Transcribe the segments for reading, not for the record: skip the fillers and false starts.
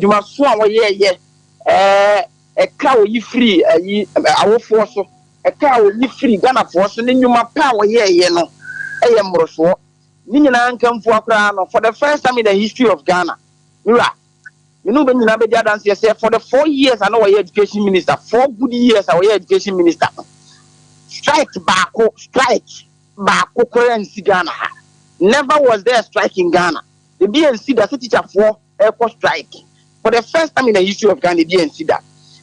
Dwumaso a wɔyɛɛyɛ, ɛɛ ɛka a wɔyi firi ayi awofoɔ so, ɛka a wɔyi firi Ghanafoɔ so ne nnwuma pa a wɔyɛɛyɛ no yɛ mmorosoɔ. Ne nyinaa nkamfua koraa no, for the first time in the history of Ghana, me wura, me ne wo bɛ nyinaa bɛdi adanseɛ sɛ for the 4 years a na wɔyɛ education minister, 4 good years a wɔyɛ education minister no, strike baako, strike baako koraa nsi Ghana ha. Never was there a strike in Ghana. Ebi nsi da sɛ teacherfoɔ ɛkɔ strike. For the first time in the history of Ghana, ebi nsi da.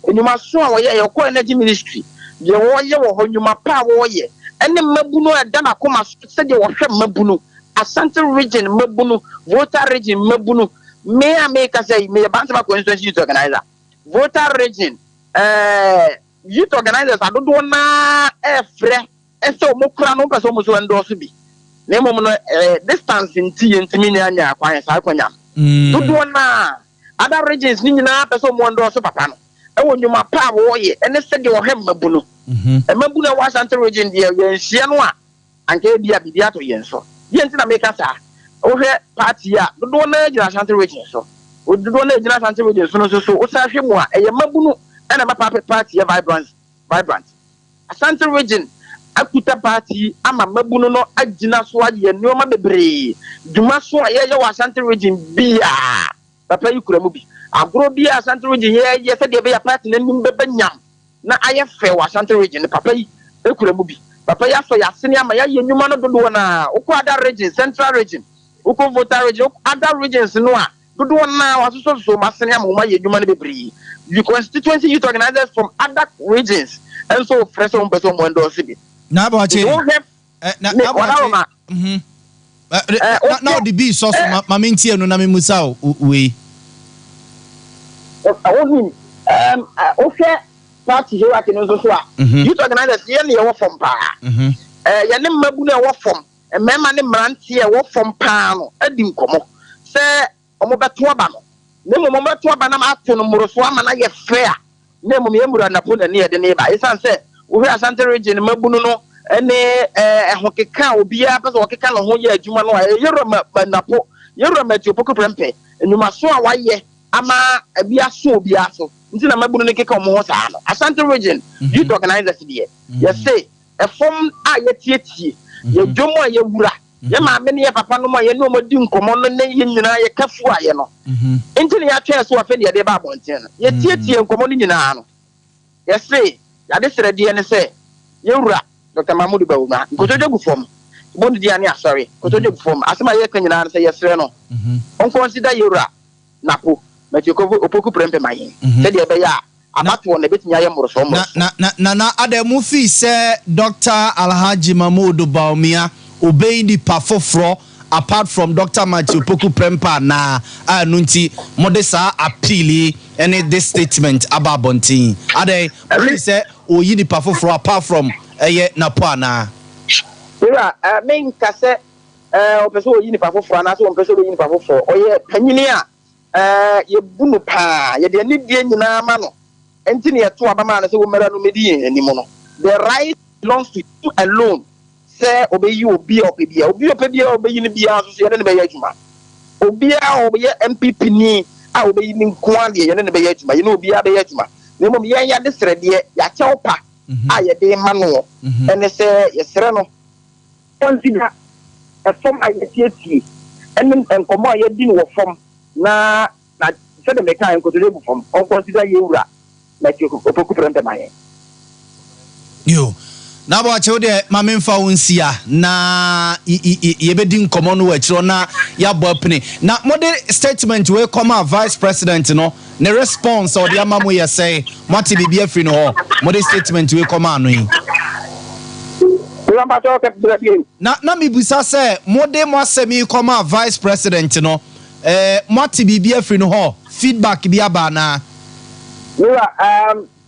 Enyumaso a wɔyɛ, yɛkɔ energy ministry, deɛ wɔyɛ wɔ hɔ, nnwuma pa a wɔyɛ, ɛne mmabunu a ɛda n'akoma so, sɛdeɛ wɔhwɛ mmabunu, Asante Region mmabunu, Volta Region mmabunu. Me a meka sɛ meyɛ Bantama constituency youth organizer, Volta Region youth organizers adodoɔ naa ɛɛfrɛ ɛsɛ wɔn kura no, wɔpɛ sɛ wɔn nso endorse bi, na mmom no distance nti yɛntumi nya nya kwan saa kwanya no. Dodoɔ naa other regions ne nyinaa pɛ sɛ wɔn endorse papa no ɛwɔ nnwuma pa a wɔreyɛ ɛne sɛdeɛ wɔhwɛ mmabunu. Mmabunu a ɛwɔ Asante Region deɛ, yɛnhyia no a anka ebi a biribi ato yɛn so. Yɛn ti na meka saa. Wohwɛ party a, dodoɔ naa gyina Asante Region so. Dodoɔ naa gyina Asante Region so no nso so, wosan hwɛ mu a, ɛyɛ mmabunu ɛna ɛma party yɛ vibrant. Asante Region akuta party ama mmabunu no agyina so ayɛ nneɛma bebree. Dwuma so a yɛyɛ wɔ Asante Region biaa, papa yi kura mu bi. Agorɔ bi a Asante Region yɛyɛ sɛdeɛ ɛbɛyɛ party n'anim bɛbɛ nyam na ayɛ fɛ wɔ Asante Region no, papa yi ekura mu bi. Papa yi asɔ yɛasene ama yɛayɛ nnwuma no dodoɔ naa. Wokɔ other region, Central Region, wokɔ Volta Region, wokɔ other regions no a, dodoɔ naa wasosɔsosɔ wɔn asene ama wɔn ayɛ nnwuma no bebree. The constituency youth organizers from other regions nso frɛ sɛ wɔn pɛ sɛ wɔn endorse bi. Na Aboakye Nti wohwɛ na me na Aboakye ɔdaroma na ɔde bi sɔ so ma mentie no na memusa wo wei. Wonim, wohwɛ party hierarchy no nso so a, youth organizers yɛn ne yɛwɔ fam paa. Yɛne mmabunu a ɛwɔ fam, mmarima ne mmeranteɛ a ɛwɔ fam paa no adi nkɔmmɔ sɛ ɔmo bɛto aba no, na mmom ɔmo bɛto aba no ato no mmoroso ama no ayɛ fɛ a, na mmom yɛn mmura Napo na ne yɛde ne ba, ɛsiane sɛ wohwɛ Asante Region mmabunu no ne ɛho keka a obiara pɛ sɛ ɔkeka ne ho yɛ adwuma no a, ɛyɛ yɛwura ma Napo, yɛwura Matthew Opoku Prempeh nnwumaso a wayɛ ama ebi aso obiara so nti na mmabunu no keka ɔmo ho saa no. Asante Region youth organizers deɛ, yɛse ɛfam a yɛtietie yɛdwom a yɛwura yɛ maame ne yɛ papa nom a yɛne ɔmo di nkɔmmɔ no ne yɛn nyinaa yɛka fu ayɛ no nti ne yɛatwɛn so. Afei ne yɛde ba abɔnten no, yɛtietie nkɔmmɔ no nyinaa no, yɛse yɛade srɛdeɛ ne sɛ yɛwura Dr Mahmood Bawumia, nkotodwe gu fam, bɔ ne dia ne asɔre, nkotodwe gu fam. Asɛm a yɛka nyinaa no sɛ yɛsrɛ no ɔnconsider yɛwura Napo Matthew Opoku Prempeh ma yɛn, sɛdeɛ ɛbɛyɛ a abatoɔ no ɛbɛtumi ayɛ mmorosoɔ mmorosoɔ. Na ada mu fii sɛ Dr Alhaji Mahmood Bawumia obɛyi nipa foforɔ apart from Dr Matthew Opoku Prempeh anaa a ɛno nti mode saa appeal yi ne this statement aba abɔnten? Adɛn, mofii sɛ ɔyi nipa foforɔ apart from ɛyɛ Napo anaa? Wura, menka sɛ ɔpɛ sɛ ɔyi nipa foforɔ anaasɛ ɔmpɛ sɛ ɔbɛyi nipa foforɔ. Ɔyɛ panyini a yɛbu no paa, yɛde anidie nyinaa ma no, nti ne yɛto aba maa no sɛ wɔmmɛra no mɛdi yɛn anim no. The right belongs to you alone sɛ ɔbɛyi obi a ɔpɛ bia, obi a ɔpɛ bia a ɔbɛyi no biara nso so, yɛne no bɛyɛ adwuma. Obiara a ɔyɛ NPP ni a ɔbɛyi ne nko adeɛ, yɛne no bɛyɛ adwuma, yɛne obiara bɛyɛ adwuma. Na mmom yɛn yɛade srɛdeɛ, yɛakyɛw pa a yɛde ma no ɛne sɛ yɛsrɛ no consider ɛfam a yɛtietie ɛne nkɔmmɔ a yɛdi no wɔ fam na sɛdeɛ meka, nkotodwe gu fam, ɔnconsider yɛwura Matthew Opoku Prempeh ma yɛn. Yo, na Aboakye, wo deɛ ma memfa wo nsia na yɛbɛdi nkɔmmɔ no wɔ akyirɛ na yɛabɔ apene. Na mode statement wei kɔma vice president no, ne response a ɔde ama mo yɛ sɛ moate biribi afiri no hɔ? Mode statement wei kɔma ano yi? Na mebisa sɛ mode mo asɛm yi kɔma vice president no, moate biribi afiri no hɔ? Feedback bi aba anaa? Wura,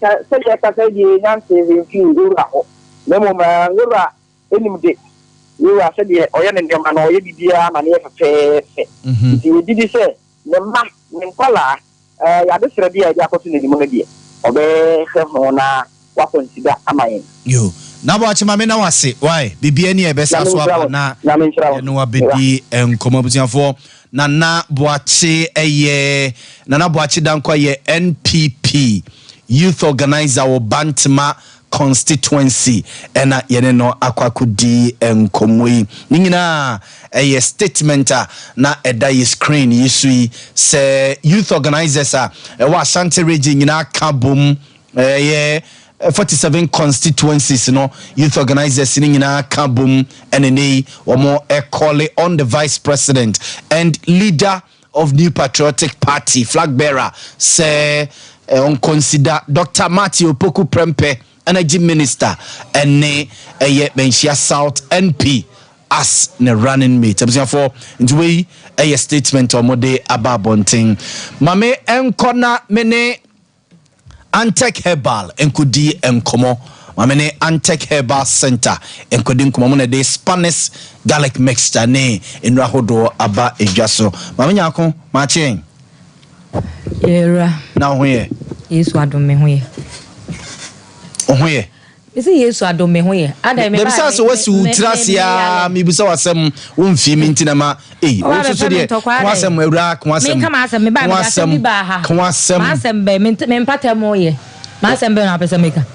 sɛdeɛ kasa deɛ nyanse mfiri wura hɔ, na mmom wura anim de wura sɛdeɛ ɔyɛ ne nneɛma no, ɔyɛ biribiara ma ne yɛ fɛfɛɛfɛ. Nti yɛgye sɛ ne mma ne nkwalaa yɛade serɛ bi a yɛde akɔto n'anim no deɛ, ɔbɛhwɛ ho na waconsider ama yɛn. Yo, na Aboakye, ma me na wase wae. Biribia ni a ɛbɛsa so aba na Nyame nhyira wo. Yɛne wabɛdi nkɔmmɔ, abusuafoɔ. Nana Boakye ɛyɛ Nana Boakye Dankwa yɛ NPP youth organizer wɔ Bantama constituency, ɛna yɛne no akɔ akɔdi nkɔmmɔ yi. Ne nyinaa ɛyɛ statement a na ɛda yɛ screen yi so yi sɛ youth organizers a ɛwɔ Ashanti Region nyinaa ka bom, ɛyɛ 47 constituencies no youth organizers ne nyinaa ka bom, ɛne ne yi wɔn ɛcall on the Vice President and leader of New Patriotic Party, flag bearer, sɛ ɔnconsider Dr Matthew Opoku Prempeh, Energy Minister, ɛne ɛyɛ Manhyia South MP, as ne running mate. Abusuafoɔ, nti wei ɛyɛ statement a wɔde aba abɔnten. Maame ɛnkɔ na me ne Antec Herbal nkɔdi nkɔmmɔ. Maame ne Antec Herbal Center nkɔdi nkɔmmɔ. Mo na de Spanish garlic mixture ne nnuro ahodoɔ aba edwa so. Maame Nyaako, maakye. Yɛwura. Na wo ho yɛ? Yesu adom, me ho yɛ. Wo ho yɛ? Mesi Yesu adom, me ho yɛ. Ada me ba. Dabi sɛ wasi wo tiri ase a, mebisa w'asɛm, womfie mi nti na ma ei wo nso so deɛ ko asɛm, awura, ko asɛm. Menka m'asɛm, me ba me asɛm bi baa ha. Ko asɛm. M'asɛm bɛ me mpata mu yɛ. M'asɛm bɛ na apɛ sɛ meka.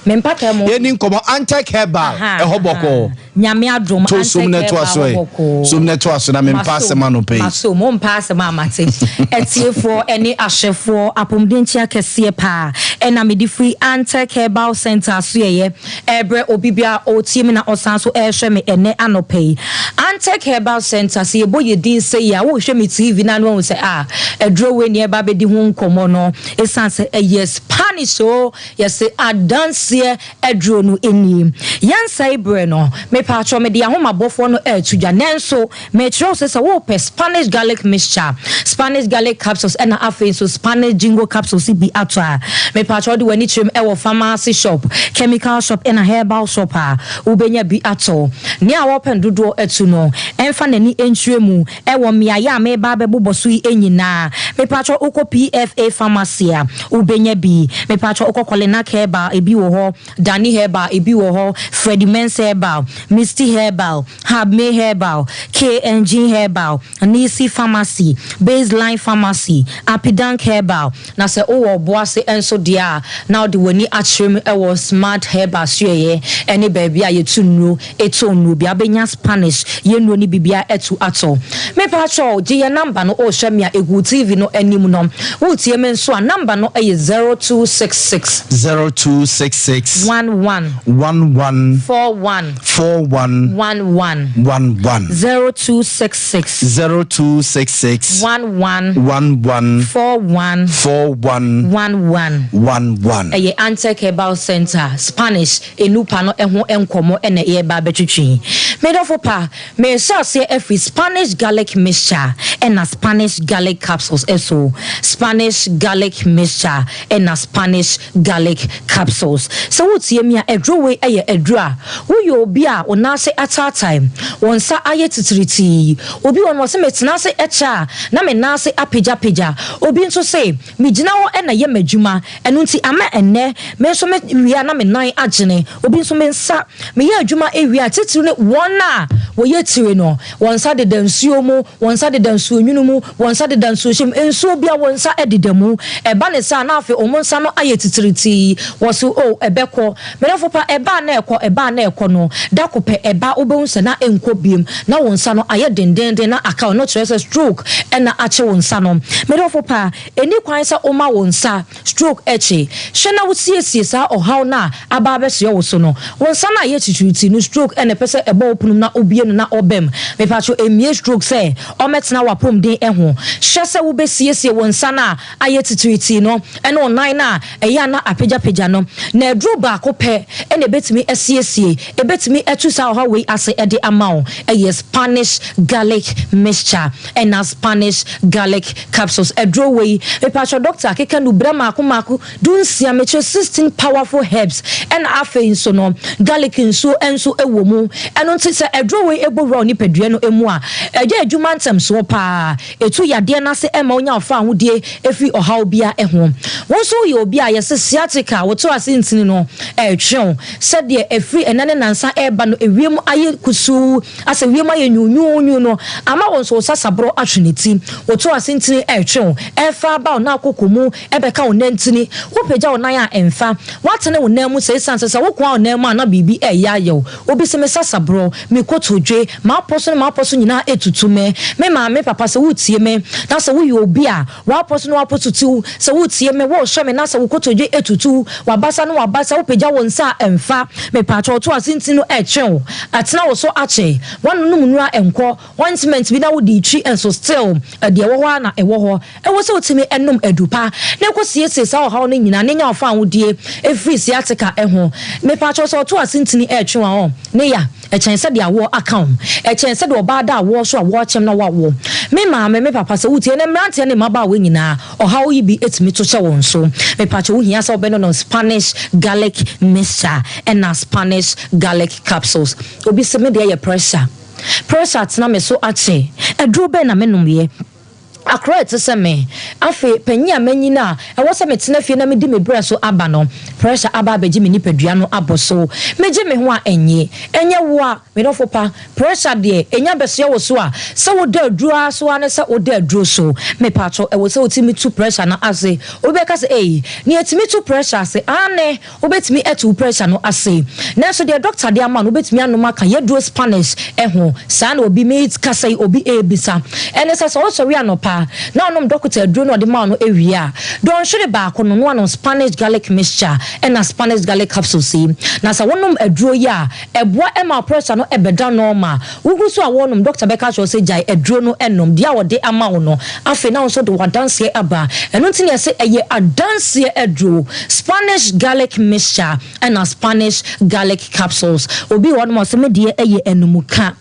Me mpata mu. Yɛni nkɔmmɔ. Antec Herbal, ɛhɔ bɔkɔɔ? Nyame adom. To som na ɛtoa so ɛ, som na ɛtoa so na mempa asɛm anɔpɛ yi. Maso mo mpa asɛm a mate. Atiefoɔ ne ahwɛfoɔ, apɔmuden nkyia kɛseɛ paa ɛna mede firi Antec Herbal Center so yɛyɛ ɛbrɛ obi bia ɔretie me na ɔsan so ɛrehwɛ me ɛnɛ anɔpɛ yi. Antec Herbal Center, sɛ yɛbɔ yɛ din sɛ yi a, wohwɛ me TV na ano ahu sɛ a aduro wei ne ɛba bɛdi ho nkɔmmɔ no, ɛsiane sɛ ɛyɛ Spanish o, yɛsɛ adanseɛ aduro no nie. Yɛnsɛe berɛ no, mepaakyɛw, mede ahomabɔfoɔ no ɛɛto dwa, nanso mekyerɛw sɛ wopɛ Spanish garlic mixture, Spanish garlic capsules, ɛna afei nso Spanish ginkgo capsules bi ato a, mepaakyɛw, wode w'ani kyerɛm ɛwɔ pharmacy shop, chemical shop ɛna herbal shop a, wobɛnya bi atɔ. Nea wɔpɛ no dodoɔ atu no, ɛmfa n'ani nkyerɛ mu ɛwɔ mmeayɛ a meba bɛbobɔ so yi nyinaa. Mepaakyɛw, wokɔ PFA Pharmacy a, wobɛnya bi. Mepaakyɛw, wokɔ Kɔlena Herbal, ebi wɔ hɔ. Dani Herbal, ebi wɔ hɔ. Freddie Mens Herbal, Misty Herbal, Habme Herbal, KNG Herbal, Nisi Pharmacy, Baseline Pharmacy, Apidank Herbal. Na sɛ wowɔ Ɔboase nso deɛ a, na wode w'ani akyerɛ mu ɛwɔ Smart Herbal suɛyɛ ɛne baabi a yɛtu nnuro, ɛtɔ nnuro bi, abɛnya Spanish yɛ nnuro no bibia ɛtu atɔ. Mepaakyɛw, gye yɛ number no. Ɔrehwɛ me a, ɛgu TV no anim no. Wotie me nso a, number no ɛyɛ 0266 0266 11 11 41 41 11. 11. 0266 0266 11 11 41 41 11. 11. Ɛyɛ Antec Herbal Center Spanish enupa no ɛho nkɔmɔ ɛna ɛyɛba abɛtwitwi. Medɔfo pa, mehyɛ aseɛ afiri Spanish garlic mixture ɛna Spanish garlic capsules ɛso. Spanish garlic mixture ɛna Spanish garlic capsules, sɛ wotie mi a, aduro wei ɛyɛ aduro a woyɛ obi a wo nan ase ataatae, wɔn nsa ayɛ titiritii, obi wɔ no wɔ sɛ metena ase ɛkyɛ a na me nan ase apagyapagya, obi nso sɛ megyina hɔ ɛna yɛ m'adwuma, ɛno nti ama ɛnnɛ me nso me wia na me nan agyene, obi nso me nsa meyɛ adwuma ewia, titiri ne wɔn a wɔyɛ tire no, wɔn nsa deda nsuo mu, wɔn nsa deda nsuo nwunu mu, wɔn nsa deda nsuo hyɛ mu, nsuo bi a wɔn nsa deda mu. Ɛba ne sa na afei wɔn nsa no ayɛ titiritii. Wɔso o ɛbɛkɔ, mɛdɔfo pa, ɛbaa na ɛkɔ, ɛbaa na ɛkɔ no dako pɛ ɛba, wobɛhu sɛ na ɛnkɔ biem na wɔn nsa no ayɛ dendenden na aka. Ɔno kyerɛ sɛ stroke ɛna akye wɔn nsa no. Mɛdɔfo pa, ɛni kwan sɛ ɔma wɔn nsa stroke akyi. Hwɛ na wosiesie saa ɔhaw no a aba abɛsoɛ wo so no. Wɔn nsa no a ɛyɛ titiritii no, stroke ɛna ɛpɛ sɛ ɛbɔ wo ponom na obie no na ɔbɛm. Mepatwo, emie stroke sɛ ɔmɛtena w'apɔmuden ɛho. Hwɛ sɛ wobɛsiesie wɔn nsa no a ayɛ titiritii no ɛne ɔnan no a ɛyɛ ana apagyapagya no, na aduro baako pɛ ɛna ɛbɛtumi asiesie, ɛbɛtumi atu saa ɔhaw wei ase ɛde ama wo. Ɛyɛ Spanish garlic mixture ɛna Spanish garlic capsules. Aduro wei, mepatwo, doctor akeka no brɛ maako maako 16, mekyerɛ 16 powerful herbs, ɛna afei nso no garlic nsuo nso ɛwɔ mu. Ɛno nti sɛ aduro wei ɛbɔ wura nipadua no mu a, ɛyɛ adwuma ntɛmsoɔ paa, ɛtu yadeɛ no ase, ɛma wonya ɔfa ahodie ɛfiri ɔhaw bia ɛho. Wɔn nso yɛ obi a yɛsɛ sciatica, wɔto ase ntini no ɛretwew sɛdeɛ ɛfiri ɛnɛ ne nansa ɛreba no. no ewiem ayɛ kusuu, asɛ wiem ayɛ nwunwuunwu no ama wo nso wo sasaborɔ atwe ne ti. Woto ase ntini ɛretwe wo, ɛrefa aba wo nan koko mu ɛbɛka wo nantini. Wopagya wo nan a ɛmfa. Woatene wo nan mu sɛ esiane sɛ sɛ wokoa wo nan mu a na biribi reyɛ ayɛ wo. Obi se me sasaborɔ, me kotodwe, m'apɔ so ne m'apɔ so nyinaa etutu me. Me maame, papa sɛ woretie me na sɛ woyɛ obi a w'apɔ so ne w'apɔ so tiw, sɛ woretie me, worehwɛ me na sɛ wo kotodwe etutu, w'abasa ne w'abasa, wopagya wo nsa a ɛmfa. Mepaakyɛw to ase ntini no ɛretwe wo, atena wo so akyɛ, woanonom nnuru a ɛnkɔ, ointment bi na wode retwi nso still deɛ ɛwɔ hɔ ara na ɛwɔ hɔ. Ɛwɔ sɛ wotumi nom adu pa na ɛkɔ siesie saa ɔhaw no nyinaa na nya ɔfahodie firi sciatica ho. Mepaakyɛw sɛ ɔto ase ntini ɛretwe wo a ɔ ne ya ɛkyɛn sɛdeɛ awoɔ aka wo, ɛkyɛn sɛdeɛ ɔbaa da awoɔ so a wɔrekyem na wawo. Me maame, me papa sɛ wotie ɛnɛ mmeranteɛ ne mmabaawa nyinaa ɔhaw yi bi tumi to hyɛ wɔn so. Mepaakyɛw wohia sɛ wobɛnonom Spanish garlic mixture ɛna Spanish garlic capsules. Obi se me deɛ yɛ pressure. Pressure atena me so akyɛ. Aduro bɛn na menomyɛ? Akora a ɛte sɛ me, afei panyin a manyin a ɛwɔ sɛ metena fie na midi me brɛ so aba no, pressure aba abegye me nipadua no abɔ so. Megye me ho a enye. Ɛnyɛ wo a, me dɔfo pa. Pressure deɛ, enya bɛsoɛ wo so a, sɛ woda aduro ara so ara ne sɛ woda aduro so. Mepaatwɔ, ɛwɔ sɛ wotumi tu pressure no ase. Obi bɛka sɛ, Ei, nea etumi tu pressure ase? Aane! Wobɛtumi atu wo pressure no ase. Nanso deɛ doctor de ama no wobɛtumi anom aka yɛduro Spanish ho. Saa na obi me kasa yi obi ɛrebisa. Ɛne sɛ sɛ wosɔre anɔpa na wonom dɔkota aduro no a ɔde ma wo no wie a, dɔnhwere baako no na woanom Spanish garlic mixture ɛna Spanish garlic capsules yi. Na sɛ wonom aduro yi a, ɛboa ma wo pressure no bɛda normal. Wogu so a wɔrenom, dɔkta bɛka akyerɛ wo sɛ gyae aduro no nom, deɛ a wɔde ama wo no. Afei na wo nso de w'adanseɛ aba. Ɛno nti na yɛse ɛyɛ adanseɛ aduro. Spanish garlic mixture ɛna Spanish garlic capsules. Obi wɔ hɔnom a ɔse me deɛ ɛyɛ anumuka.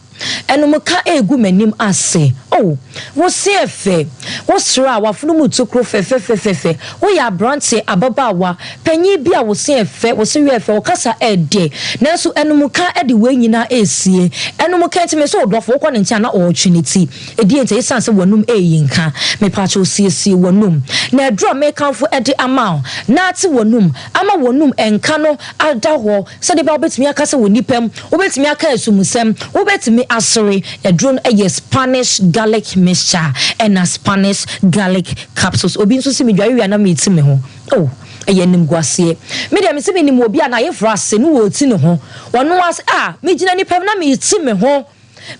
Anumuka ɛregu m'anim ase. Oh, wo se ɛfɛ, wo sere a w'afono mu tokuro fɛfɛfɛfɛfɛ. Woyɛ aberanteɛ, ababaawa, panyin bi a wo se yɛ fɛ, wo se yɛ fɛ, wo kasa yɛ dɛ, nanso animka de wei nyinaa resie. Animka nti, mese wo dɔfo, wokɔ ne nkyɛn a na ɔretwe ne ti. Ɛdeɛn nti? Ɛsiane sɛ w'anum reyi nka. Mepaakyɛw siesie w'anum. Na aduru a merekamfo de ama wo, na ate w'anum, ama w'anum nka no ada hɔ, Sɛdeɛ ɛbɛyɛ a wobɛtumi akasa wɔ nnipa mu, wobɛtumi aka asumusɛm, wobɛtumi asere. Aduro no yɛ Spanish garlic mixture ɛna Spanish garlic capsules. Obi nso se medware wie a na meti me ho. Oh, ɛyɛ animguaseɛ. Me deɛ mese menim obi a n'ayeforɔ ase no ɔreti ne ho. Ɔno ara se ah, megyina nnipa mu na meti me ho.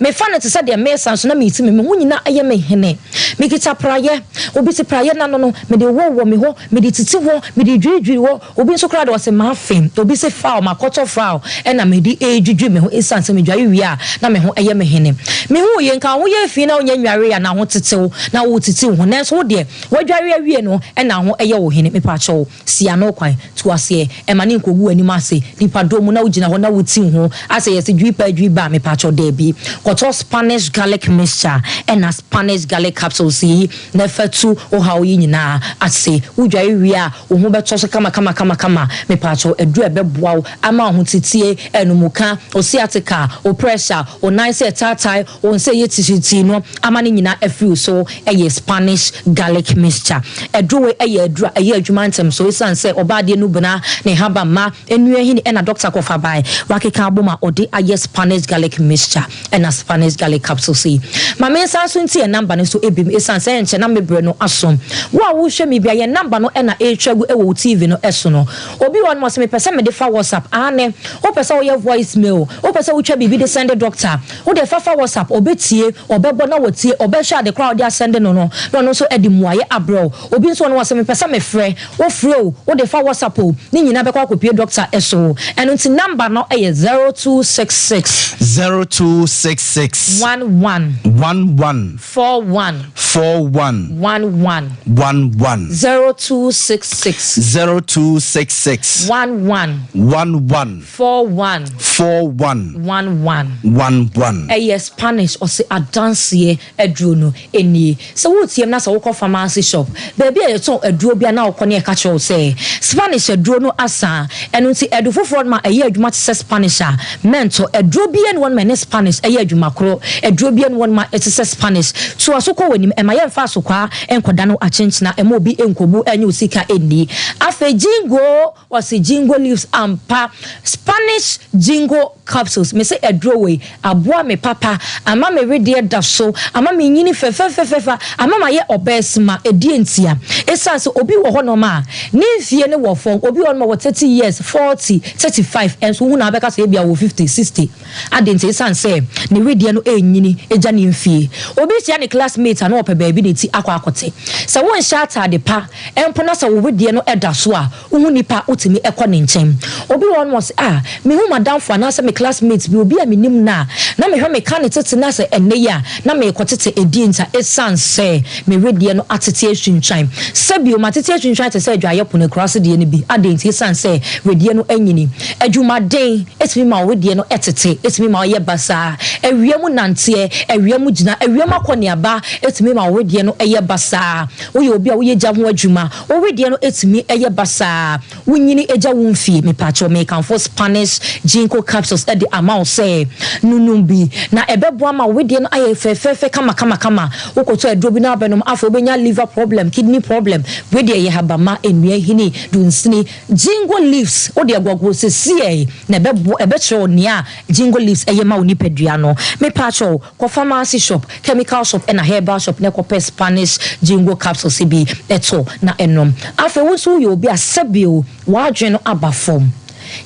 Mefa no te sɛ deɛ meresa nso na mereti me me ho nyinaa yɛ me hene. Mekita praeɛ, obi te praeɛ no ano no, mede wowɔ me hɔ, mede titi hɔ, mede dwiridwiri hɔ, obi nso koraa deɛ ɔse mafe, obi se fowl, makɔtɔ fowl ɛna mede redwidwi me ho ɛsiane sɛ medware wie a na me ho yɛ me hene. Mehuu yei, nka wo ho yɛ fi na wonyɛ nnwareeɛ a na ho tete wo na woretiti wo ho nanso wo deɛ woadware awie no ɛna ho yɛ wo hene. Mepakyɛw. Si ano kwan, tu aseɛ, ɛma no nkɔgu w'anim ase, nipadɔm mu na wogyina hɔ na woti wo ho asɛ yɛse dwiri paa dwiri ba a, mepakyɛw daabi. Kɔtɔ Spanish garlic mixture ɛna Spanish garlic capsules yi na fa tu wo haw yi nyinaa ase. Wodware wie a, wo ho bɛtɔ so kama kama kama kama. Mepakyɛw, aduru a ɛbɛboa wo ama wo ho titie, anumuka, wo sciatica, wo pressure, wo nan sɛ ɛtaatae, Wo nsa ɛyɛ titiritii no ama ne nyinaa afiri wo so yɛ Spanish garlic mixture. Aduro wei yɛ aduro a ɛyɛ adwuma ntɛm so ɛsiane sɛ ɔbaa deɛ no bena ne nhabamma nnua hini ɛna dɔkta kɔfa bae wakeka abom a ɔde ayɛ Spanish garlic mixture ɛna Spanish garlic capsules yi. Ma me nsan so nti yɛn number no so ebim ɛsiane sɛ ɛnkyɛ na me berɛ no aso. Wo a wohwɛ me bia yɛn number no ɛna ɛretwa gu ɛwɔ wo TV no so no. Obi wɔ hɔ nom ɔse mepɛ sɛ mede fa WhatsApp aane wopɛ sɛ woyɛ voice mail wopɛ sɛ wotwa biribi de sɛnde dɔkta Wo deɛ fa fa WhatsApp, ɔbɛtie, ɔbɛbɔ na watie, ɔbɛhwɛ ade koraa a wode asɛnde no no na ɔno nso de mmuaeɛ abrɛ wo. Obi nso ɔno ɔse mepɛ sɛ mefrɛ, wofrɛ o, wode fa WhatsApp o, ne nyinaa bɛkɔ akɔpue dɔkta so. Ɛno nti number no yɛ 0266. 0266. 11. 11. 41. 41. 11. 11. 0266. 0266. 11. 11. 41. 41. 11. 11. Ɛyɛ Spanish ɔse adanseɛ aduro no nie. Sɛ woretie me na sɛ wokɔ pharmacy shop, baabi a yɛtɔn aduro biara na wokɔ na yɛka kyerɛ wo sɛ Spanish aduro no asa, ɛno nti adu foforɔ no ma ɛyɛ adwuma te sɛ Spanish a, mɛntɔ. Aduro biara nni hɔ nom a ɛne Spanish yɛ. ɛyɛ adwuma koro. Aduro biara nni hɔnom a ɛte sɛ Spanish. Toa so kɔ w'anim. Ɛmma yɛmfa asokwaa nkɔda no akyenkyena. Ɛmma obi nkɔbu ɛnyɛ wo sika nni. Afei Jingo, ɔse Jingo leaves ampa. Spanish Jingo capsules. Mese aduro wei, aboa me papa. Ama me wedeɛ da so. Ama me nyini fɛfɛfɛfɛfa. Ama mayɛ ɔbaasima. Ɛdeɛn ntia? Ɛsiane sɛ obi wɔ hɔnom a, ne mfie no wɔ fam. Obi wɔ hɔnom a ɔwɔ 30 years, 40, 35, ɛnso wohu no a wobɛka sɛ ebia ɔwɔ 50, 60. Adɛn nti? Esiane sɛ ne wedeɛ no renyini gya ne mfie. Obi hyia ne classmate a na ɔpɛ baabi ne ti akɔ akɔte. Sɛ wonhyɛ ataade pa mpo na sɛ wo wedeɛ no da so a, wohu nipa a wotumi kɔ ne nkyɛn. Obi wɔ hɔ no ɔse, ah, mehu m'adamfo anaasɛ me classmate bi, obi a menim no a, na mehwɛ meka ne tete na sɛ ɛnnɛ yi a na merekɔtete. Ɛdeɛn nti a? Esiane sɛ me wedeɛ no atete atwintwan. Sɛ bio, matete atwintwan te sɛ adwaeɛ pono akuraase deɛ no bi. Adɛn nti? Esiane sɛ wedeɛ no anyini. Adwumaden tumi ma wo wedeɛ no tete, ɛtumi ma woyɛ basaa. Awia mu nanteɛ, awia mu gyina, awia mu akɔneaba tumi ma wo wedeɛ no yɛ basaa. Woyɛ obi a woyɛ gya ho adwuma, wo wedeɛ no tumi yɛ basaa. Wonyini gya wo mfie. Mepakyɛw, mekamfo Spanish Ginkgo capsules de ama wo sɛ nonom bi, na ɛbɛboa ma wo wedeɛ no ayɛ fɛfɛɛfɛ kamakamakama. Wokɔtɔ aduro bi na abɛnom, afei wobɛnya liver problem, kidney problem. Wei deɛ ɛyɛ habamma, nnua hini, dunsini, Ginkgo leaves, wo deɛ gɔgoro sesiei na ɛbɛboa, ɛbɛkyerɛ wo nea ginkgo leaves ɛyɛ ma wo nipadua no. Mepaakyɛw, kɔ pharmacy shop, chemical shop ɛna herbal shop na kɔpɛ Spanish ginkgo capsules bi tɔ na nom. Afei wo nso woyɛ obi a sɛbio w'adwene no aba fam.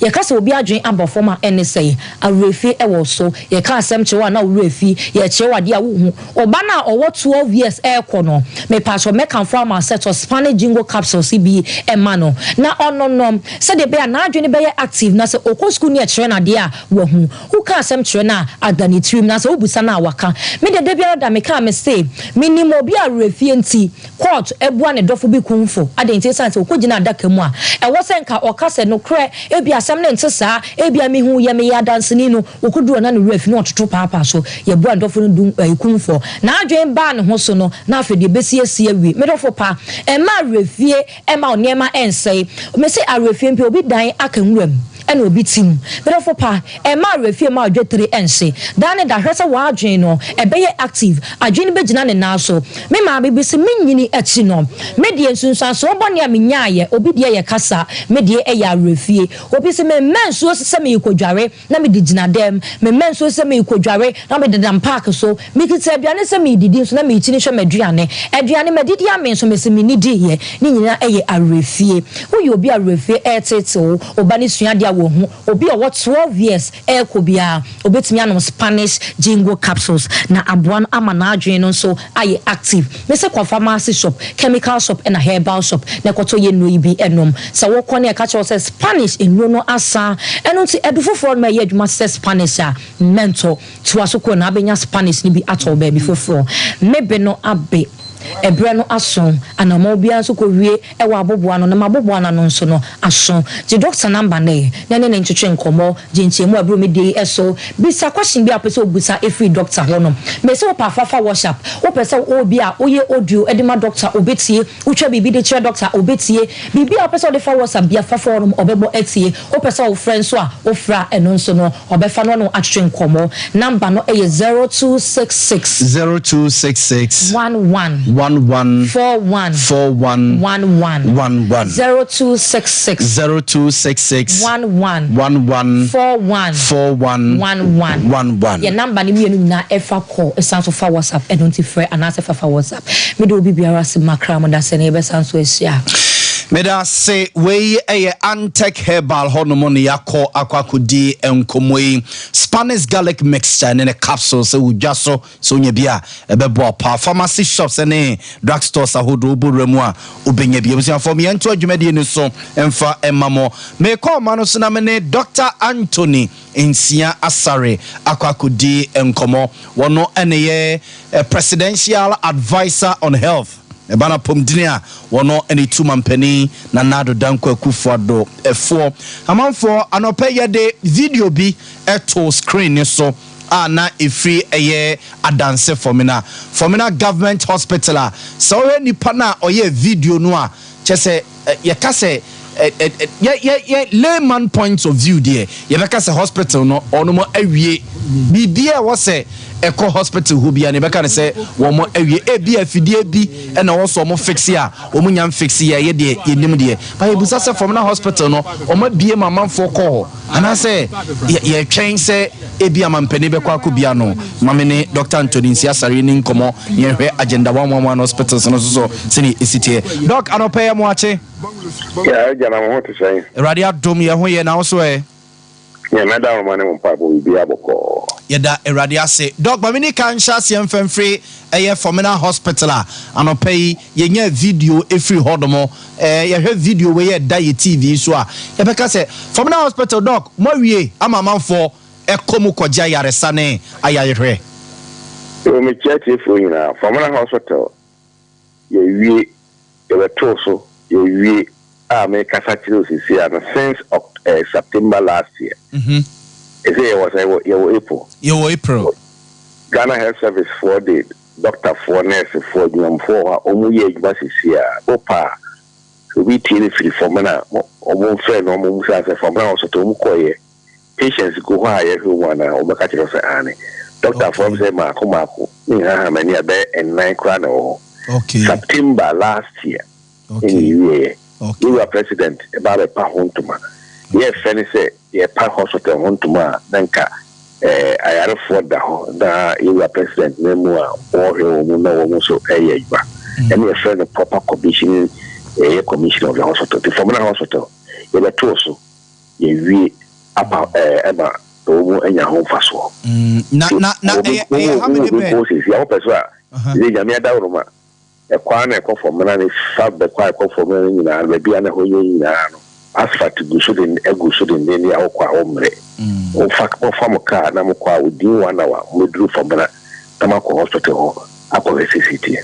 Yɛka sɛ obi adwene aba fam a ɛne sɛn? Awerɛfie wɔ wo so, yɛka asɛm kyerɛ wo a na wo werɛ afi, yɛkyerɛ wo adeɛ a wonhu. Ɔba no a ɔwɔ 12 years ɛrekɔ no, mepakyɛw mɛkamfo ama wo sɛ tɔ Spanish Jingo capsules yi bi ma no na ɔnnonom sɛdeɛ ɛbɛyɛ a n'adwene bɛyɛ active na sɛ ɔkɔ sukuu ne yɛkyerɛ no adeɛ a wahu. Woka asɛm kyerɛ no a ada ne tirim na sɛ wobisa no a waka. Me deɛ da biara da meka a mese menim obi a awerɛfie nti court abua ne dɔfo bi kumfo. Adɛn nti? Esiane sɛ ɔkɔgyina adaka mu a ɛwɔ sɛ nka ɔka sɛ nokorɛ ebia asɛm no nte saa, ebia mehuu yɛ meyɛ adanseni no, Okoduu hɔ na ne werɛ afi na ɔtoto paapaa so. Yɛbuaa ne dɔfo no dum ɛɛ kumfɔ. N'adwene baa ne ho so no, na afei deɛ ɛbɛsi asi awie. Me dɔfo pa, mma awerɛfie mma wo nneɛma nsɛe. Mese awerɛfie mpo, obi dan aka nwura mu ɛna obi te mu. Me dɔfo pa, mma awerɛfie mma wo dwetire nhye. Daa ne da, hwɛ sɛ w'adwene no ɛbɛyɛ active. Adwene no bɛgyina ne nan so. Me maame bi se menyini akyi no, me deɛ nsunsuansoɔ bɔne a menyaeɛ, obi deɛ yɛ kasa, me deɛ ɛyɛ awerɛfie. Obi se memma nsuo sɛ merekɔdware. Na mede gyina dɛm. Mema nsuo sɛ merekɔdware, na mededam park so. Mekita aduane sɛ meredidi nso na merekyini hwɛ m'aduane. Aduane, madidi amee nso mese mennidiiɛ. Ne nyinaa yɛ awerɛfie. Woyɛ obi a awerɛfie reteetee wo, wo ba no sua adeɛ a wahu. Obi a ɔwɔ 12 years rekɔ biara, ɔbɛtumi anom Spanish Jingo capsules na aboa no ama n'adwene no nso ayɛ active. Mese kɔ pharmacy shop, chemical shop ɛna herbal shop na kɔtɔ yɛ nnuro yi bi nom. Sɛ wokɔ na yɛka kyerɛ wo sɛ Spanish nnuro no asa, ɛno nti adu foforɔ nom a ɛyɛ adwuma te sɛ Spanish a, mmɛntɔ. Toa so kɔ na abɛnya Spanish no bi atɔ wɔ baabi foforɔ. Me be no abe. Ɛberɛ no aso. Anammɔn biara nso kɔwie wɔ aboboano na m'aboboano ano nso no aso. Gye doctor number no na ne no ntwetwe nkɔmmɔ. Gye nkyerɛmu a ɛboro me deɛ yi so. Bisa question bi a wopɛ sɛ wobisa firi doctor hɔ no. Mese wopɛ a fa fa WhatsApp. Wopɛ sɛ wo obi a woyɛ audio de ma doctor ɔbɛtie. Wotwa biribi de kyerɛ doctor a ɔbɛtie. Biribi a wopɛ sɛ wode fa WhatsApp bia fa fa hɔ nom ɔbɛbɔ atie. Wopɛ sɛ wofrɛ nso a wofrɛ a ɛno nso no ɔbɛfa na ɔne wo atwetwe nkɔmmɔ. Number no yɛ 0266. 0266. 11. 11. 41. 41. 11. 11. 0266. 0266. 11. 11. 41. 41. 11. 11. Yɛn number no mmienu nyinaa ɛfa call ɛsan so fa WhatsApp ɛno nti frɛ anaasɛ fa fa WhatsApp. Meda obi biara ase makra mo dasɛ na yɛbɛsan so ahyia. Meda ase. Wei yɛ Antec Herbal hɔnom na yɛakɔ akɔ akɔdi nkɔmmɔ yi. Spanish garlic mixture ne ne capsules wɔ dwa so. Sɛ wonya bi a, ɛbɛboa wo paa. Pharmacy shops ne drug stores ahodoɔ wobɔ wura mu a, wobɛnya bi. Abusuafoɔ, ma yɛntoa dwumadie no so mfa mma mo. Merekɔ ɔma no so na me ne Doctor Anthony Nsia Asare akɔ akɔdi nkɔmmɔ. Wɔno na ɛyɛ Presidential Adviser on Health. Ɛba no apɔmudene a, wɔno na ɛtu mampanin Nana Addo Dankwa Akufo-Addo foɔ. Amanfoɔ, anɔpa yi yɛde video bi too screen no so a na ɛfiri ɛyɛ Adanse Fomena, Fomena Government Hospital a sɛ wohwɛ nipa no a ɔyɛɛ video no a, kyerɛ sɛ yɛka sɛ yɛ yɛ yɛ layman point of view deɛ yɛbɛka sɛ hospital no ɔnom awie Biribiara a ɛwɔ sɛ ɛkɔ hospital hɔ biara no yɛbɛka no sɛ wɔn awie. Ebia afidie bi na ɛwɔ sɛ wɔn fixe a wɔn nya nfixe yɛ, ɛyɛ deɛ yɛnnim deɛ. But yɛbisa sɛ Fomena hospital no wɔn abue ma amanfoɔ kɔ hɔ anaasɛ yɛretwɛn sɛ ebia mampanin bɛkɔ akɔbia no? Ma me ne Doctor Anthony Nsiah-Asare nni nkɔmmɔ na yɛnhwɛ Agenda 111 hospitals no nso so sɛdeɛ ɛsi teɛ. Doc, anɔpa yi moakye? Yeah, agya na mo ho te sɛn? Awurade adom yɛn ho yɛ na wo so ɛ? Nyame adaworoma ne mo mpaebɔ biribiara bɔkɔɔ. Yɛda Awurade ase. Doc ma menni kan nhyɛ aseɛ mfa mfiri ɛyɛ Fomena Hospital a anɔpa yi yɛnyaa video ɛfiri hɔ nom. Ɛɛ yɛhwɛ video wei a ɛda yɛ TV yi so a yɛbɛka sɛ Fomena Hospital Doc moawie ama amanfoɔ ɛkɔ mu kɔgye ayaresa ne ayarehwɛ. Yoo mekyia atiefoɔ nyinaa. Fomena Hospital yɛawie Yɛbɛtoo so yɛwie a mekasa kyerɛ wo seesei a no since Oct eh, September last year. Ɛsɛ yɛwɔ sɛ yɛwɔ yɛwɔ April. Yɛwɔ April. Ghana Health Service foɔ de doctor foɔ, nurse foɔ, adwumayɛfoɔ wɔ hɔ a wɔn yɛ adwuma seesei a. Wopɛ a sɛ obi tie no firi Fɔmena a, wɔn mfrɛ no wɔn mmisa sɛ Fɔmena hospital wɔn kɔeɛ Patients gu hɔ a yɛhwɛ wɔn anaa? Wɔbɛka kyerɛ wo sɛ aane. Dɔktafoɔ Okay. sɛ mmaako mmaako, menhaha m'ani a bɛyɛ nnan koraa na ɛwɔ hɔ. Okay. September last year ɛna Okay. yɛwieɛ. Okay. Yɛwura president ba abɛpa ho ntoma. Deɛ ɛfɛ ne sɛ yɛpa hospital ho ntoma a na nka eh, ayarefoɔ da hɔ na yɛwura president no mu a wɔrehwɛ wɔn mu na wɔn nso ɛreyɛ adwuma. Ɛne yɛfrɛ no proper commissioning, ɛyɛ commission of the hospital. Nti Fomena hospital yɛbɛtoo so. Yɛwie apa ɛɛ ɛma wɔn anya ho mfasoɔ. Mm, na na na ɛyɛ ɛyɛ how many bed? Wɔn sisi a wɔpɛ so a ɛsɛ nyame adaworoma ɛkwan na ɛkɔ fam na ne fa bɛkɔ a ɛkɔ fam na ne nyinaa no baabi a na ɛhɔ yɛ nyinaa no asphalt gu so den agu so denden a wokɔ a wɔmmrɛ. Wɔfa wɔfa mo kaa na mokɔ a within one hour mobɛduru Fɔmena na moakɔ hospital hɔ akɔhwɛ sɛ teɛ.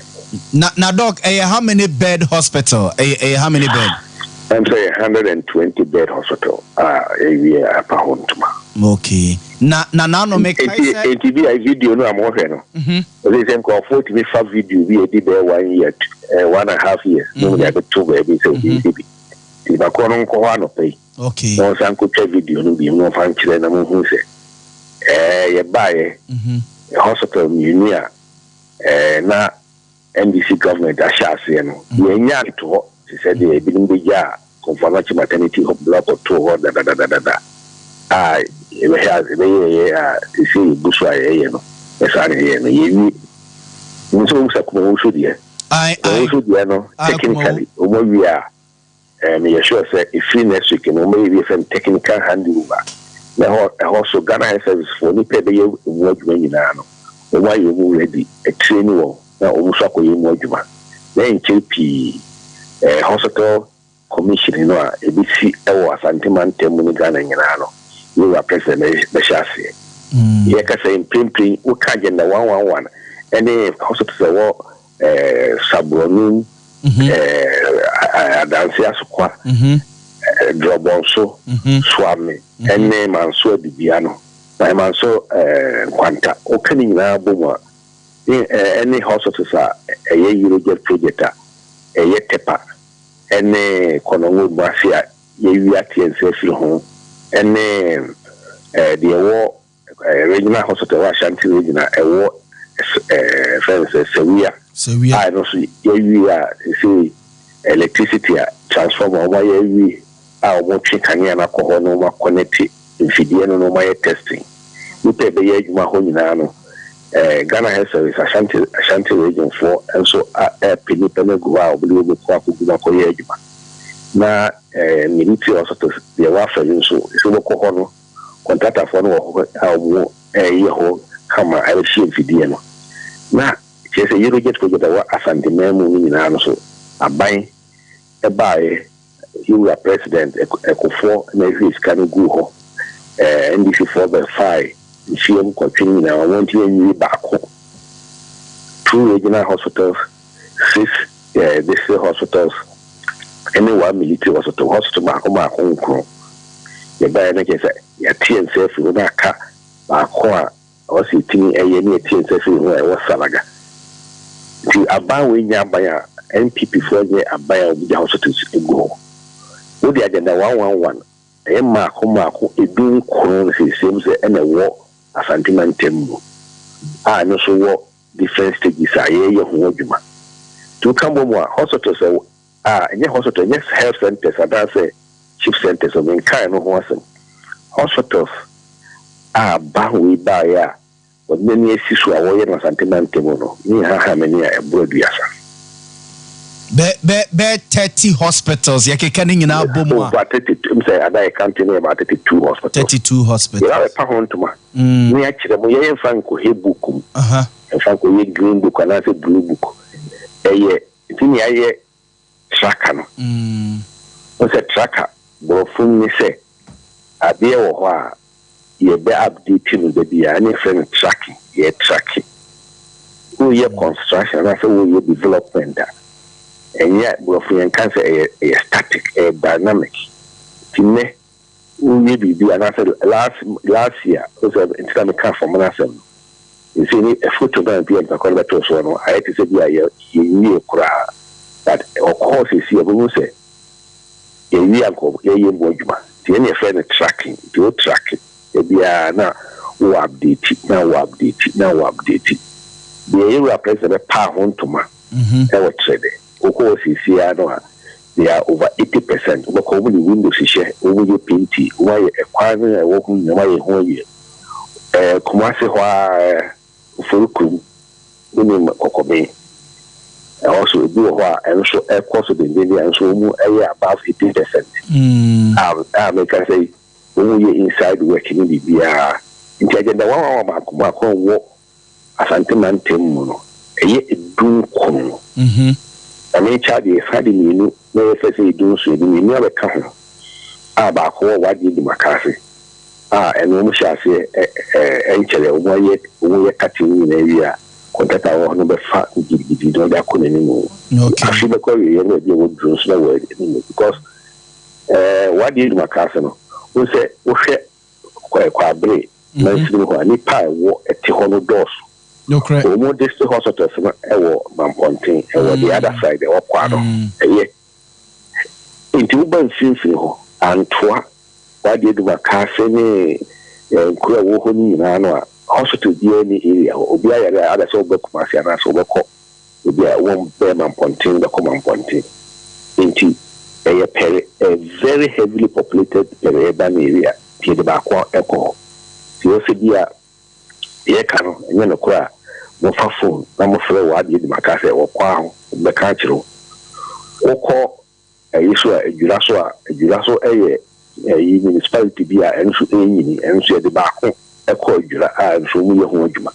Na na doc ɛyɛ how many bed hospital ɛyɛ ɛyɛ how many bed. Ɛm sɛ yɛ 120 bed hospital a yɛwie a apa ho ntoma. Okay na na naano me kae Enti sɛ. enti bi a video no a mohwɛ no ɛsɛ sɛ nkurɔfoɔ tumi fa video bi a ɛdi bɛyɛ one year eh, one and a half years na wɔde abɛto baabi sɛ obi nhwɛ bi. Nti nipa korɔ no nkɔ hɔ anɔpa yi Okay. na ɔnsan nkɔtwa video no bio na ɔmfa nkyerɛ na mohu sɛ ɛɛ yɛbaeɛ hospital mmienu a eh, na NDC government ahyɛ aseɛ no, yɛannya anto hɔ te sɛ deɛ ebinom bɛgyaa Komfo Anokye Maternity hɔ block too hɔ dadadadada a yɛbɛhwɛ a yɛbɛyɛɛyɛ a seesei yɛgu so a yɛyɛ no, nyɛ saa na yɛyɛ no. Yɛnwie. Menim sɛ wohu sɛ Kumawu so deɛ, Ae, Kumawu ae, so deɛ no ae, Kumawu. technically wɔn awie a, Eh, meyɛ sure sɛ ɛfiri next week no wɔbɛyɛ bi yɛfrɛ no technical handover na ɛhɔ ɛhɔ so Ghana Health Service foɔ nnipa a ɛbɛyɛ mu adwuma nyinaa no wɔn ayɛ wɔn ready atrain wɔn na wɔn nso akɔyɛ mu adwuma na ɛnkyɛre pii eh, hospital commission no a ɛbɛsi ɛwɔ Asante mantam mu ne Ghana nyinaa no yɛwura president bɛhyɛ aseɛ. Yɛkasa yi mprempren woka agenda 111 ɛne hospitals ɛwɔ eh, Saborɔnum, mhm. eh, Adanse Asokwa, mhm. eh, Drɔbɔnso, mhm. Suame, ɛne Manso Adubia no, na Manso eh, Nkwanta. Woka ne nyinaa bɔ mu a, ɛne hospitals a ɛyɛ Eurojet project a ɛyɛ Tepa ɛne Kɔnɔngo Kumasi a yɛawi ateɛ nsa afiri ho ɛne deɛ ɛwɔ Regional hospital ɛwɔ Ashanti region a ɛwɔ ɛɛ fɛn no sɛ Sawia a ɛno nso yɛawie a seesei electricity a transformer wɔn ayɛ awie a wɔtwe kanea no akɔ hɔ na wɔn akɔnɛte mfidie no na wɔn ayɛ testing. Nipa ɛbɛyɛ adwuma hɔ nyinaa no ɛɛ Ghana Health Service Ashanti Ashanti region foɔ nso a ɛɛpɛ nipa no agu hɔ a wɔde wɔn bɛkɔ akɔgu mu akɔyɛ adwuma. Na ɛɛ military hospitals deɛ ɛwɔ afɛ no nso sɛ wɔbɛkɔ hɔ no. Kɔntratafoɔ no wɔ hɔ a wɔreyɛ hɔ kama rehyɛ mfidie no. Na kyerɛ sɛ Eurojet project a ɛwɔ Asanteman mu no nyinaa no so aban baeɛ, yɛwura President Kufuor na ɛhwiee sika no guu hɔ. NDC foɔ bɛfae mfeɛ nkɔtwe no nyinaa wɔantumi anwie baako. Two regional hospitals, six district hospitals ne one military hospital, hospital mmaako mmaako nkron. Yɛbaeɛ no kyerɛ sɛ yɛate yɛn nsa afiri ho na aka baako a ɛwɔ sɛ yɛtumi yɛ ne yɛte yɛn nsa afiri ho a ɛwɔ Salaga. Nti aban wei nyɛ aban a NPP foɔ nyɛ aban a wɔgya hospitals gu hɔ. Wode agenda 111 ɛyɛ mmaako mmaako 19 na seesei mu sɛ ɛna ɛwɔ. Asante mantam mu a ɛno nso wɔ different stages a yɛreyɛ ho adwuma. Nti woka bɔ mu a, hospitals a ɛnyɛ hospital, ɛnyɛ health centers anaasɛ chief centers, menkae no ho asɛm. Hospitals a ba wei baeɛ a wɔde n'ani asi so a wɔyɛ no Asante mantam no ne haha me ne a ɛboro 30. Bɛɛ 30 hospitals yɛkeka ne nyinaa bɔ mu a? Over 32, sɛ ada yɛ kante no yɛ about 32 hospitals. 32 hospitals. Yɛba bɛpa ho ntoma ne akyerɛ mo. Yɛyɛ mfa nkɔhɛ book mu, mfa nkɔyɛ green book anaasɛ blue book. Ɛyɛ nti ne ayɛ tracker no. Wo sɛ tracker borɔfo ne sɛ adeɛ wɔ hɔ a yɛbɛ update no da biara ne yɛfrɛ no tracking. Yɛ tracking, woyɛ construction anaasɛ woyɛ development a, ɛnyɛ borɔfo yɛnka sɛ ɛyɛ static, ɛyɛ dynamic. Nti nnɛ woyɛ biribi anaasɛ last year wo sɛ nti na meka fam no asɛm no nsi ne photo no a bi a nipa kɔ no bɛtoo soɔ no ayɛ te sɛ bi a yɛnwie koraa, but ɔkɔɔ sɛsi a bɛhu sɛ yɛwie a nkɔ yɛyɛ mu adwuma. Nti ɛne yɛfrɛ no tracking. Nti wo tracking ebiara na wo update, na wo update, na wo update deɛ yɛwura president bɛpaa ho ntoma ɛwɔ kyerɛ dɛ wokɔ wɔ siesie no a, they are over 80%. Wobɛkɔ, wɔn de windows hyehyɛ, wɔn yɛ paint, wɔn ayɛ ɛkwan no a ɛwɔ ho nyinaa, wɔn ayɛ ho awie. Kumase hɔ a, Ofori kurom, wonim Kɔkɔben, ɛhɔ so ebi wɔ hɔ a ɛno nso ɛkɔ so dendenden a nso wɔn ɛyɛ above 80% a meka sɛ wɔn yɛ inside work ne biribiara. Nti Agenda 111 baako baako a wɔ Asante mantam mu no ɛyɛ 19. Na mekyɛ adeɛ yɛsa de mmienu na yɛfɛ sɛ 17, yɛde mmienu abɛka ho a baako wɔ Wagye Dimaka ase a ɛno wɔn hyɛ aseɛ ɛnkyɛrɛ wɔn ayɛ, wɔn yɛ cutting nyinaa wie a contractor wɔ hɔ no bɛfa gidigidi na ɔde akɔ n'anim. Afe bɛkɔ awieɛ no, baabi a wɔduru nso na wɔ anim because Wagye Dimaka ase no wɔn sɛ wohwɛ Kwabere mansini mu hɔ a, nipa a ɛwɔ ɛte hɔ no dɔɔso. Wɔn mu district hospitals no ɛwɔ Mampɔnten, ɛwɔ the other side, ɛwɔ Kwano. Ɛyɛ nti woba mfimfini hɔ antoa Wade Adumaka ase ne nkuro a ɛwɔ hɔ no nyinaa no a, hospital biara ni area hɔ. Obiara yare a, ada sɛ wobɛ Kumase anaasɛ wobɛkɔ ebi a wɔn bɛɛ Mampɔnten, bɛkɔ Mampɔnten. Nti ɛyɛ peri a very heavily populated peri-urban area. Nti yɛde baako ɛkɔ hɔ. Nti wɔsɛ bi a yɛka no ɛnyɛ nokorɛ a, mofa phone na mofrɛ wɔ adeɛ Adumaka sɛ wɔkɔ aho bɛka akyerɛ wo. Wokɔ ɛyi so a, Adwira so a, Adwira so ɛyɛ ɛyi municipality bi a ɛno nso ɛnyini. Ɛno nso yɛde baako ɛkɔ Adwira a ɛno nso wɔn yɛ ho adwuma.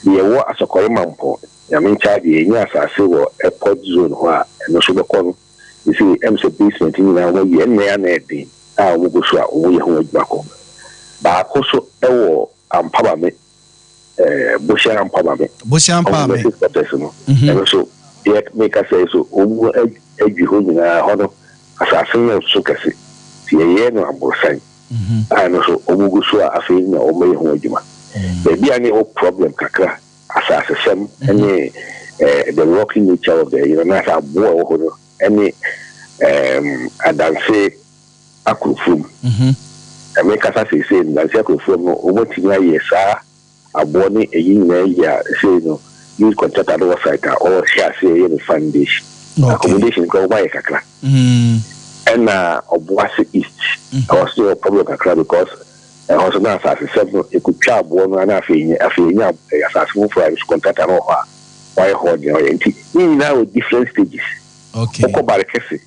Deɛ ɛwɔ Asɔkɔre Mampɔn, Nyame nkyɛn deɛ, yɛnyɛ asase wɔ airport zone hɔ a ɛno nso bɛkɔ no sisi sɛ basement nyinaa wɔn awie ɛnna ɛyɛ na ɛden a wɔn gu so a wɔn yɛ ho adwuma kɔ. Baako so ɛwɔ Ampabame, Bohyɛ Ampabame. Bohyɛ Ampabame. Ɔmo quarters no, ɛno nso yɛ meka sɛ so wɔn adwi hɔ nyinaa. Hɔ no asase no so kɛse nti yɛyɛ no aborosan a ɛno nso wɔn gu so a afei na wɔn bɛyɛ ho adwuma. Baabi a ne ɛwɔ problem kakra, asasesɛm ne the rocky nature of the anaasɛ aboɔ a ɛwɔ hɔ no ne Adanse Akurofuom. Ɛme kasa seesei no, Adanse Akurofuom no, wɔatumi ayɛ saa aboɔ ne ɛyi nyinaa yi a sei no lead contractor no wɔ site a ɔhyɛ aseɛ yɛ ne foundation. Accommodation kora wɔn ayɛ kakra. Ɛna Ɔboase East ɛwɔ so yɛ problem kakra because ɛhɔ so na asase sɛm no ekutwa aboɔ no ana afei enya asase foforɔ a nso contractor no wɔ hɔ a wɔayɛ hɔ deɛ ɔyɛ. Nti ne nyinaa wɔ different stages. Wokɔ Barekɛse,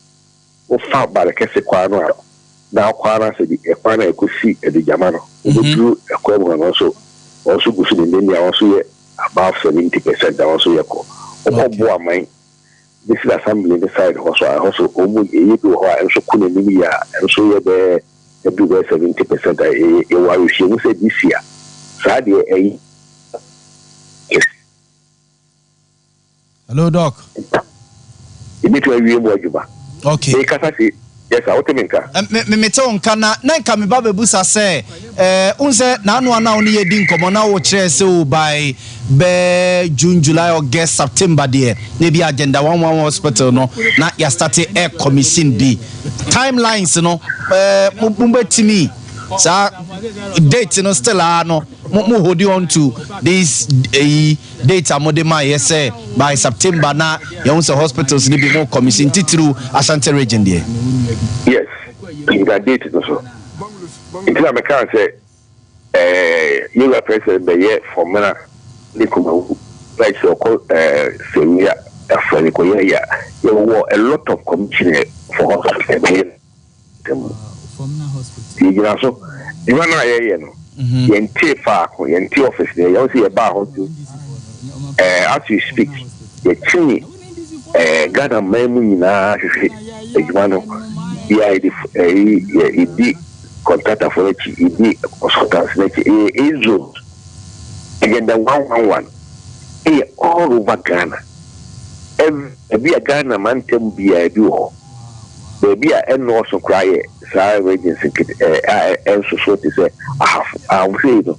wofa Barekɛse kwan no a na kwan no asɛ bi ɛkwan no a ɛkɔsi Adugyama no, wobɛduru ɛkwan mu hɔ no nso wɔn nso gu so dendenden a wɔn nso yɛ above 70% a wɔn nso yɛ kɔ. Wokɔ Boaman District Assembly ne side hɔ so a, ɛhɔ so wɔn mu ɛyɛ bi wɔ hɔ a ɛnso kɔ n'anim yie a ɛnso yɛ bɛyɛ ɛdu bɛyɛ 70% a yɛwɔ awerɛhyɛmu sɛ this year saa deɛ ɛyi. Hello, Doc. Ebitumi awie mu adwuma. Mekasa se, yes sir, wote me nka? Me mete wo nka na nka me ba bɛbusa sɛ n sɛ n'ano a na wo ne yɛdi nkɔmmɔ na wokyerɛ sɛ o by bɛɛ June, July, August, September deɛ na ebi Agenda 111 hospital no na yɛastart air commission bi. Timelines no, mobɛtumi saa date no still a no? mo mo hold on to this eyi date a mode ma yɛ sɛ by September na yɛn ho sɛ hospitals ni bi mo commission titiriw Ashanti Region deɛ? Yes, yɛgyina date no so. Nti na mekaa sɛ eh, yɛwura president bɛyɛ Fɔmena ne Kumawu na kyerɛ ɔkɔ eh, Sewia afra ne kɔyɛ yɛ a yɛwɔ a lot of commission for hospitals ɛbɛyɛ mu. Nti yɛgyina so. Adwuma no a yɛyɛ no, yɛntee faako, yɛnte office no, yɛyɛ wo sɛ yɛbaa hɔ nti, eh, as we speak, yɛkyini eh, Ghana man mu nyinaa hwehwɛ adwuma no biara, yɛde eh, yɛdi contractorfoɔ no akyi, yɛdi consultants no akyi, ɛyɛ eight zones, agenda 111 ɛyɛ all over Ghana, every, baabi a Ghana mantam biara bi wɔ hɔ. Baabi a ɛnnɔɔso koraa yɛ saa regions nkete ɛɛ a ɛnsoso te sɛ Ahafo. Ahafo sei no,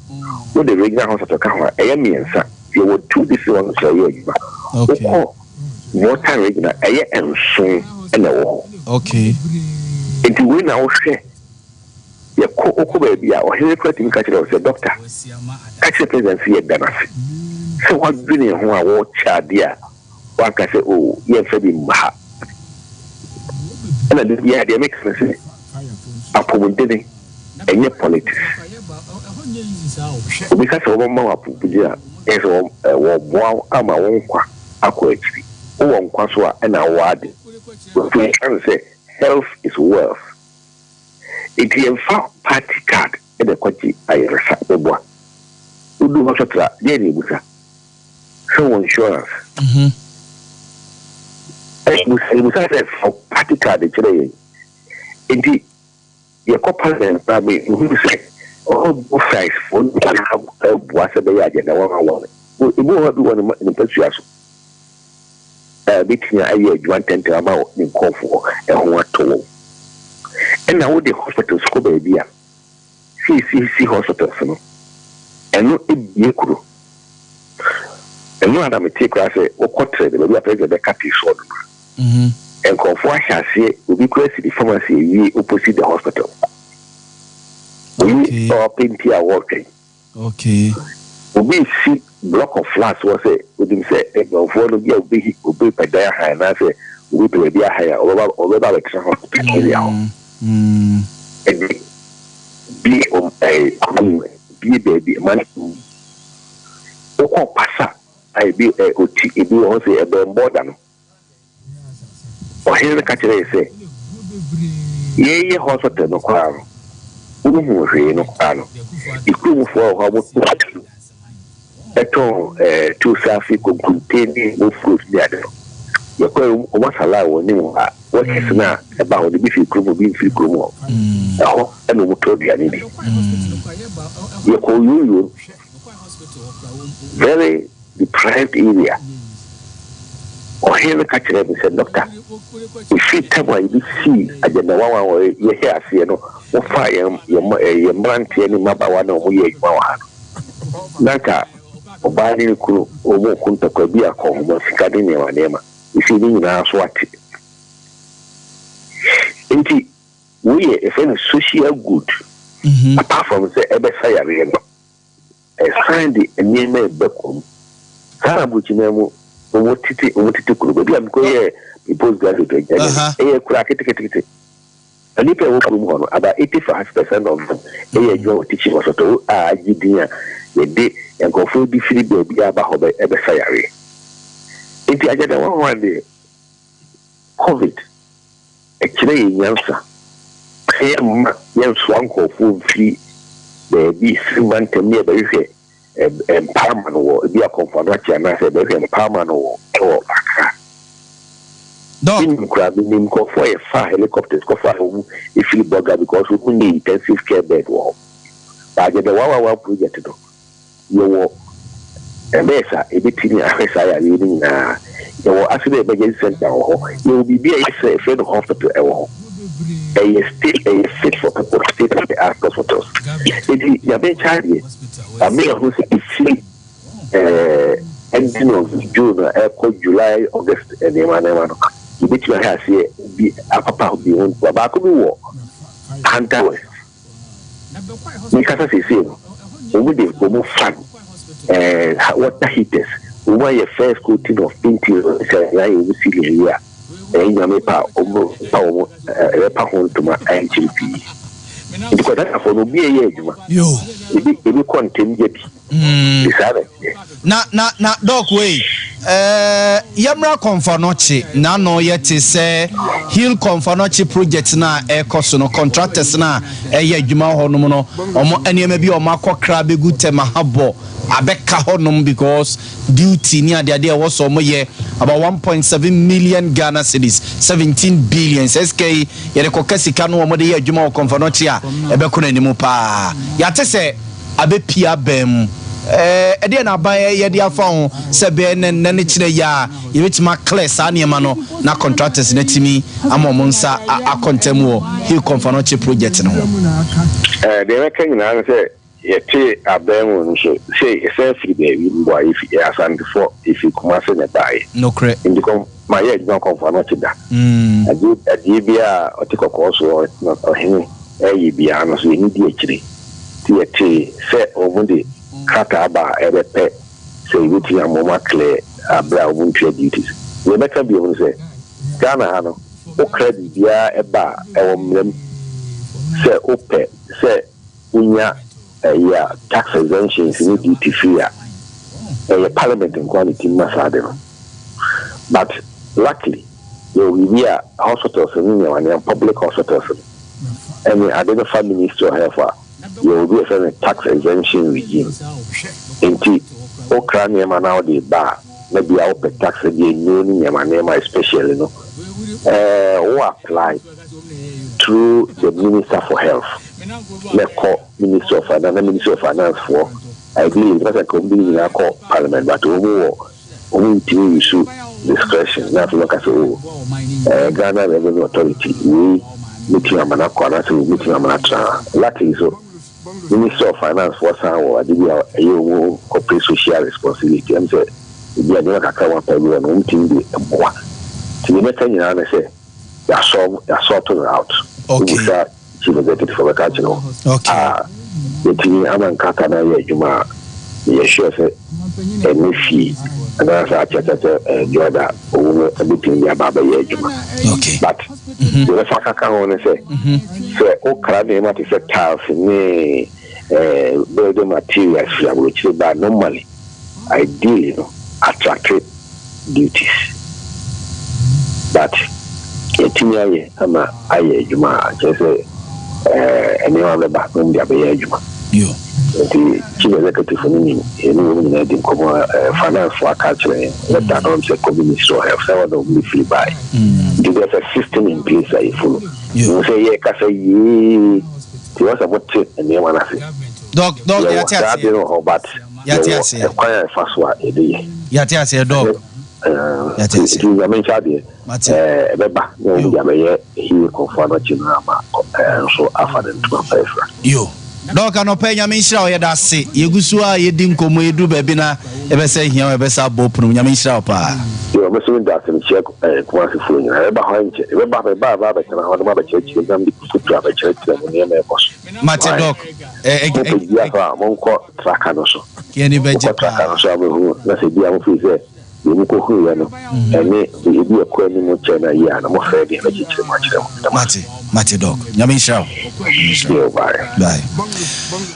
wode regional hospital ka ho a, ɛyɛ mmiɛnsa. Yɛwɔ two district hospitals a ɛyɛ adwuma. Wokɔ Volta region a, ɛyɛ nson na ɛwɔ hɔ. Okay. Nti wei na wohwɛ, yɛkɔ wokɔ baabi a, ɔhene koraa tumi ka kyerɛ wo sɛ, doctor, ka kyerɛ president sɛ yɛda no ase sɛ wadwene ho a wɔrekyɛ adeɛ a Wanka sɛ, Oh, yɛmfa bi mma ha. Ɛna da biara deɛ meka ne sɛ, apɔmudene ɛnyɛ politics. Obi ka sɛ wɔbɛma wo apɔmuden a, ɛyɛ sɛ wɔboa wo ama wo nkwa akɔ akyiri. Wowɔ nkwa so a, ɛna wowɔ ade. Nti yɛka no sɛ health is wealth. Nti yɛmfa party card na ɛkɔgye ayaresa. Meboa. Wodu hospital a, deɛn na yɛbusa? Sɛ wɔ insurance. Ɛbusa sɛ fa party card kyerɛ yɛn. Nti yɛkɔ parliament na me hu sɛ all both sides fo nyinaa ɛboa sɛ bɛyɛ agenda wɔn awɔ no. Ebi wɔ hɔ bi wɔ ne mpasua so. A ebetumi ayɛ adwuma ntɛmntɛm ama ne nkurɔfoɔ ɛho atɔ wɔn. Ɛna wode hospitals kɔ baabi a seesei hospitals no, ɛno ebue kuro. Ɛno a na metee koraa sɛ wokɔ Trɛde, baabi a president bɛka tee soɔ no no a, nkurɔfoɔ ahyɛ aseɛ, obi koraa si ne pharmacy awie opposite the hospital. Oyi ɔpɛ nti a wɔretwɛn. Okay. Obi si block of flats wɔ sɛ onim sɛ adwumayɛfoɔ no bi a obi obi pɛ dan ahan anaasɛ obi pɛ baabi ahan a ɔbɛba ɔbɛba abɛtena hɔ area hɔ. Ɛde bie ɔm ɛɛ kurom bie baabi ma no wokɔ pasa a ebi ɛ oti ebi wɔ hɔ sɛ ɛbɛn bɔɔda no. Ɔhene no ka kyerɛɛ sɛ, Yɛreyɛ hospital no koraa no, wonhuu hwee no koraa no, ne kuromfoɔ a wɔ hɔ a wɔtɔn tuo, tɔn ɛɛ tuo safe, konkonte ne bofuro ne ade no, yɛkɔe wɔn asa line wɔ anim hɔ a, workers no a ɛba hɔ no, ebi firi kurom hɔ, ebi mfiri kurom hɔ. Ɛhɔ na wɔtɔ aduane di. Yɛkɔɔ Yoyo, very deprived area. Ɔhene no ka kyerɛɛ me sɛ, Dɔkta, ɛfiri tam a yɛbɛsii Agenda 111 yɛhyɛɛ aseɛ no, mofaa yɛn, yɛn, yɛn mmeranteɛ ne mmabaawa na wɔyɛ adwuma wɔ ha no, na anka ɔbaa ne ne kunu wɔreko ntɔkwa bi akɔnhoma, sika ne nneɛma nneɛma. Ɛsei ne nyinaa so ate. Enti, wei yɛ, yɛfrɛ no social good. Apart from sɛ ɛbɛsa yareɛ no, Ɛsan de nneɛma reba kurom. Saa na aburokyiman mu wɔn tete wɔn tete kuro baabi a mekɔ yɛ me post graduate adwuma no ɛyɛ kura ketekete. Na nnipa a ɛwɔ kurom hɔ no about 85 percent of them ɛyɛ adwuma wɔ teaching hospital a agye din a yɛde nkurɔfoɔ bi firi baabi aba hɔ bɛ ɛbɛsa yareɛ. Nti agyada wɔn deɛ covid Ɛkyerɛ yɛn nyansa sɛ yɛmma yɛnsoa nkurɔfoɔ mfiri baabi firi mantam ne yɛbɛhwehwɛ mpa ama no wɔ ebi a Komfo Anokye anaasɛ yɛbɛhwehwɛ mpa ama no wɔ wɔ Accra. Doc. Menim koraa, menim nkurɔfoɔ a yɛfaa helicopters kɔfaa wɔn firi Bolga because wɔn nni intensive care bed wɔ hɔ. But the 111 project no, Yɛwɔ nurse a ebetumi ahwɛ saa yareɛ no nyinaa. Yɛwɔ accident emergency center wɔ hɔ. Yɛwɔ biribi a yɛsɛ yɛfrɛ no hospital ɛwɔ hɔ. Ɛyɛ state ɛyɛ fit for purpose state of the art hospitals. Eti Nyame nkyɛ adeɛ, Nyame ahu sɛ efiri ɛɛ ending of June a ɛkɔ July August nneɛma nneɛma no yɛbɛtumi ahwɛ aseɛ bi apapa bi ho ntoa. Baako bi wɔ Hunter West. Mekasa seesei no. Wɔn de wɔn fan, ɛɛ water heaters, wɔn ayɛ first coating of painting sɛ yɛayɛ wɔn ceiling awie a, ɛyɛ Nyame pɛ a wɔn pa wɔn ɛbɛpa ho ntoma ɛnkyere pii. Nti kɔntraktafoɔ no obi ɛyɛ adwuma. Ebi ebi kɔ ntɛm gya bi. Nti saa na ɛteɛ. Na na na Doc wei ɛɛ yɛmmra Kɔmfanɔkye n'ano yɛte sɛ Heal Kɔmfanɔkye project no a ɛrekɔ so no contractors no a ɛyɛ adwuma wɔ hɔnom no wɔn nneɛma bi a wɔn akɔkra abɛgu Tema Harbour abɛka hɔnom because duty ne adeade a ɛwɔ sɛ wɔn yɛ about 1.7 million Ghana cedis 17 billion sɛ sika yi yɛde kɔka sika no wɔn de yɛ adwuma wɔ Kɔmfanɔkye a ɛbɛkɔ n'anim paa yɛate sɛ abɛpue aban mu. Ɛdeɛn na aban yɛ de afa ho sɛ ɛbɛyɛ nnɛ nnɛ ne kyerɛ yi a yɛbɛtumi a clear saa nneɛma no na contractors no atumi ama wɔn nsa akɔ ntɛm wɔ Hill Komfo-Anokye project no ho? Deɛ mɛka nyinaa ne sɛ yɛte aban mu no nso sɛ yɛsan firi baabi mboa yɛfi yɛ Asantefoɔ yɛfiri Kumase na ɛbaeɛ. Nokorɛ. Nti kɔm mayɛ adwuma Komfo-Anokye da. Adeɛ adeɛ biara a ɔte kɔkɔɔ soɔ ɔhene ɛyɛ biara no so yɛni di akyire. Nti yɛtee sɛ wɔn de krataa aba a ɛbɛpɛ sɛ yɛbɛtumi ama wɔn aclear aberɛ a wɔn ntua duties. Deɛ mɛka bio ne sɛ, Ghana ha no, wokra biribiara ɛba a, ɛwɔ mmara mu sɛ wopɛ sɛ wonya ɛyi a, tax exemptions ne duty free a, ɛyɛ parliament nko ara na ɛtumi ma saa ade no. But luckily, yɛwɔ biribi a hospitals ne nneɛma nneɛma, public hospitals no, ɛne ade no fa Ministry of Health a, yɛwɔ bi a yɛfrɛ no tax exemption regime. Nti wokra nneɛma na wode ba a, na bia wopɛ tax deɛ nnuro ne nneɛma nneɛma especially no, eh, wo apply through the Minister for Health na ɛkɔ Ministry of Finance na Ministry of Finance foɔ ideally nka sɛ nka wɔn de ne nyinaa kɔ parliament but wɔn wɔ wɔn ntumi use discretion na afei wɔka sɛ o eh, Ghana Revenue Authority wei mɛtumi ama no akɔ anaasɛ wei mɛtumi ama no atena ha. Luckily so Ministry of Finance foɔ san wɔ ade bi a ɛyɛ wɔn corporate social responsibility ɛm sɛ ebi a nneɛma kakra wɔn apɛ bi wɔ no wɔn tumi de boa. Nti deɛ mɛka nyinaa ne sɛ yɛasɔ yɛasort no out. Wobusa Chief Executive ɔbɛka akyerɛ wo a yɛtumi ama nkrataa no ayɛ adwuma a meyɛ sure sɛ ɛne fie anaasɛ akyɛkyɛkyɛ Jordan owu no ɛbɛtumi de aba abɛyɛ adwuma. But deɛ mɛfa kaka ho ne sɛ sɛ wokra nneɛma te sɛ tiles ne building materials firi aburokyire ba normally ideally no attract duties but yɛatumi ayɛ ama ayɛ adwuma a kyerɛ sɛ nneɛma bɛba na wɔn de abɛyɛ adwuma. Nti chief executive no nim yɛne wɔn nyinaa di nkɔmmɔ, finance fo aka akyerɛ yɛn letter no sɛ kɔ Ministry of Health sɛ wɔn na wɔn de firi bae. Nti there's a system in place a yɛ follow. Wɔn sɛ yɛ kasa yie nti wɔn sɛ mote nneɛma no ase. Yɛwɔ saa ade no wɔ hɔ but yɛwɔ ɛkwan a ɛfa so a yɛde yɛ. Yɛate aseɛ Doc. Yɛate aseɛ. Nti Nyame nkyɛ adeɛ ɛbɛba na wɔn de abɛyɛ heal Kɔmfo Anɔkye no ama nso afa ne ntoma pa afira. Yo. Doc anɔpa yi Nyame nhyira wo yɛda ase yɛgu so a yɛdi nkɔmmɔ yɛduru baabi na yɛbɛsɛ hia wo yɛbɛsɛ abɔ pono mu Nyame nhyira wo paa. Yo, me nso meda ase mekyia Kumasi foɔ nyinaa yɛbɛba hɔ ɛnkyɛ yɛbɛba meba a mɛba abɛtena hɔ na mabɛkyerɛkyerɛ mu na mede foto abɛkyerɛkyerɛ mo nneɛma ɛkɔ so. Mate Doc. Mopɛ bia so a monkɔ traka no so. Yɛn ani bɛgye Mokɔ traka no so a mobɛhunu na sɛ bia mofii sɛ deɛ mokɔhunuiɛ no ɛne ebi ɛkɔ anim kyɛn no yie a na mofrɛ deɛ mɛkyekyere mu akyerɛ mo. Meda mo ase. Mate, mate Doc. Nyame nhyira wo. Nyame nhyira wo. Yo, bye. Bye.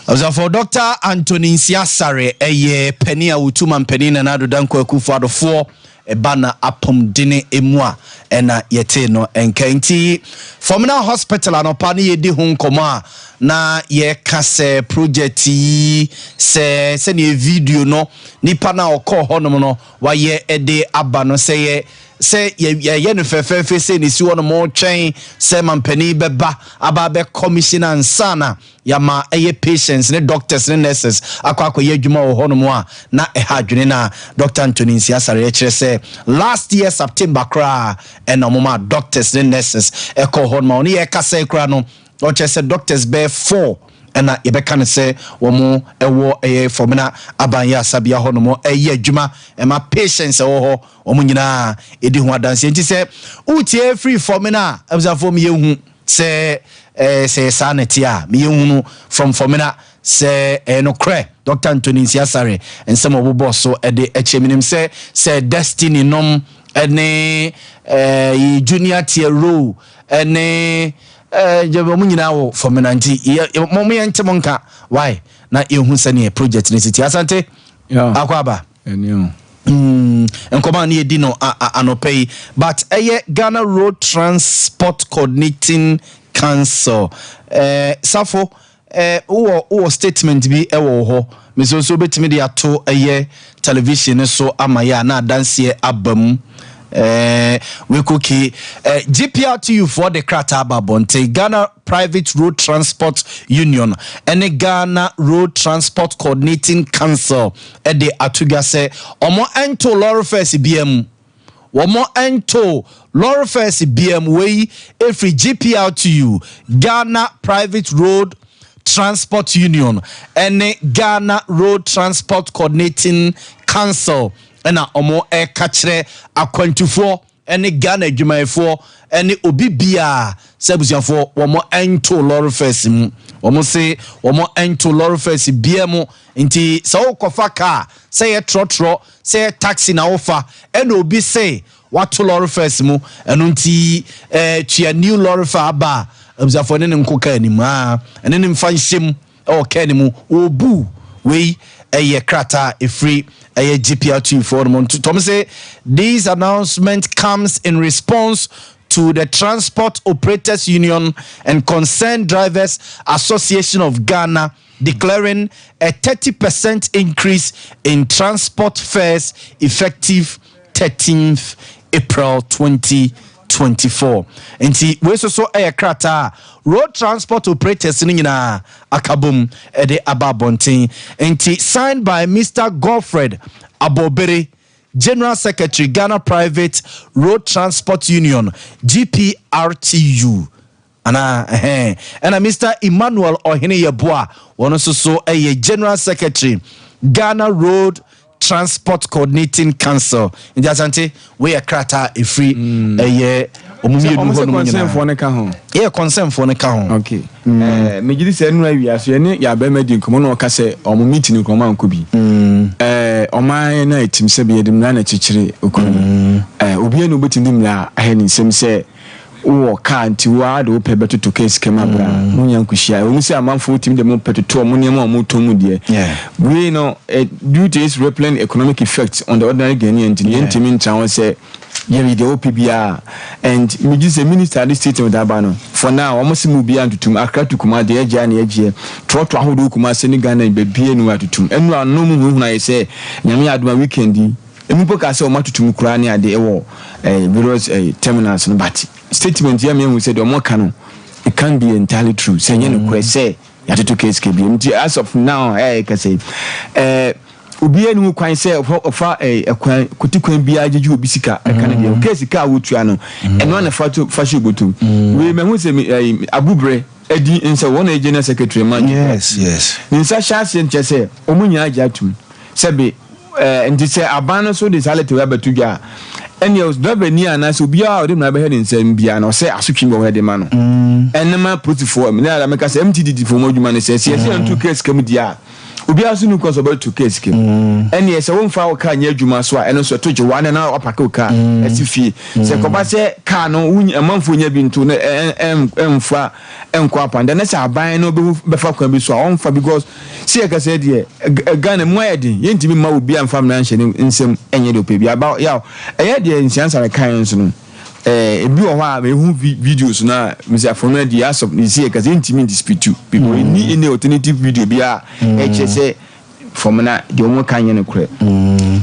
Abusuafoɔ, Doctor Anthony Nsia Asare ɛyɛ panin a wɔtu mampanin Nana Addo Dankwa Akufo Addofoɔ ɛba na apɔmudene mu a ɛna yɛtee no nka. Nti Fomena Hospital anɔpa ne yɛdi ho nkɔmmɔ a na yɛka sɛ project yi sɛ sɛdeɛ video no nipa no a ɔkɔɔ hɔnom no wayɛ de aba no sɛ yɛ sɛ yɛyɛ no fɛfɛɛfɛ sɛ ne si hɔnom twɛn sɛ mampanin bɛba aba abɛ commission ansa na Yɛama ɛyɛ patients ne doctors ne nurses akɔ akɔyɛ adwuma wɔ hɔnom a na ɛha adwene na Doctor Anthony Nsiah-Asare kyerɛ sɛ last year September koraa ɛna wɔmaa doctors ne nurses ɛkɔɔ hɔnom a ɔne yɛrekasa yi koraa no ɔkyerɛ sɛ doctors bɛyɛ four ɛna yɛbɛka no sɛ wɔn ɛwɔ ɛyɛ Fomena Aban Ayarsabea hɔnom ɛyɛ adwuma ɛma patients ɛwɔ hɔ wɔn nyinaa ɛdi ho adanseɛ nti sɛ wotie firi Fomena a abusuafoɔ meyɛ hu. Sɛ eh, sɛ saa na ɛteɛ a, meyɛ hunu from Fɔmena. sɛ ɛyɛ nokorɛ Doctor Anthony Nsiah-Asare nsɛm a ɔbobɔɔ so de kyerɛ. Menim sɛ sɛ Destiny nom ne eh, Junior Tiero ne eh, wɔn nyinaa wɔ Fomena nti mo yɛn nte mo nka why na yɛhu sɛdeɛ project no si ti. Asante akɔ aba. Nkɔmɔ a ne yɛdi no anɔpa yi but ɛyɛ Ghana Road Transport Coordinating Council. Safo, wowɔ statement bi ɛwɔ wo hɔ, mesɛ nso wobɛtumi de ato ɛyɛ television no so ama yɛ a na adanseɛ aba mu. Wekoki GPRTU foɔ de krataa aba abɔnten. Ghana Private Road Transport Union ɛne Ghana Road Transport Coordinating Council ɛde ato dwa sɛ ɔmo ɛnto lorry fares bia mu, wɔn nto lorry fares bia mu. Wei efiri GPRTU, Ghana Private Road Transport Union, ɛne Ghana Road Transport Coordinating Council, ɛna wɔn ɛka kyerɛ akwantufoɔ ɛne Ghana adwumayɛfoɔ ɛne obi biara sɛ abusuafoɔ, wɔn nto lorry fares mu. Wɔn se wɔn nto lorry fares bia mu, nti sɛ wokɔfa kaa, sɛ yɛ trɔtrɔ, sɛ yɛ taxi na wofa, ɛna obi se wato lorry fares mu, ɛno nti tua new lorry fare aba a, abusuafoɔ ne ne nko kaa anim aa ɛne ne mfa nhyɛm ɛwɔ kaa ne mu wɔbu. Wei ɛyɛ krataa ɛfiri ɛyɛ GPRTU foɔ no mu. Tɔm sɛ this announcement comes in response to the Transport Operators Union and Concerned Drivers Association of Ghana declaring a 30% increase in transport fares effective 13th April 2024. Nti wei nso so ɛyɛ krataa a road transport operators no nyinaa aka bom ɛde aba abɔnten. Nti signed by Mr. Godfred Abobere, General Secretary, Ghana Private Road Transport Union, GPRTU, anaa ɛhɛn, ɛna Mr. Emmanuel Ɔhene Yɛboa, wɔn nso so ɛyɛ General Secretary, Ghana Road Transport Coordinating Council. Nti Asante, wei yɛ krataa ɛfiri ɛyɛ ɔmo mmienu ɔmo hɔ sɛ nom concernfoɔ nyinaa no ka ho. Yɛ concernfoɔ no ka ho. Okay, megye di sɛ nnura awia so yɛne yɛabɛma di nkɔmmɔ na ɔka sɛ ɔmo meeting nkɔmmɔ ankɔ bi. Ɔman no a ɛtim sɛ bi yɛde mmara na kyekyere okuro no, obiara na wobɛtumi de mmara ahɛ ne nsɛm sɛ wowɔ kaa nti woa de wopɛ bɛtoto kaa sika mu abra wonya nkɔhyia. Ɛwɔ mu sɛ amanfoɔ wotumi de mo pɛ toto ɔmo nneɛma a ɔmo tɔn mu deɛ, wei no due to its rippling economic effect on the ordinary Ghanaian nti no, yɛntumi ntra ho sɛ yɛyɛ deɛ wopɛ biara. And megye sɛ minister de statement aba no, for now ɔmo sɛ mu biara ntotom. Accra to Kumasi deɛ, yɛgye a na yɛgyeɛ. Trɔtrɔ ahodoɔ Kumasi ne Ghana baabiara nu atotom. Ɛnu ano mu huhuna yɛ sɛ Nyame adom a weekend yi emu mpo ka sɛ ɔmo atotom koraa ne ade ɛwɔ various terminals no, but statement yɛ mehu sɛ deɛ ɔmo ka no, it can be entirely true sɛ ɛnyɛ nokorɛ sɛ yɛatoto case ka bio. Nti as of now ɛyɛ kɛsɛ obiara ni ho kwan sɛ ɔfa ɛkwan kote kwan biara gyegye obi sika ɛka ne deɛ ɔka sika a wotua no, ɛno ana fa to fa hyɛ obotom. Wei mɛhu sɛ abubrɛ ɛdi nsɛ wɔn na ɛgye general secretary ma ne nsa hyɛ aseɛ nkyɛ sɛ wɔn nyinaa gye atum sɛbi nti sɛ aban no so de saa letter wei abɛto dwa a, ɛnneɛ driver ni anaasɛ obiara a ɔde mmara bɛhɛ ne nsam biara no, ɔsɛ asotwe bi wɔ hɔ de ma no. Ɛne ma polisifoɔ ne ara meka sɛ MTTD foɔ mu adwuma no sɛ sɛ yɛnto kaa sika mu deɛ a, obiara so nu kwan sɛ ɔbɛto kaa sika mu. Ɛneɛ sɛ womfa wo kaa nyɛ adwuma so a, ɛno nso ɛto gye wa ne na wapake wo kaa ɛsi fie sɛ kɔba sɛ kaa no amanfoɔ nya bi nto na ɛmfa ɛnkɔ apanda na sɛ aban no bɛhu bɛfa kwan bi so a ɔmfa, because sɛ yɛka sɛ deɛ Ghana mu ayɛ den, yɛntumi mma obi amfa mmara nhyɛ ne nsɛm ɛnyɛ deɛ ɔpɛ bi aba yaw. Ɛyɛ deɛ nsiansare kan nso no, ebi wɔ hɔ a mehu videos no a mesɛ afɔ no adi asɔ ne si yɛka sɛ yɛntumi dispute because ɛni any alternative video bi a ɛkyerɛ sɛ fam na deɛ wɔn ka nyɛ no korɛ.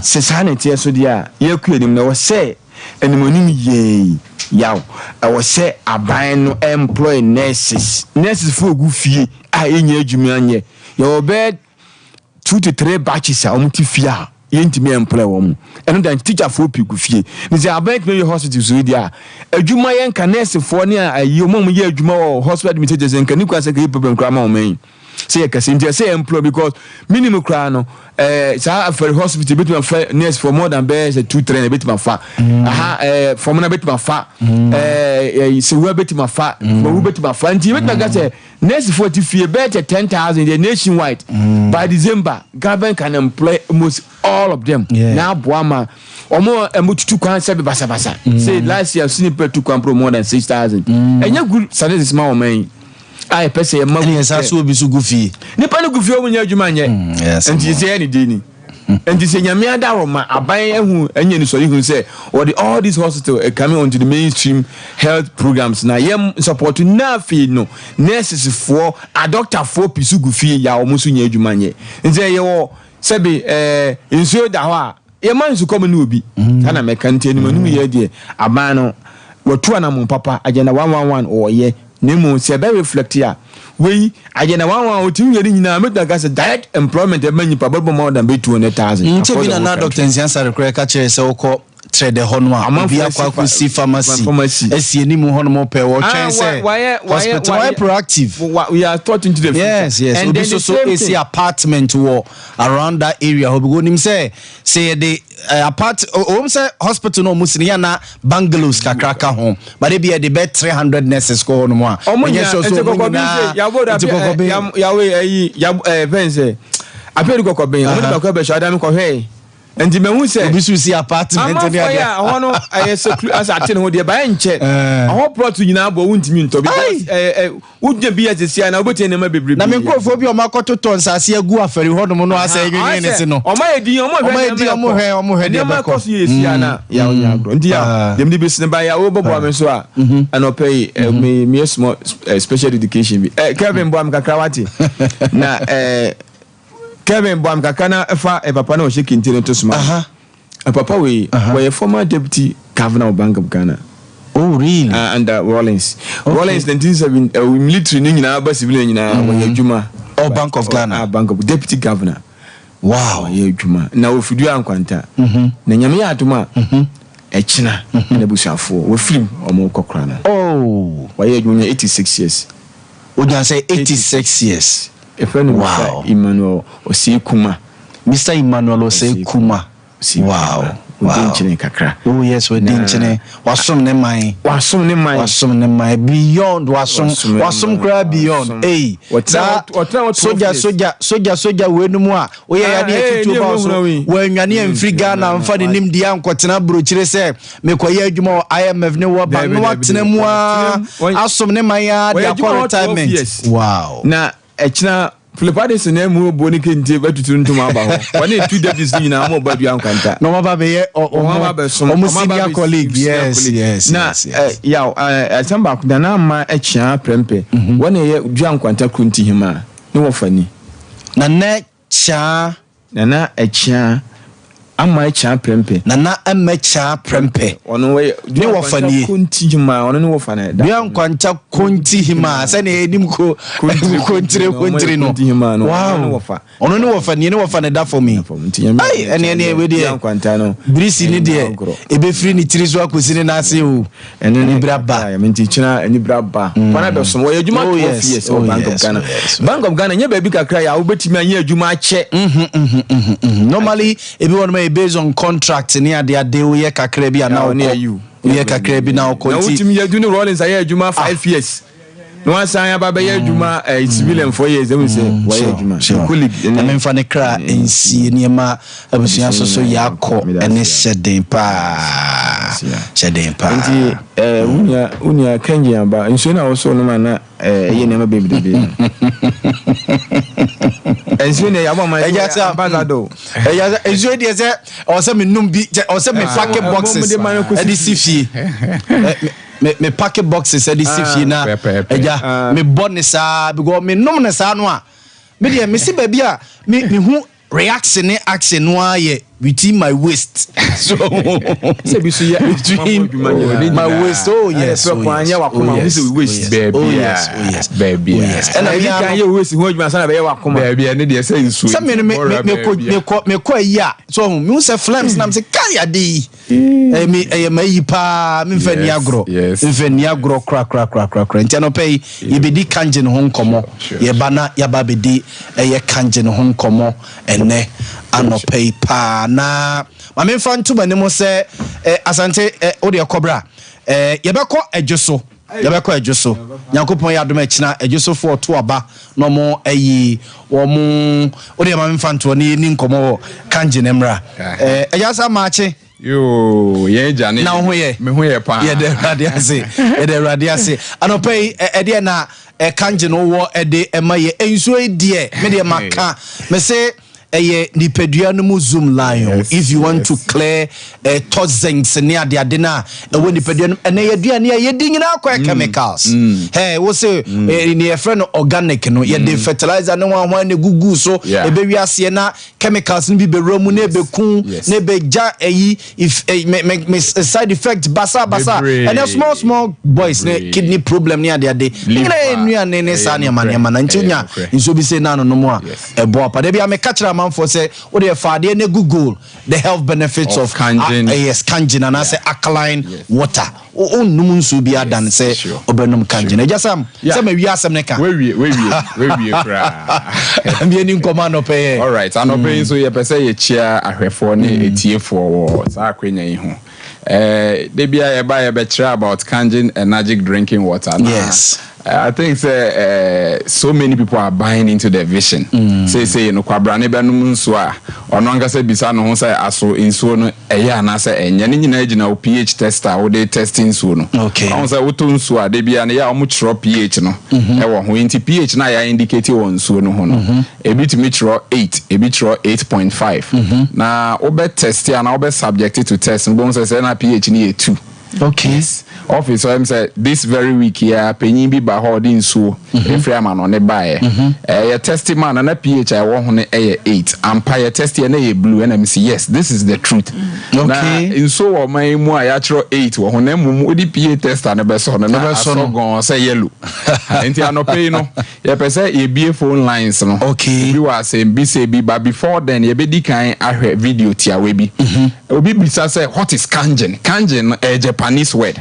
Sɛ saa na ɛteɛ so deɛ a, yɛkɔ anim na ɛwɔ sɛ animanim yɛɛ yaw, ɛwɔ sɛ aban no employ nurses fo ogu fie a yɛnyɛ adwuma nyɛ. Yɛwɔ bɛɛ two to three batches a wɔn ti fie a yɛntumi employ wɔn. Ɛno dan teacherfoɔ pii gu fie ne sɛ aban tumi yɛ hospital so yi deɛ a adwuma yɛ nka nursefoɔ ne a ayi wɔn a wɔyɛ adwuma wɔ hospital administrators nka ne kwan sɛ kɛyɛ problem koraa ma wɔn yi. Sɛ yɛ kɛse nti ɛsɛ yɛ employ because minimum koraa no, saa Afari Hospital ebetumi afa nurse for more than bɛyɛ sɛ two, three na ebetumi afa aha, fɔm na ebetumi afa, Sewua ebetumi afa, Mawu ebetumi afa. Nti ebetumi aka sɛ nurse fo ti fie bɛyɛ sɛ 10,000 deɛ nationwide. By December, government can employ almost all of them na aboa ma ɔmo ɛmo tutu kwan sɛ basabasa. Say last year sini pɛ tu kwan pro more than 6,000. Ɛnyɛ good statistics ma wɔn yi a yɛpɛ sɛ yɛma. Ɛne yɛsa so obi so gu fie. Nipa no gu fie, ɔmo nyɛ adwuma nyɛ. Nti sɛ yɛ ne den ni, nti sɛ Nyame adaworo ma aban ehu ɛnyɛ ne sɔre hu sɛ wɔde all these hospital coming onto the mainstream health programs na yɛm support, na afei no nurses foɔ, adoctorfoɔ pii so gu fie yɛ a wɔn nso nyɛ adwuma nyɛ. Nti yɛwɔ sɛbi nsuo da hɔ a yɛma nsukɔm ne obi saa na mɛka. Nti anim anim yɛ deɛ, aban no wɔtu anamɔ papa, Agenda 111 wɔyɛ, na emu sɛ ɛbɛ reflect a, wei Agenda 111 otimi yɛ ne nyinaa, mɛtumi aka sɛ direct employment ɛbɛ nipa bɛbɔ more than bɛ 200,000. Nkyɛ bi na na Dr Nsiah-Asare koraa ka kyerɛ sɛ wokɔ Trɛdɛ hɔ no a, obi akɔ akɔsi pharmacy asi anim hɔ nom pɛ, wɔtwɛn sɛ hospital. Wɔyɛ proactive. We are thought into the future. Yes, obi so so esi apartment wɔ around that area hɔ because onim sɛ yɛde apart owom sɛ hospital no ɔmo si no yɛ na bungalows kakra ka ho, but ebi yɛde bɛ 300 nurses kɔ hɔ nom a, ɔmo nya. Nti Kɔkɔbi sɛ yabɔ da yawe ɛyi yab fɛn sɛ apɛri Kɔkɔbi, ɔmo de baako ɛbɛhyɛ ɔdan mi kɔhwɛ, nti mɛhu sɛ obi so si apartment ne adeɛ a ɛhɔ no ɛyɛ sɛ asɛ ate ne ho deɛ bayɛ nkyɛ, ɛhɔ plot nyinaa bɔ, wuntumi ntɔ because wogyina bi yɛ sisi a na wobɛtia nneɛma bebree. Na me nkurɔfoɔ bi a ɔmo akɔtotɔ nsase agu Afɛri hɔnom no asɛ ɛnwenwen ne se no. Ɔmo ayɛ din, ɔmo hwɛ nneɛma, ɔmo hwɛ, ɔmo hwɛ deɛ bɛkɔ nneɛma kɔ so yɛ esi a na yà ɔnyɛ agorɔ. Nti yà deɛ mi de bi sinmi ba yà ɔbɛbɔ mi so a, ɛnɔpɛ yi mi yɛ small special dedication bi. Kevin bɔ ami kakra wate na Kevin bɔ ami kakra na ɛfa papa na ɔhyɛ kente no to soma. Papa wei wɔyɛ former deputy governor of Bank of Ghana. Oh, really? Under Rawlings. Okay. Rawlings 1970 military ni nyinaa ba civilian nyinaa wɔyɛ adwuma. Oh, Bank of Ghana. Bank of deputy governor. Wɔyɛ adwuma na ofidua Nkwanta. Na Nyame yɛ adom a, ɛkyina ɛna abusuafoɔ wɔfirim ɔmo kɔkora no. Oh. Wɔyɛ adwuma nya 86 years. Onya sɛ 86 years. Efɛ no Mr. Emmanuel Osei Kuma. Mr. Emmanuel Osei Kuma. Wow. Nkyene kakra. Oh yes, wadi nkyene. Wasom ne man. Wasom ne man. Wasom ne man beyond, wasom wasom koraa beyond. Ei, saa soja soja soja soja wei no mu a woyɛ ya ne atutuo ba so, wɔanwane amfiri Ghana mfa ne nimdeɛ ankɔtena burokyire sɛ mekɔyɛ adwuma wɔ IMF ne World Bank, na watena mu a asom ne man a de akɔ retirement. Wow. Na ɛkyina Philip Addison na emu obo ne kente bɛtutu ntoma aba hɔ. Wɔne two deputies ni nyinaa wɔn ba Dua Nkwanta. Na wɔn ba bɛyɛ ɔmo senior colleague. Yes. Na yaw asɛm baako, Nana Ama Akyea Prɛmpɛ, wɔn na ɛyɛ Dua Nkwanta Kurunti hema ne wɔfa ni. Nana Kyea. Nana Akyea Ama Akyea Prɛmpɛ. Nana Ama Akyea Prɛmpɛ. Ɔno wɔyɛ ne wɔfa nie. Konti hema, ɔno ne wɔfa na ɛda. Dua Nkwanta Konti hema, sɛnea enim ko kontire kontire no. Wow, ɔno ne wɔfa nie, ne wɔfa ne da fam yi. Ayi, ɛne wei deɛ birisi ne deɛ ebɛfiri ne tiri so akɔsi ne n'ase o. Ɛno ne bra ba. Nti kyena anibra ba kwana bɛsom. Wɔyɛ adwuma 12 years wɔ Bank of Ghana. Bank of Ghana nyɛ baabi kakra yɛ a wobɛtumi anyɛ adwuma akyɛ. Normally ebi wɔ no ma yɛ based on contract ne ade ade, woyɛ kakra bi ana wokɔ, woyɛ kakra bi na wokɔ. Na wotumi yɛ ne Rawlings ayɛ adwuma 5 years na wasan aba bɛyɛ adwuma civilian 4 years, ɛmu sɛ wɔyɛ adwuma colleague. Na memfa ne kra nsie nneɛma abusua so so yɛ akɔ ɛne hyɛ paa, hyɛ den paa. Nti wonua Kenji aba nsuo no a wosoo no ma na ɛyɛ nneɛma bebrebe nsuo ne yɛabɔ ma ɛgya sɛ ambassador. Ɛgya sɛ nsuo deɛ sɛ ɔwɔ sɛ menum bi, ɔwɔ sɛ me pack boxes ɛde si fie, me pack boxes ɛde si fie na ɛgya me bɔ ne saa because me nom ne saa no a, me deɛ me si baabi a me hu reaction ne action no ara yɛ. Between my waist. So sɛ bi so yɛ between my waist. Oh yes. Oh yes. Oh yes. Oh yes. Oh yes. Baabi Oh yes. Ɛna ɛna mi bi kan ano. yɛ waist ho adwuma sanni bɛyɛ wakoma. Baabi ɛne deɛ sɛ nsuo. Sɛ mi no me me me kɔ me kɔ me kɔ ayi a, so ɔho mi hu sɛ phlegms nam sɛ kai ade yi. Ɛyɛ mi ɛyɛ ma yi paa, mi nfɛ ni agorɔ. Nfɛ ni agorɔ kora kora kora kora kora. Nti anɔpɛ yi yɛbɛdi Kangen ho nkɔmɔ. Yɛba na yɛaba abɛdi ɛyɛ Kangen ho nkɔmɔ ɛnɛ anɔpɛ yi paa. Na ma me nfa nto m'anim sɛ ɛ Asante ɛ wo deɛ kɔbra ɛ yɛbɛkɔ ɛdwo so. Yɛbɛkɔ ɛdwo so. Nyankopɔn yɛ adom ɛkyena ɛdwo so foɔ to aba na ɔmo ayi wɔn. Wo deɛ ma me nfa ntoɔ na yɛni nkɔmɔ wɔ Kangen mmra. Ɛ ɛgya sa maakye. Yoo, yɛn agya ne. Na wo ho yɛ? Me ho yɛ paa. Yɛda Awurade ase. Yɛda Awurade ase. Anɔpa yi, ɛdeɛ na Kangen no wɔ ɛde ɛma yɛ. Nsuo yi deɛ, me deɛ maka. Me se ɛyɛ nipadua no mu zoom line o. If you want to clear toxins ne adeade no a ɛwɔ nipadua no, ɛnɛ yɛ aduane a yɛdi nyinaa kɔ yɛ chemicals. Hey, wo se ne yɛfrɛ no organic no, yɛde fertilizer ne ho ahoa ne gugu so, ɛbɛwi aseɛ na chemicals no bi bɛwura mu na ɛbɛku na ɛbɛgya ɛyi if me me me side effect basa basa. Ɛnɛ small small boys ne kidney problem ne adeade ne nyinaa yɛ nnuane ne saa nneɛma nneɛma na nti wonya nsuo bi sɛ na anonom a ɛboa pa. Da bi a meka kyerɛ amanfoɔ sɛ wode ɛfa adeɛ ne Google the health benefits of Kangen. Yes, Kangen anaasɛ alkaline water. Wonnum nsuo bi adan sɛ ɔbɛnum Kangen. Agya Sam, sɛ mawie asɛm ne ka. Wawie, wawie, wawie koraa. Mmieni nkɔmɔ anɔpɛ yɛ. Alright, anɔpɛ yi nso yɛpɛ sɛ yɛkyia ahwɛfoɔ ne etiefoɔ wɔ saa akwanya yi ho. Da bi a yɛba yɛbɛkyerɛ about Kangen Enagic drinking water. Na, I think sɛ so many people are buying into the vision. Seesei no kwabrane bɛnom nsuo a, ɔno ankasa bisa ne ho sɛ aso nsuo no ɛyɛ anaasɛ ɛnyɛ. Ne nyinaa gyina wo pH tester a wode test nsuo no. Ɔhu sɛ wotɔ nsuo a, da biara no yɛ a wɔtwerɛ pH no ɛwɔ ho. Nti pH no a yɛ indicate wɔ nsuo no ho no, ebi tumi twerɛ 8, ebi twerɛ 8.5. Na wobɛ test anaa wobɛ subject to test no, wobɛhu sɛ sɛ na pH no yɛ 2. Yes. Office hɔ sɛ this very week ya panyin bi ba hɔ ɔde nsuo efiri ama no ne baeɛ. Yɛ test ma na na pH a ɛwɔ ho no ɛyɛ 8. Ampa yɛ test yɛ na ɛyɛ blue ɛna mi si yes, this is the truth. Na nsuo wɔ ɔman yi mu a yɛatwerɛ 8 wɔ ho na mmom wode pH tester no bɛsɔ no na asɔ gɔn sɛ yellow. Nti anɔpɛ yi no yɛpɛ sɛ yɛbie phone lines no. Obi wɔ asɛm bi sɛ bi, but before then yɛbɛdi kan ahwɛ video tiawa bi. Obi bisa sɛ what is Kangen? Kangen no ɛyɛ Japanese word.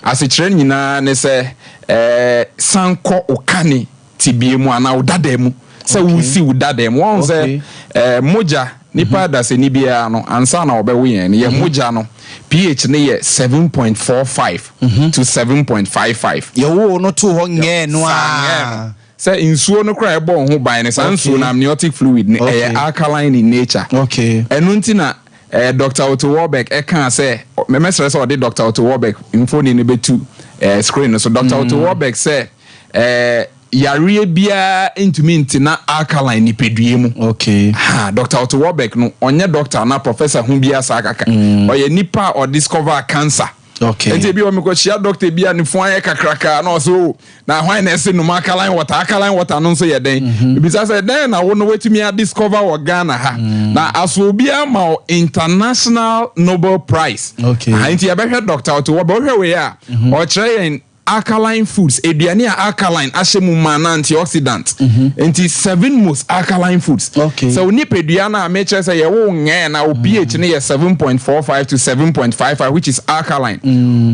Asekyerɛ nyinaa ne sɛ san kɔ wo kane tibie mu anaa wo dada mu. Sɛ wosi wo dada mu. Wɔn sɛ mogya nipa dasani biara no ansa na ɔbɛwo yɛn no yɛ mogya no pH ne yɛ 7.45 to 7.55. Yɛwo no to hɔ ngɛɛ no a. Sɛ nsuo no koraa ɛbɔ ho ban no, saa nsuo no amniotic fluid no ɛyɛ alkaline in nature. Ɛno nti na Dr. Otto Warburg ɛkaa sɛ, mɛsrɛ sɛ ɔde Dr. Otto Warburg mfoni no bɛtu screen no so. Dr. Otto Warburg sɛ yareɛ biara ntumi ntena alkaline nipadua mu. Ha, Dr. Otto Warburg no ɔnyɛ doctor na professor ho biara saa kaka. Ɔyɛ nipa a ɔdiscover cancer. Nti ebi wɔ mekɔhyia doctor bi a ne fun ayɛ kakraka na ɔsɛ o na hwan na ɛsɛ nom alkaline water, alkaline water no nso yɛ dɛn? Ebisa sɛ dɛn na wo no watumi adiscover wɔ Ghana ha? Na aso obi ama wo international Nobel Prize. Nti yɛbɛhwɛ Dr. Otto Warburg. Wohwɛ wei a, ɔkyerɛ yɛn alkaline foods, aduane a alkaline ahyɛ mu ma na antioxidant. Nti 7 most alkaline foods. Sɛ wo nipadua no a mekyerɛ sɛ yɛwo ngɛn na wo pH no yɛ 7.45 to 7.55, which is alkaline.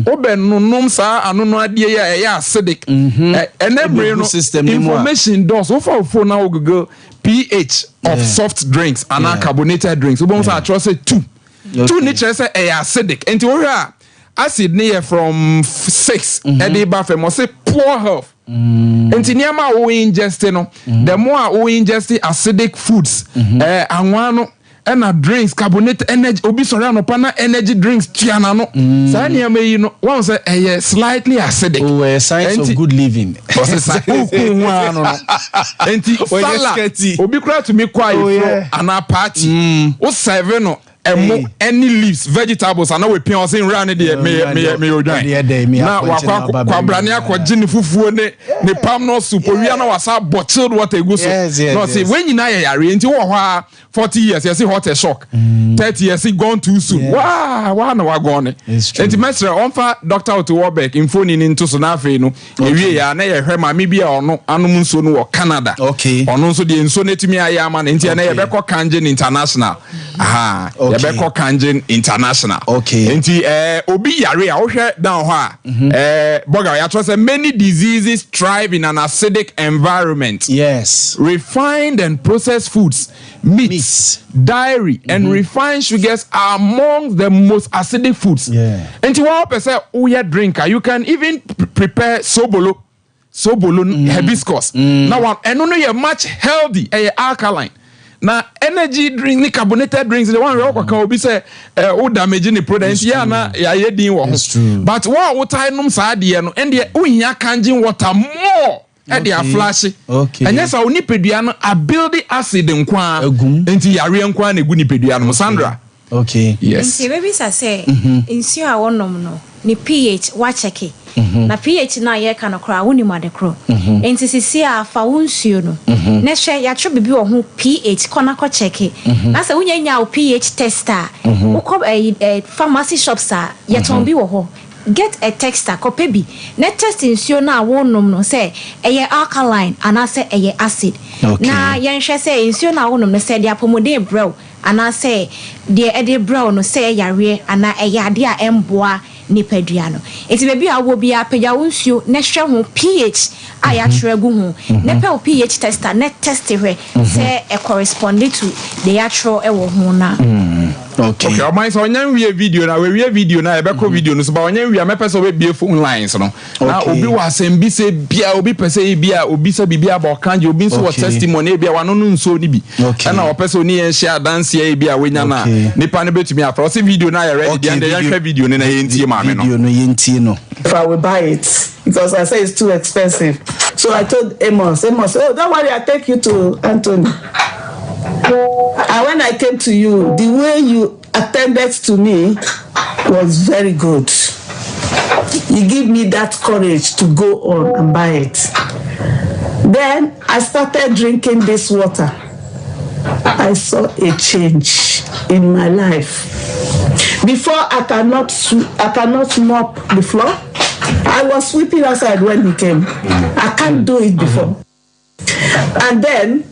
Wobɛnonom saa anono adeɛ yi a ɛyɛ acidic. Ɛnɛ mmere no information dɔs. Wofa wo phone na wo Google pH of soft drinks anaa carbonated drinks, wobɛhu sɛ atwerɛ sɛ 2. 2 ne kyerɛ sɛ ɛyɛ acidic. Nti wohwɛ a acid ne yɛ from 6 ɛde ba fam, ɔse poor health. Nti nneɛma a wo ingest no, the more a wo ingest acidic foods, anwa no ɛna drinks, carbonate, energy, obi sɔre anɔpa na energy drinks tua n'ano. Saa nneɛma yi no wɔn sɛ ɛyɛ slightly acidic. Oh, ɛyɛ science of good living. Ɔsɛ sa okun ho ano no. Nti salad, obi kura tumi kɔ ayeforo anaa party, o serve no. Ɛmo ɛne leaves, vegetables ana wepia ɔsɛ nwura ne deɛ meyɛ meyɛ meyɛ odwan na wakɔ kwabrane akɔgye ne fufuo ne ne palm nut soup owia na wasa bɔ chilled water egu so na ɔsɛ wei nyinaa yɛ yareɛ. Nti wɔ hɔ a 40 years yɛsi hot a shock, 30 years gone too soon. Waa waa na wagɔn ne. Nti mɛsrɛ ɔnfa Dr. Otto Warburg mfoni ne nto so na afei no ewie yɛ a na yɛhwɛ maame bi a ɔno anom nsuo no wɔ Canada. Ɔno nso deɛ nsuo no etumi ayɛ ama no. Nti ɛnɛ yɛbɛkɔ Kangen International. Aha, yɛbɛkɔ Kangen International. Nti obi yare a wohwɛ down hɔ a bɔga yɛatwerɛ sɛ many diseases thrive in an acidic environment. Refined and processed foods, meats, dairy and refined sugars are among the most acidic foods. Nti wɔn pɛ sɛ woyɛ drink a, you can even prepare sobolo, sobolo, hibiscus na wɔn ɛno no yɛ much healthy, ɛyɛ alkaline. Na energy drink ne carbonated drinks de wɔn ahwɛ ɔkɔka obi sɛ o damage ne product, nti yɛ ana yɛayɛ din wɔ ho. But wɔn a wotae nom saa adeɛ no, ɛndeɛ wohia Kangen water more ɛde aflush. Ɛnyɛ sɛ wo nipadua no abuild acid nko a, nti yareɛ nko a na egu nipadua no mu, Sandra. Yes. Nti ebebisa sɛ nsuo a wɔnom no ne pH wakyɛke na pH no a yɛreka no koraa wonim ade korɔ. Nti sisi a fa wo nsuo no na hwɛ, yɛatwerɛ biribi wɔ ho pH, kɔ na kɔ kyɛke. Na sɛ wonya nya wo pH test a, wokɔ ɛyi pharmacy shops a yɛtɔn bi wɔ hɔ, get a tester, kɔpɛ bi na test nsuo no a wonom no sɛ ɛyɛ alkaline anaasɛ ɛyɛ acid. Na yɛnhwɛ sɛ nsuo no a wonom no sɛ de apɔmuden brɛw anaasɛ deɛ ɛde brɛw no sɛ ɛyɛ yareɛ anaa ɛyɛ adeɛ a ɛmboa nipadua no. Nti baabi a wowɔ biara, pagya wo nsuo na hwɛ ho pH a yɛatwerɛ agu ho na pɛ wo pH tester na test hwɛ sɛ ɛ correspond to deɛ yɛatwerɛ wɔ ho no a. Okay, ɔman sɛ ɔnya nwie video na wɔawie video na yɛbɛkɔ video no so ba ɔnya nwie a, mɛpɛ sɛ ɔbɛbie phone lines no na obi wɔ asɛm bi sɛ bia obi pɛ sɛ bi a obi sɛ biribi aba ɔka gye obi nso wɔ testimony bi a wano no nsuo no bi ɛna ɔpɛ sɛ ɔne yɛn hyɛ adanseɛ bi a wanya no a, nipa no bɛtumi afrɛ. Ɔsɛ video no ayɛ ready deɛ, ndɛ yɛnhwɛ video no na yɛntie maame no. Video no, yɛntie no. If I will buy it because I say it's too expensive. So I told Amos, Amos, oh, don't worry, I take you to Anthony. And when I came to you, the way you attended to me was very good. You give me that courage to go on and buy it. Then I started drinking this water. I saw a change in my life. Before I cannot mop the floor. I was sweeping outside when he came. I can't do it before. And then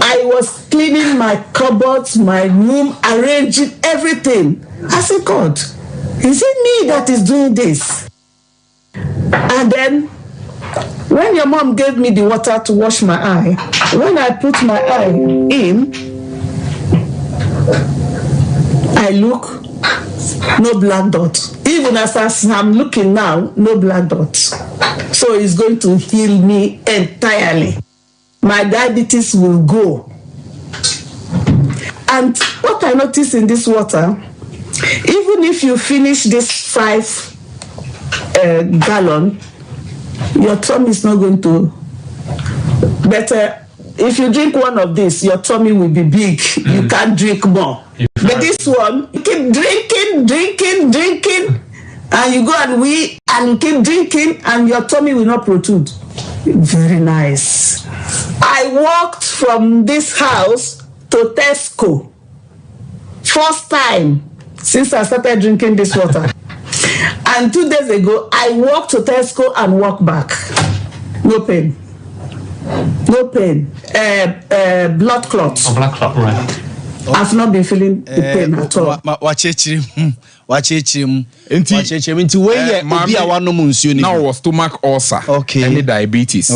I was cleaning my cupboards, my room, arranging everything. I said, God, is it me that is doing this? And then when your mom gave me the water to wash my eye, when I put my eye in, I look, no black dot. Even as I'm looking now, no black dot. So it's going to heal me entirely. My diabetes will go. And what I notice in this water, even if you finish this 5 gallon, your tummy is not going to. But if you drink one of these, your tummy will be big. You can't drink more. But this one, you keep drinking, drinking, drinking, and you go and wee and you keep drinking, and your tummy will not protrude. Very nice. I walked from this house to Tesco. First time since I started drinking this water. And 2 days ago, I walked to Tesco and walked back. No pain. No pain. Blood clots. Oh, blood clot, right. I've not been feeling the pain at all. Wakyerɛkyerɛ mu, wakyerɛkyerɛ mu. Nti wakyerɛkyerɛ mu. Nti wei yɛ obi a wanom nsuo no na bi. ɔwɔ stomach ulcer ɛne diabetes.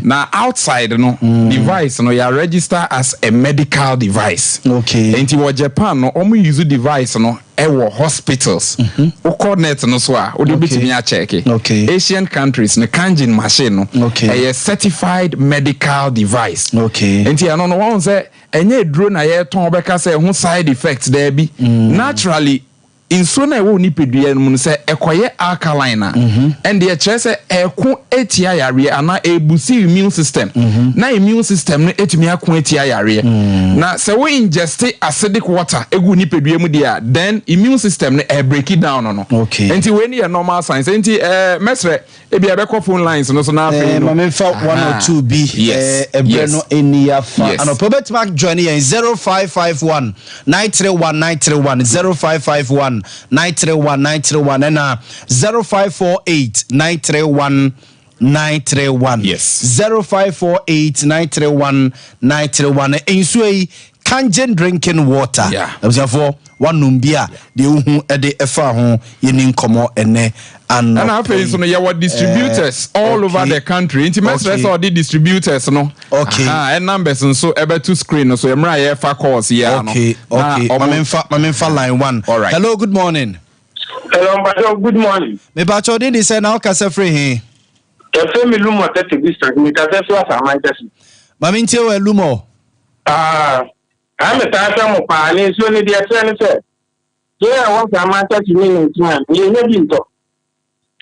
Na outside no, device no yɛ register as a medical device. Nti wɔ Japan no, ɔmo use device no ɛwɔ hospitals. Wokɔ net no so a, wode wobɛtumi akyɛke. Asian countries no, Kangen machine no ɛyɛ certified medical device. Nti ɛno no, wɔn sɛ ɛnyɛ eduro na yɛtɔn bɛka sɛ ɛho side effect daabi. Naturally. Nsuo no a ɛwɔ wo nipadua no mu no, sɛ ɛkɔyɛ alkaline a, ɛnde ɛkyerɛ sɛ ɛreko atia yareɛ anaa ɛrebusi immune system, na immune system no atumi ako atia yareɛ. Na sɛ wo ingeste acidic water gu wo nipadua mu deɛ a, then immune system no ɛrebreaki down no. Nti wei no yɛ normal signs. Nti ɛɛ mɛsrɛ Ebia ɛbɛkɔ phone lines no so na afei eh, no. Ma memfa one or two bi. Yes. Eh, ɛberɛ no ɛni afa. Yes. Anɔpa wobɛtumi ajoin yɛn 0551 931 931 0551 931 931 ɛna 0548 931 931. Yes. 0548 931 931. Nsuo yi Kangen drinking water. Yeah. Abusuafoɔ wanom bi a deɛ wohu de ɛfa ho yɛni nkɔmmɔ ɛnɛ anɔpa Ɛna afei nso no yɛwɔ distributors all over the country nti mɛsrɛ sɛ ɔde distributors no Okay. aha, ɛ numbers nso ɛbɛto screen no so mmerɛ a yɛfa calls yi ara no Okay, na okay. ɔmo Mame nfa line one. All right. Hello, good morning. Hello, Mpacho, good morning. Mepacho din de sɛ na wokasa firi he? Yɛfrɛ me Lumɔ Tete Bista, mekasa firi Asaman Kɛse. Mame ntie wɔ Lumɔ. Ah, ah, metaa hwɛ mo paa, ne nsuo no deɛ ɛkyerɛ ne sɛ, yɛn a ɛwɔ Asaman Kɛse ne ne nkyɛn no, yɛnya bi ntɔ.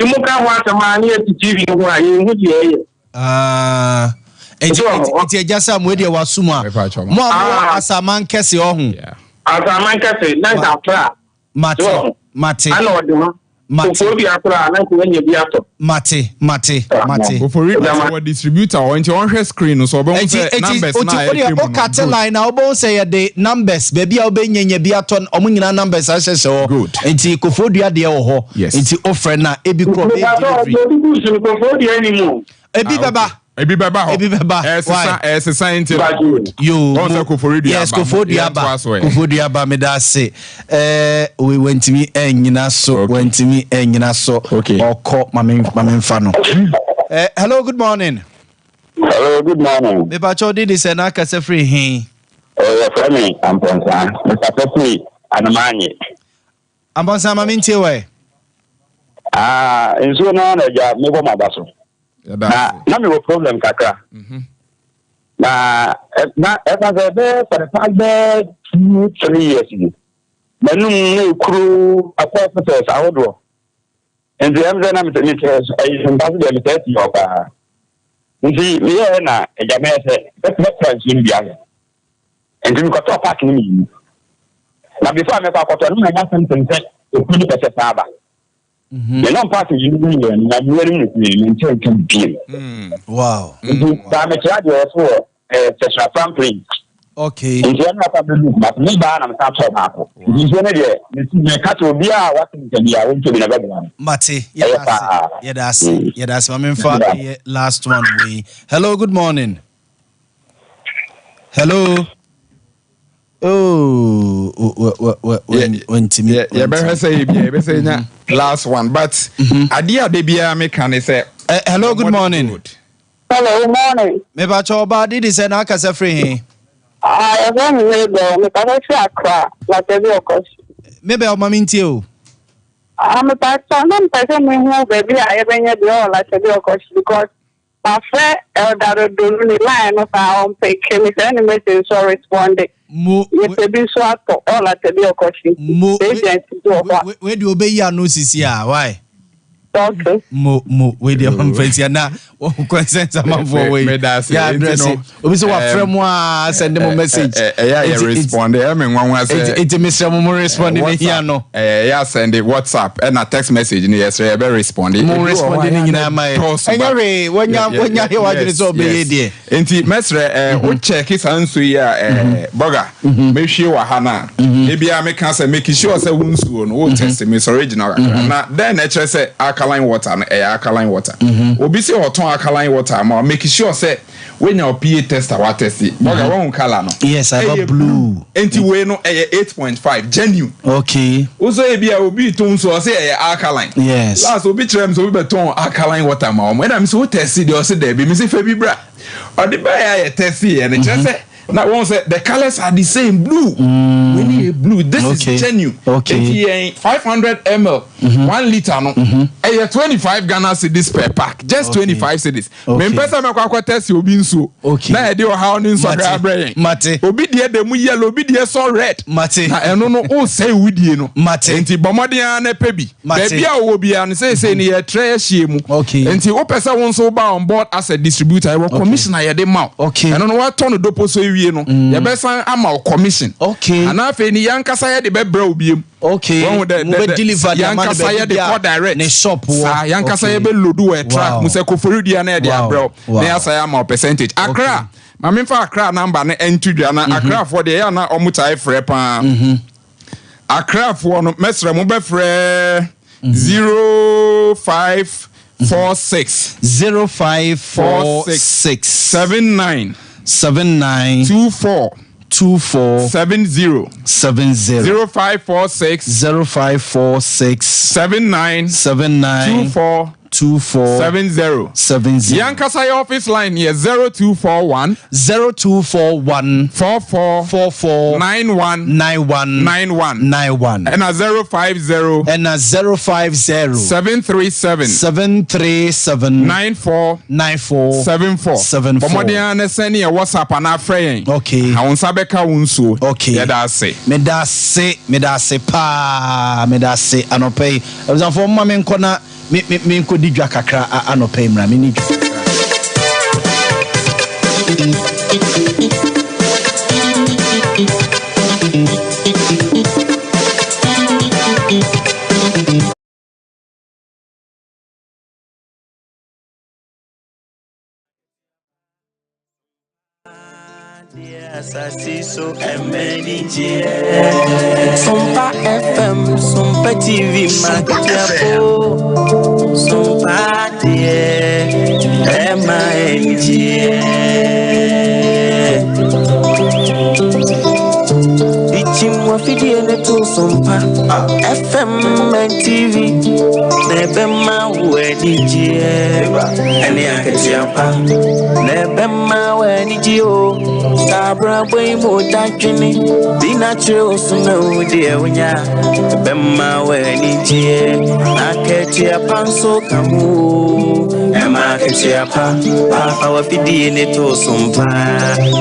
Nti moka ho asɛm a ne yɛte TV no ho a, yɛnhu deɛ ɛyɛ. Ah, nti nti agya sɛ mo deɛ waso mu a, mo a mo wɔ Asaman Kɛse ɔho. Asaman Kɛse, na nka Accra. Mate, mate. Ana ɔde ho. Mate. Kofoɔ dua koraa na nka wanya bi atɔ. Mate, mate, mate. Ofori dua sɛ wɔ distributor hɔ nti ɔnhwɛ screen no so ɔbɛhu sɛ numbers no a ɛtwa mu no. Oti oti line na wobɛhu sɛ yɛde numbers baabi a wobɛnya nya bi atɔ ɔmo nyinaa numbers ahyehyɛ hɔ. Good. Nti kofoɔ dua deɛ wɔ hɔ. Yes. Nti ofrɛ na ebi korɔ bɛyɛ delivery. Mepatɔ ɔde gu so no kofoɔ dua ni mu. Ebi bɛba. Ebi bɛba hɔ. Ebi bɛba. Ɛsesa ɛsesa nti no good. Yoo. Wɔn sɛ kofori dua Yes, kofori dua ba. Kofori dua ba meda ase. Ɛɛ wei wantumi ɛnyina so. Wantumi ɛnyina so. Okay. Ɔkɔ maame maame nfa no. Eh, hello, good morning. Hello, good morning. Mepakyɛw din de sɛ na akasa firi he? Wɔfrɛ me Ampɔnsa. Mekasa firi Anomaanye. Ampɔnsa ma mentie wɔ ɛ. Ah, nsuo no ara na agya mebɔ m'aba so. Na na mewɔ problem kakra. Mhm. Na na ɛfa sɛ ɛbɛyɛ for the past bɛyɛ 2, 3 years bi. M'anum na ekuro akɔ hospitals ahodoɔ. Nti ɛm sɛ na metɛ metɛ ɛyi mpa so deɛ metɛ si hɔ paa. Nti meyɛɛ na agya mɛyɛ sɛ mɛtra nsuo no bi ahwɛ. Nti mekɔtɔɔ pack no mmienu. Na before a mɛkɔ akɔtɔ no manya symptom sɛ ekuro no pɛ sɛ saa ba. Menom pack mmienu no yɛ no na mmienu no mmienu mente nka bio. Wow. Nti saa mekyerɛ adeɛ wɔ so wɔ eh, Sɛsrafram Plains. Okay. Nti ɛno asa bɛdu Kumasi. Me baa na mesan tɔɔ baako. Nti nsuo no deɛ mesi meka kyerɛ obiara a wate nka bi a wɔntɔ bi na ɛbɛboa no. Mate, Ɛyɛ yɛda ase, paa. yɛda ase, yɛda ase. Ma memfa ɛyɛ last one wei. Hello, good morning. Hello. Oh, wantumi. Yɛbɛhwɛ sɛ ebi a yɛbɛsɛ nya last one but adeɛ a de biara meka ne sɛ. Hello, good morning. Hello, morning. Mepakyɛ ɔbaa didi sɛ na akasa firi he? Ah, yɛfrɛ me Mabel. Mekasa firi Accra, Latebi Ɔkɔsi. Mabel, ma mentie o. Ah, mepakyɛ na mepɛ sɛ mehu baabi a yɛbɛnya bi wɔ Latebi Ɔkɔsi because mafrɛ Elder Dodo no ne line no saa ɔmpeke me sɛ ne message nso ɔresponde. Mo, Yɛpɛ bi nso atɔ wɔ Latebi Ɔkɔsi. Mo, Agent bi wɔ hɔ a. wei deɛ ɔbɛyi ano sisi a, why? Okay. Mo mo wei deɛ ɔmfa nsia na consent amanfoɔ wei Meda ase. yɛ address Nti no, obi sɛ wafrɛ mo a send mo message. Ɛyɛ a yɛ respond ɛyɛ me nwanwa sɛ. Nti mesrɛ mo mo respond ne hia no. Ɛyɛ a send WhatsApp ɛna text message no yɛsrɛ yɛbɛ respond. Mo respond ne nyinaa ma yɛ. Ɛnyɛ hwee wanya wanya yɛ wadwene sɛ ɔbɛyɛ deɛ. Nti mɛsrɛ ɛ wo check saa nsuo yi a ɛ bɔga mehwie wɔ ha no a ebia meka sɛ make sure sɛ wo nsuo no wo test mesɔre gyina kakra na dɛn na ɛkyerɛ sɛ alkaline water no ɛyɛ alkaline water obi sɛ ɔtɔn alkaline water ama make sure sɛ woanya wo pH test a watɛste bɔga wahu colour no. Yes, I got blue. Nti wei no ɛyɛ 8.5 genuine. Okay. Wosɔ ebi a obi tɔn nsuo ɔsɛ ɛyɛ alkaline. Yes. Last obi kyerɛ mi sɛ obi bɛ tɔn alkaline water ma wɔn ɛna mi sɛ o tɛsi deɛ ɔsɛ dɛbi mi sɛ fɛ bi bra ɔde bɛyɛ ayɛ tɛsi yɛ no kyerɛ sɛ. Na wɔn sɛ the colours are the same blue. Mm. Wei ni yɛ blue this okay. is genuine. Okay. Eti yɛn 500 ml mm -hmm. 1 litre no ɛyɛ mm -hmm. 25 Ghana cedis per pack just okay. 25 cedis. Okay. Mempɛ sɛ mɛkɔ akɔ test obi nsuo. Okay. Na yɛde ɔhaw ne nsɔhwɛ abrɛ yɛn. Mate. Obi deɛ da mu yellow, obi deɛ sɔ red. Mate. Na ɛno no o sɛe wo die no. Mate. Nti bɔ mmɔden ara na pɛ bi. Mate. Baabi a ɔwɔ biara no seesei no yɛtrɛ ahyia mu. Okay. Nti wopɛ sɛ wo nso woba on board as a distributor, yɛwɔ commission a yɛde ma wo. Okay. Ɛno no woatɔ no dopo so awie no, yɛbɛsan ama wo commission. Okay. Anaa afei ni yɛn ankasa yɛde bɛbrɛ wo biem. Okay. Wɔn dɛ Mo dɛ bɛ deliver de ama no yɛn ankasa baabi yɛde bi a kɔ direct. ne shop wɔ. Saa yɛn ankasa Okay. yɛbɛ load wɔ a truck Wow. mu sɛ koforidua na yɛde Wow. abrɛ wo. Wow. Na yɛasan ama wo percentage. Accra, maame nfa Accra number no ɛnto dwa na Accrafoɔ deɛ ɛyɛ a na wɔn taa frɛ paa. Accrafoɔ no mɛsrɛ mo bɛfrɛ 0546. 0546. 79. 79. 24. 24. 70. 70. 0546. 0546. 79. 79. 24. 24. 70. 70. Yɛn ankasa yɛ office line yɛ 0241. 0241. 44. 44. 91. 91. 91. 91. Ɛna 050. Ɛna 050. 737. 737. 94. 94. 74. 74. Bɔ mmɔden ara na send yɛ WhatsApp anaa frɛ yɛn. Okay. Na wo nsa bɛka wo nsuo. Okay. Yɛda ase. Meda ase, meda ase paa, meda ase anɔpa yi. Abusuafoɔ momma menkɔ na me me menkɔdi dwa kakra anɔpa yi mmra, menni dwa kakra. Sompa FM, Sompa TV, Matiapo, Sompa M I N G. Ichimwa fidie ne to Sompa FM and TV, Nebema wedi G. Eni aketiapa, Nebema wedi G O. Sabra boy mo dajini, be natural so no dear unya. Bema wedi G. Aketiapa so kamu. Ema aketiapa, Papa wa fidie ne to Sompa.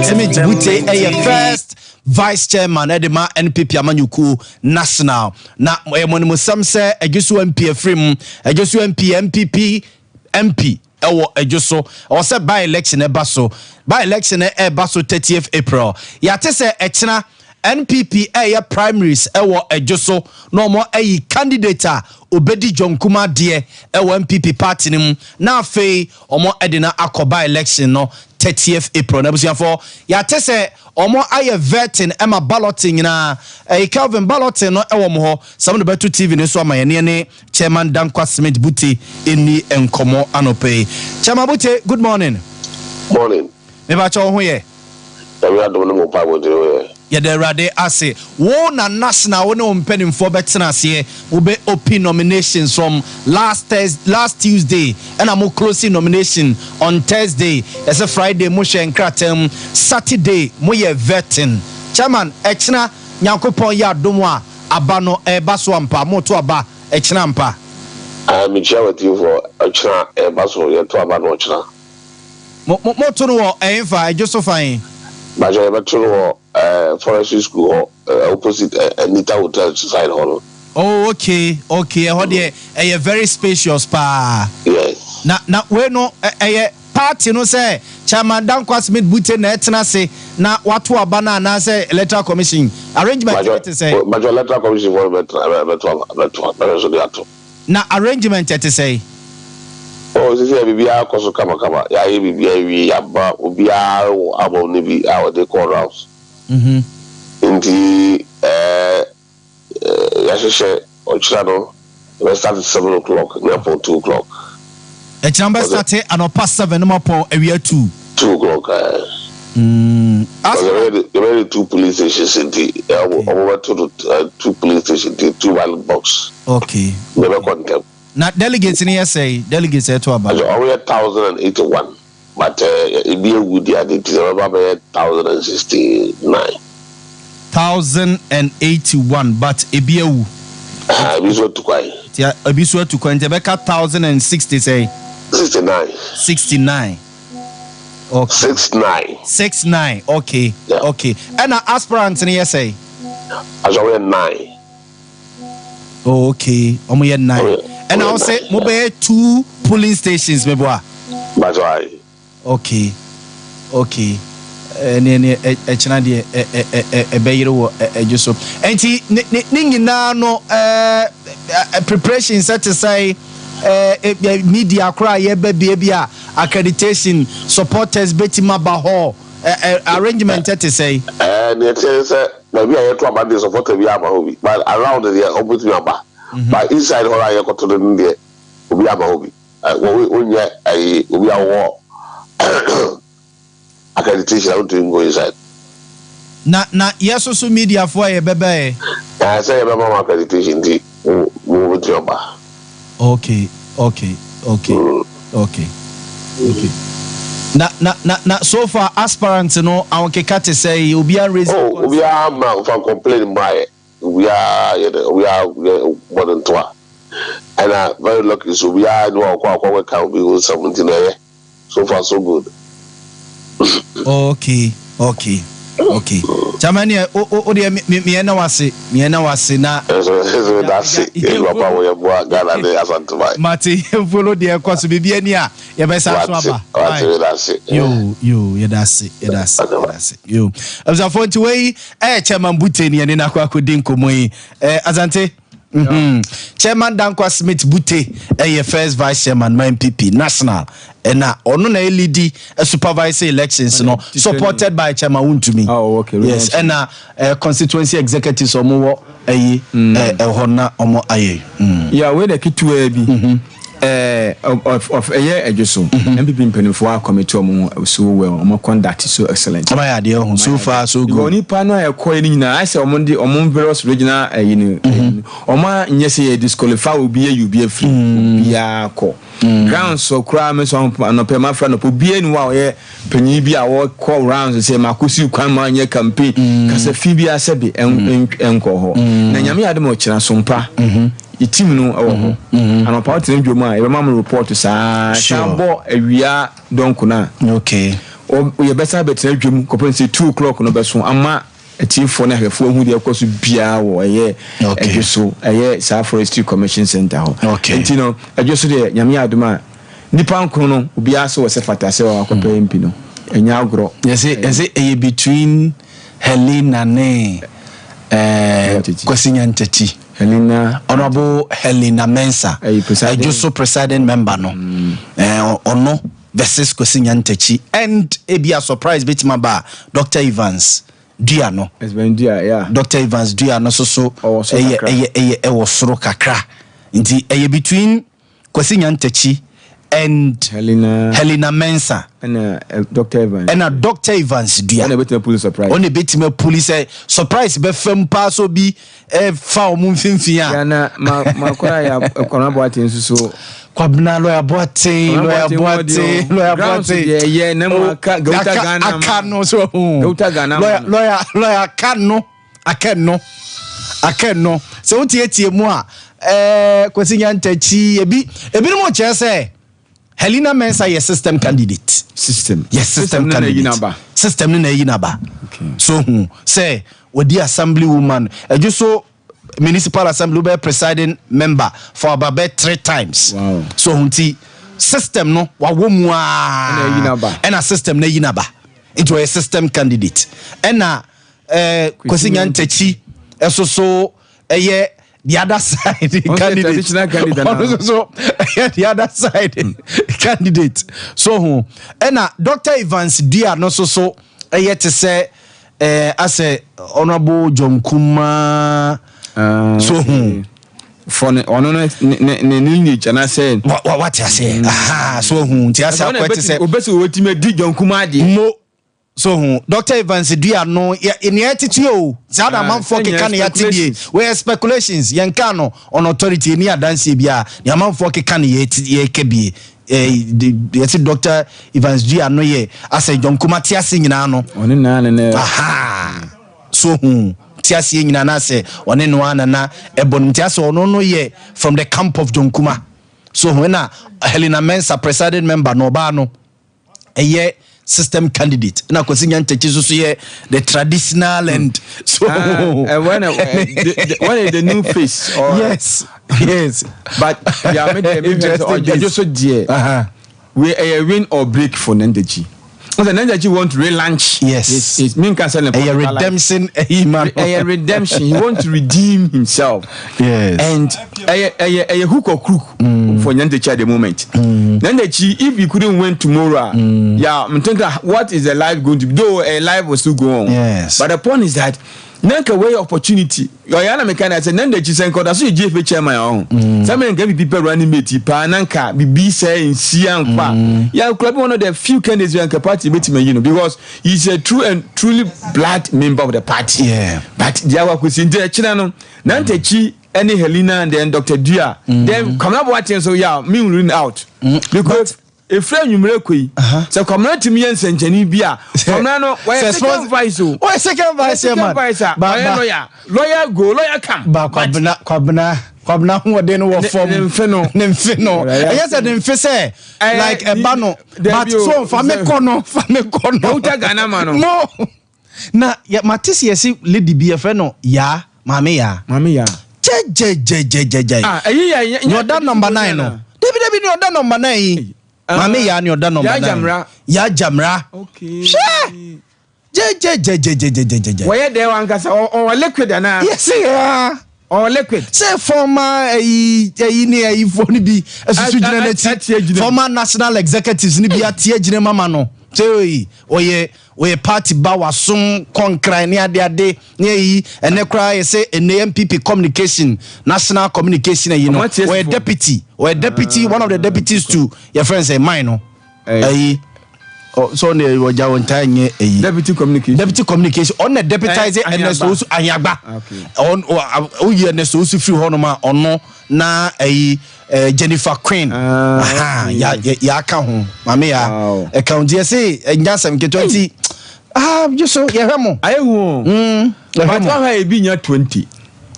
Simi Bute ɛyɛ first vice chairman ɛde ma NPP amanyɔkuo national. Na ɛyɛ mɔnimusɛm sɛ Ejisu MP afiri mu, Ejisu MP NPP MP ɛwɔ Ejisu. Ɛwɔ sɛ by election ɛba so. By election ɛba so 30th April. Yɛate sɛ ɛkyena NPP ɛyɛ primaries ɛwɔ Ejisu na ɔmo ɛyi candidate a obedi John Kuma deɛ ɛwɔ NPP party ne mu. Na afei ɔmo ɛde na akɔ by election no 30th April. Na abusuafoɔ yɛate sɛ ɔmo ayɛ vetting ɛma balloting nyinaa. Ɛyi Kelvin balloting no ɛwɔ mo hɔ. Sɛ mo de bɛto TV ne so ama yɛn ne Chairman Dankwa Smith Bute ɛni nkɔmɔ anɔpɛ yi. Chairman Bute, good morning. Morning. Mebakyɛ wo ho yɛ? Nyame adom ne mo mpaebɔ nti ho yɛ. Yɛda Awurade ase. Wo na national wo ne wo mpanimfoɔ bɛtena aseɛ. Wobɛ open nominations from last Thursday, last Tuesday ɛna mo closing nomination on Thursday. Ɛsɛ Friday mo hyɛ nkrataa mu. Saturday mo yɛ vetting. Chairman, ɛkyena Nyankopɔn yɛ adom a aba no ɛba so ampa. Mo to aba ɛkyena ampa. Ah, mekyia w'atiefoɔ. Ɔkyena ɛba so, yɛto aba no ɔkyena. Mo mo mo to no wɔ ɛhefa? Ɛdwo so fan? Bakyɛ yɛbɛto no wɔ forestry school hɔ, opposite Anita Hotel side hɔ no. Oh, okay, okay. Ɛhɔ deɛ ɛyɛ very spacious paa. Yes. Na na wei no ɛyɛ party no sɛ Chairman Dankwa Smith Bute na ɛtena ase na wato aba no anaasɛ Electoral Commission arrangement Bakyɛ te sɛ? Bakyɛ Electoral Commission fo no bɛtena bɛto aba bɛto bɛhwɛ so de ato. Na arrangement ɛte sɛ? Oh, sisi yɛ biribiara kɔ so kamakama. Yɛayɛ biribiara wie, yɛaba obiara wɔ album no bi a ɔde kɔ rounds. Nti yɛahyehyɛ ɔkyena no yɛbɛ start 7 o'clock na yɛapɔn 2 o'clock. Ɛkyena bɛ start anɔpa 7 na mapɔn awia 2. 2 o'clock. Yɛbɛyɛ de 2 police stations nti ɔmo bɛto no 2 police station nti 2 ballot box. Okay. Yɛbɛkɔ ntɛm. Na delegates ni yɛ sɛ delegates ɛto aba. Ɔmo yɛ 1,081. But ebi awu di ade nti sɛ ɛbɛba bɛyɛ 1,069. 1,081 but ebi awu. Ahaa, ebi nso atu kwan. Nti ebi nso atu kwan nti ɛbɛka 1,060 sɛn? 69. 69 okay. 69. 69 okay Yeah. okay. Ɛna aspirant no yɛ sɛn? Aso wɔyɛ 9. Oh okay, wɔn yɛ 9. Wɔyɛ Ɛna wɔyɛ wɔn sɛ 9. mo bɛyɛ 2 polling stations meboa? That's why. Okay okay ɛneɛ neɛ ɛkyena deɛ ɛbɛyere wɔ ɛdwo so ɛnti ne ne ne nyinaa no ɛɛ preparation sɛ te sɛ ɛɛ media koraa yɛbɛ bie bi a accreditation supporters bɛtumi aba hɔ ɛɛ arrangement te sɛ. Ɛɛ neɛ ɛteɛ ne sɛ baabi a yɛto aba deɛ supporter bi aba hɔ bi but around deɛ ɔbɛtumi aba but inside hɔ a yɛkɔto no deɛ obi aba hɔ bi. Wɔ wonyɛ ayi obi a wɔwɔ accreditation a wontumi nkɔ inside. Na na yɛ soso media foɔ a yɛbɛba ɛ. Ɛɛ sɛ yɛbɛma mo accreditation nti mo mo bɛtumi aba. Okay okay okay okay okay na na na na so far aspirant no ahokeka te sɛn obiara raise Oh concern? obiara mma nfa complain mmaeɛ. Obiara yɛ dɛ obiara yɛ bɔ ne ntoa ɛna very lucky nso obiara ni hɔ a ɔkɔ akɔ kɛka obi ho nsɛm nti na ɛyɛ so far so good. Okay okay okay Chairman neɛ o o deɛ me me na wase me na wase na. Ɛnso ɛnso meda ase adwuma pa mo yɛ boa Ghana ne Asanteman. Mate yɛn follow deɛ ɛkɔ so biribi ani a yɛbɛsa so aba. Wate wate meda ase. Yo yo yɛda ase yɛda ase yɛda ase yo abusuafoɔ nti wei ɛyɛ Chairman Bute ne yɛne no akɔ akɔdi nkɔmmɔ yi eh, Asante mm -hmm. Chairman Dankwa Smith Bute ɛyɛ first vice chairman ma NPP national ɛna ɔno na ɛlidi supervise elections no supported by Chairman Wuntumi. Oh, okay. Yes, ɛna uh, constituency executives ɔmo wɔ ɛyi ɛhɔ na ɔmo ayɛ. Yeah, wei na ketewa bi. Mm -hmm. Eh, of of ɛyɛ ɛdwo so. NPP mpanimfoɔ a commit wɔn ho so well, wɔn conduct so excellent. Wɔn ayɛ adeɛ ho so far so good. Onipa no a ɛkɔ yɛ no nyinaa ayɛ sɛ wɔn de wɔn various regional ɛyi no, wɔn a nyɛ sɛ yɛ disqualify obi ayi obi afiri obiara kɔ. Grounds so koraa me nso anɔpɛ mafra anɔpɛ obiara ni hɔ a ɔyɛ panyin bi a wɔkɔ rounds sɛ mako si kwan ma nyɛ campaign kasa fi bi asɛ bi nkɔ hɔ. Na Nyame yɛ adom a ɔkyena so mpa. Yɛ team no wɔ hɔ. Anɔpa wotena dwom a yɛbɛma mo report saa. San bɔ awia dɔnko no a. Okay. Yɛbɛsan bɛtena dwom kɔpem sɛ 2 o'clock no bɛso ama atiefoɔ ne ahwɛfoɔ ahu deɛ ɛkɔ so biara wɔ ɛyɛ ɛdwo so ɛyɛ saa Forestry Commission Center hɔ. Okay. Nti no ɛdwo so deɛ Nyame yɛ adom a nipa nkono no obiara sɛ wɔ sɛ fata sɛ wakɔpɛ MP no ɛnyɛ agorɔ. Yɛse yɛse ɛyɛ between Helena ne ɛɛ Kwasi Nyantakyi. Helena. Honourable Helena Mensah, Ɛdwoso presiding member no, ɔno versus Kwesi Nyantakyi and ebia surprise betumi aba a Doctor Evans Dua no. Evans Dua, yeah. Doctor Evans Dua no nso so ɛyɛ ɛyɛ ɛyɛ ɛwɔ soro kakra nti ɛyɛ between. Kwasi Nyantakyi and Helena, Helena Mensah. Ɛna eh, Dr. Evans. Ɛna Dr. Evans Dua. Ɔna ebetumi apuli surprise. Ɔna ebetumi apuli sɛ surprise bɛfam paa so bi ɛfa wɔn mfimfini a. Yana ma ma kora ya Kwabena Boateng nso so. Kwabena lawyer Boateng lawyer Boateng lawyer Boateng. Deɛ ɛyɛ na mu aka Gauta Ghana. Aka no so. Gauta Ghana. Lawyer lawyer lawyer aka no. Akɛnnɔ, akɛnnɔ. Sɛ wotietie mu a, ɛɛ Kwasi Nyantakyi, ebi, ebinom kyerɛ sɛ Helena Mensah yɛ system candidate. System. Yɛ system, system candidate. System no na ayi n'aba. Okay. So hu sɛ wɔdi assembly woman, ɛdwo so municipal assembly wobɛyɛ presiding member for about bɛ three times. Wow. So hu nti system no wawɔ mu aa. Ɛna system no ayi n'aba. Nti ɔyɛ system candidate. Ɛna eh, Kwesi Nyantakyi ɛso so ɛyɛ the other side candidate ɔno nso so ɛyɛ the other side hmm. candidate so ho ɛna Dr. Evans Dua no nso so ɛyɛ te sɛ ɛɛ asɛ Honourable John Kuma ah, so ho. for ne ɔno no ne ne ne lineage anaasɛ. wa wa wate aseɛ aha so ohun nti asɛ akɔ ɛte sɛ. obesi obetumi adi John Kuma adeɛ. mo So ho? Doctor Evans dua no, yɛ, nea ɛtete o, saa na amanfoɔ keka no yɛate bie. Wei yɛ speculations, yɛnkaa no on authority, yɛnni adanseɛ biara. Nea amanfoɔ keka no yɛte, yɛka bie. yɛse Doctor Evans Dua no yɛ asɛ John Kuma te ase nyinaa no. Ɔne naa ne ne. Aha so hu te aseɛ nyinaa na asɛ ɔne no ara na na ɛbɔ no nti asɛ ɔno no yɛ from the camp of John Kuma so hu ɛna Helena Mensah presiding member no ɔbaa no. ɛyɛ system candidate na Kwasi Nyantakyi nso so yɛ the traditional and so. When, the, when is the new face? Or, yes, yes. But yeah, me me interesting. Just so dear. We a win or break for Nyantakyi. Because Nyantakyi want to relaunch. Yes. His mean can sell a redemption. A redemption. He want to redeem himself. Yes. And a hook or crook for Nyantakyi at the moment. Nyantakyi, if he couldn't win tomorrow, yeah, I'm thinking what is the life going to be? Though a life will still go on. Yes. But the point is that nanka way opportunity. Oyana mekana say Nyantakyi say nkoda so GFA chairman on. Some nka bi people running mate pa nanka bibi say nsi ankwa. Yeah, could be one of the few candidates who nka party betime you know because he's a true and truly blood member of the party. Yeah. But the awa kwesi nti e no Nyantakyi any Helena and then Dr. Dua. Then Kwamina Boateng so yeah, me ruling out. Because efra nwumre koi. So Kwamina timi ye nsɛnkyɛnni bi a Kwamina no wɔyɛ second vice o. Wɔyɛ second vice second man. vice a wɔyɛ lawyer. Lawyer go, lawyer come. Ba Kwabena Kwabena Kwabena hoɔden no wɔ fam. Ne mfe no. Ne mfe no. Ɛyɛ sɛ ne mfe sɛ like ɛba no. But so fa me kɔ no, fa me kɔ no. Dawuta Ghana ma no. Mo. Na yɛ mate sɛ yɛse lady bi yɛfrɛ no Yaa, Maame Yaa. Maame Yaa. Gyɛgyɛgyɛgyɛgyɛ. Ah, ɛyi yɛ Nea ɔda number 9 no. Dabi dabi nea ɔda number 9 yi. Maame Yaa nea ɔda number 9. Yaa Gyamra. Yaa Gyamra. Okay. Hwɛ! Gyɛgyɛgyɛgyɛgyɛgyɛgyɛ. Wɔyɛ dɛ wankasa ɔwɔ liquid anaa? Yɛse yaa. Ɔwɔ liquid. Sɛ former ɛyi ɛyi ne ɛyifoɔ no bi asusu gyina n'akyi. Former national executives no bi ate agyina mama no. Sɛ oyi ɔyɛ ɔyɛ party ba wasom kɔnkran ne ade ade ne ayi ɛnɛ koraa yɛ sɛ ɛnɛ NPP communication national communication ayi no ɔyɛ deputy ɔyɛ deputy one of the deputies to yɛ friend sɛ mine no ayi so ɔne ɔgya wɔn ntaa nyɛ ayi deputy communication deputy communication ɔno deputize Ernest Owusu Ahiagba ɔn ɔyi Ernest Owusu firi hɔ nom a ɔno na ayi Jennifer Queen aha ya ya aka ho maame ya ɛka ho nti yɛse ɛnya asɛm ketewa nti ah gye so yɛhwɛ mo ayɛ hu o yɛhwɛ mo but ebi nya 20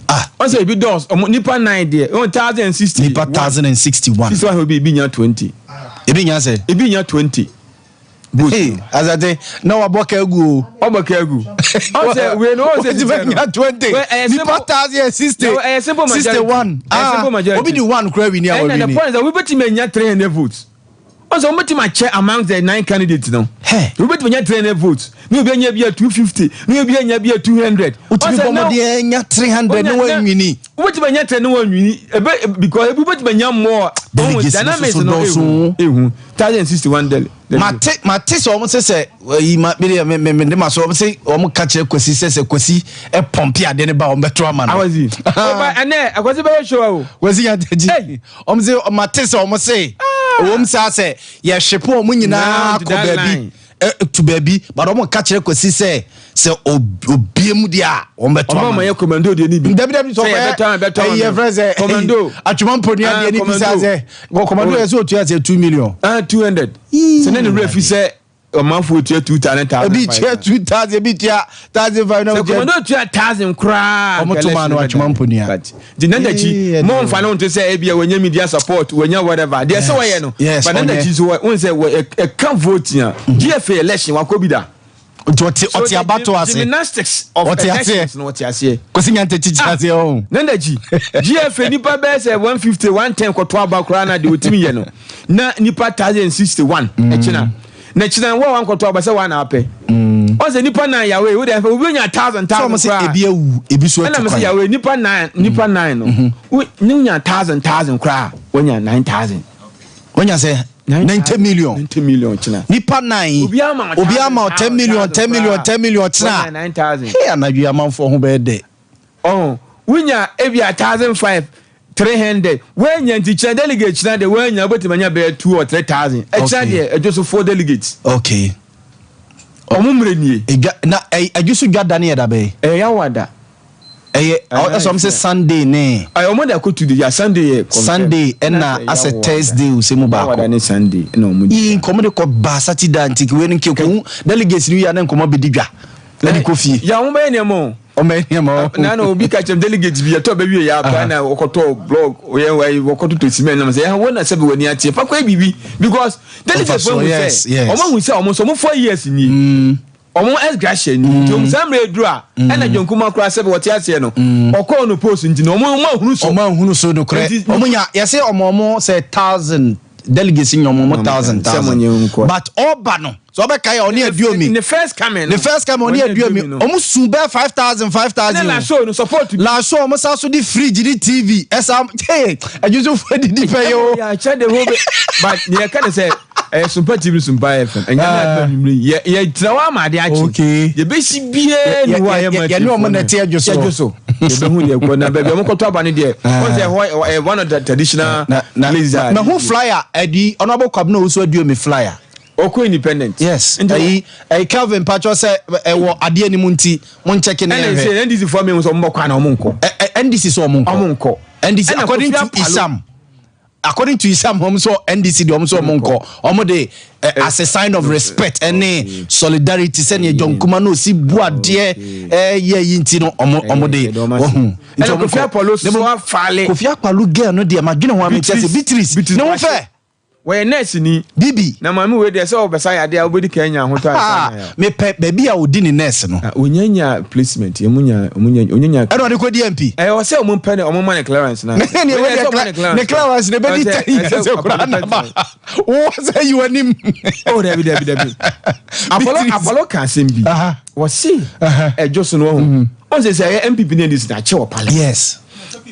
ah ɔsɛ ebi dɔs ɔmo nipa 9 deɛ ɔmo 1060 nipa 1061 sisi wa ebi nya 20 ebi nya sɛ ebi nya 20 Hey, Azate, na wabɔ ka agu o. Wabɔ ka agu. Ɔsɛ wei no ɔsɛ ti bɛ nya 20. Nipa 1060. Ɛyɛ simple majority. 61. Ɛyɛ simple majority. Obi di one kura wini a Ɛna wawini. the point is that obi bɛtumi anya 300 votes. Ɔsɛ wɔn bɛtumi akyɛ among the 9 candidates no. Obi bɛtumi anya 300 votes. Ne obi anya bi a 250. Ne obi anya bi a 200. Otumi bɔ mɔden anya 300 ne wanwini. Wobɛtumi anya 300 ne wanwini. Ebe because ebi bɛtumi anya more. Delegates no Dynamics soso no dɔɔso. ehu. 1061 dele. Mate mate sɛ wɔn sɛ sɛ ɛyi ma mi de mi mi mi de ma so wɔn sɛ wɔn ka kyerɛ Kwesi sɛ sɛ Kwesi ɛpɔmpi ade ne ba wɔn bɛto ama no. Awasi. Ɔba ɛnɛ Kwesi bɛyɛ show o. Kwesi yɛn atɛgyi. Wɔn sɛ mate sɛ wɔn sɛ wɔn sɛ asɛ yɛhyepo wɔn nyinaa kɔ baabi to baabi but wɔn ka kyerɛ Kwesi sɛ sɛ obie mu deɛ a wɔn bɛto ama no. Ɔmo ama yɛ komando deɛ ni bi. Dabi dabi sɛ ɔbɛ bɛtɔ ama ɛyɛ fɛ sɛ komando atwuma mponua deɛ ni bi sɛ sɛ komando yɛ sɛ otua sɛ 2 million. Ah 200. Sɛ ne ne wura fi sɛ ɔmanfo otua 2,000. Ebi tua 2,000 ebi tua 1,500 na otua. Sɛ komando tua 1,000 koraa. Ɔmo to maa no atwuma mponua. But di Nyantakyi mo nfa ne ho to sɛ ebi a wɔnya media support wɔnya whatever deɛ sɛ wɔyɛ no. Yes. But Nyantakyi so wɔn sɛ wɔ ɛka voting a GFA election wakɔ bi da. Nti ɔte ɔte abato ase. Gymnastics of ɔte elections no ɔte aseɛ. Kwesi Nyantakyi te aseɛ o. Nyantakyi GFA nipa bɛyɛ sɛ 150 110 kɔtɔ aba koraa na deɛ ɔtumi yɛ no na nipa 1061 ɛkyina na kyina wo a wankɔtɔ aba sɛ wa na apɛ. Ɔsɛ nipa 9 yawe wo deɛ obi onya 1000 1000 koraa. Ebi awu ebi so atu kwan. Ɛna mɛ sɛ yawe nipa 9 nipa 9 no wo ne nya 1000 1000 koraa wonya 9000. Wonya sɛ 90 million. 90 million kyina. Nipa 9. Obi ama obi ama 10 million 10 million 10 million kyina. 9000. Hey anadwo amanfo ho bɛyɛ dɛ. Oh, wonya ebi a 1005 300. Wonya nti kyina delegate kyina de wonya obetumi anya bɛyɛ 2 or 3000. Ɛkyina deɛ ɛdwo so 4 delegates. Okay. Ɔmo mmerɛ nie. Edwa na ɛdwo so dwa da ne yɛ da bɛyɛ. Ɛyɛ yawada. Ɛyɛ ɛsɛ ɔmo sɛ Sunday ne. Ɛyɛ ɔmo de akɔ 2 days ya Sunday yɛ confirm. Sunday ɛna asɛ Thursday o sɛ mu baako. Yawada ne Sunday ɛna ɔmo di. Yii nkɔmɔ de kɔ ba Saturday nti wei no nti ko delegates no wia ne nkɔmɔ bɛ di dwa ɛde kɔ fie. Ya ɔmo bɛyɛ nneɛma o. Ɔmo bɛyɛ nneɛma o. Na na obi ka kyerɛ delegate bi yɛtɔ bɛ wie ya akora na ɔkɔtɔ blog oyɛ wɔ wɔkɔtotɔ cement nam sɛ yɛ wɔn na sɛbi wɔn ani ateɛ fa kɔ yɛ biribi because delegate fo ehu sɛ ɔmo ehu sɛ ɔmo nso ɔmo 4 years nie. Ɔmo ex gratia ni nti ɔmo saa mmerɛ aduru a ɛna John Kumah koraa sɛbi wɔte aseɛ no ɔkɔɔ no post nti no ɔmo ɔmo ahunu so. Ɔmo ahunu so nokorɛ ɔmo nya yɛse ɔmo ɔmo sɛ thousand delegates nya ɔmo ɔmo thousand thousand but ɔba no sɛ ɔbɛka yɛ ɔne Aduomi ne first coming ne first coming ɔne Aduomi ɔmo su bɛɛ 5,000 5,000 ɛna laso no support bi laso ɔmo sa so de fridge ne TV ɛsa hey adwusofoɔ didi pɛ yɛ o. Yɛ akyɛ de ho bɛ but deɛ ɛka ne sɛ ɛyɛ Sumpa TV, Sumpa FM, ɛnyɛ ne aduma nwumire yi yɛ yɛ tena hɔ ama ade akye. Okay. Yɛbɛsi biara ni hɔ a yɛ ma yɛne ɔmo na ɛte adwo so. Yɛdwo so yɛbɛhu deɛ kɔ na baabi ɔmo kɔtɔ aba no deɛ wɔn sɛ ɛhɔ ɛyɛ one of the traditional places a. Mahu flyer ɛdi Honourable Kwabena Owusu Aduomi flyer. Ɔkɔ independent. Yes, ɛyi ɛyi Kelvin patwɔ sɛ ɛwɔ adeɛ ni mu nti mo nkyɛke ne yɛn hwɛ. Ɛna NDC foɔ mi sɛ ɔmo bɔ kɔ ana ɔmo nkɔ. Ɛ NDC sɛ ɔmo nkɔ. Ɔmo nkɔ. NDC according to Isam according to Isam ɔmo sɛ NDC deɛ ɔmo sɛ ɔmo nkɔ, ɔmo de as a sign of respect ɛne solidarity sɛnea John Kuma no osi bu adeɛ ɛyɛ yi nti no ɔmo ɔmo de ɔhun. Nti ɔmo Kofi Akpalo so afaale. Kofi Akpalo girl no deɛ ma dwene ho ame kyɛ sɛ Beatrice ne ho fɛ. Wɔyɛ nurse ni. Bibi. Na maame wei deɛ sɛ ɔbɛsa yadeɛ a wobɛdi kan anya ahotɔ ansa na ya. Mepɛ baabi a ɔdi ne nurse no. Onya nya placement ɔmo nya ɔmo nya onya nya. Ɛna ɔde kɔ di MP. Ɛyɛ ɔsɛ ɔmo mpɛ ne ɔmo ma ne clearance na. Ne ne wei ne clearance ne bɛ di 10 years koraa na ba wo sɛ yi w'anim. Oh dabi dabi dabi. Apollo Apollo ka asɛm bi. Wɔsi ɛdwo so no ɔho. Ɔn sɛ sɛ ɛyɛ NPP ne NDC na akyɛ wɔ parliament. Yes.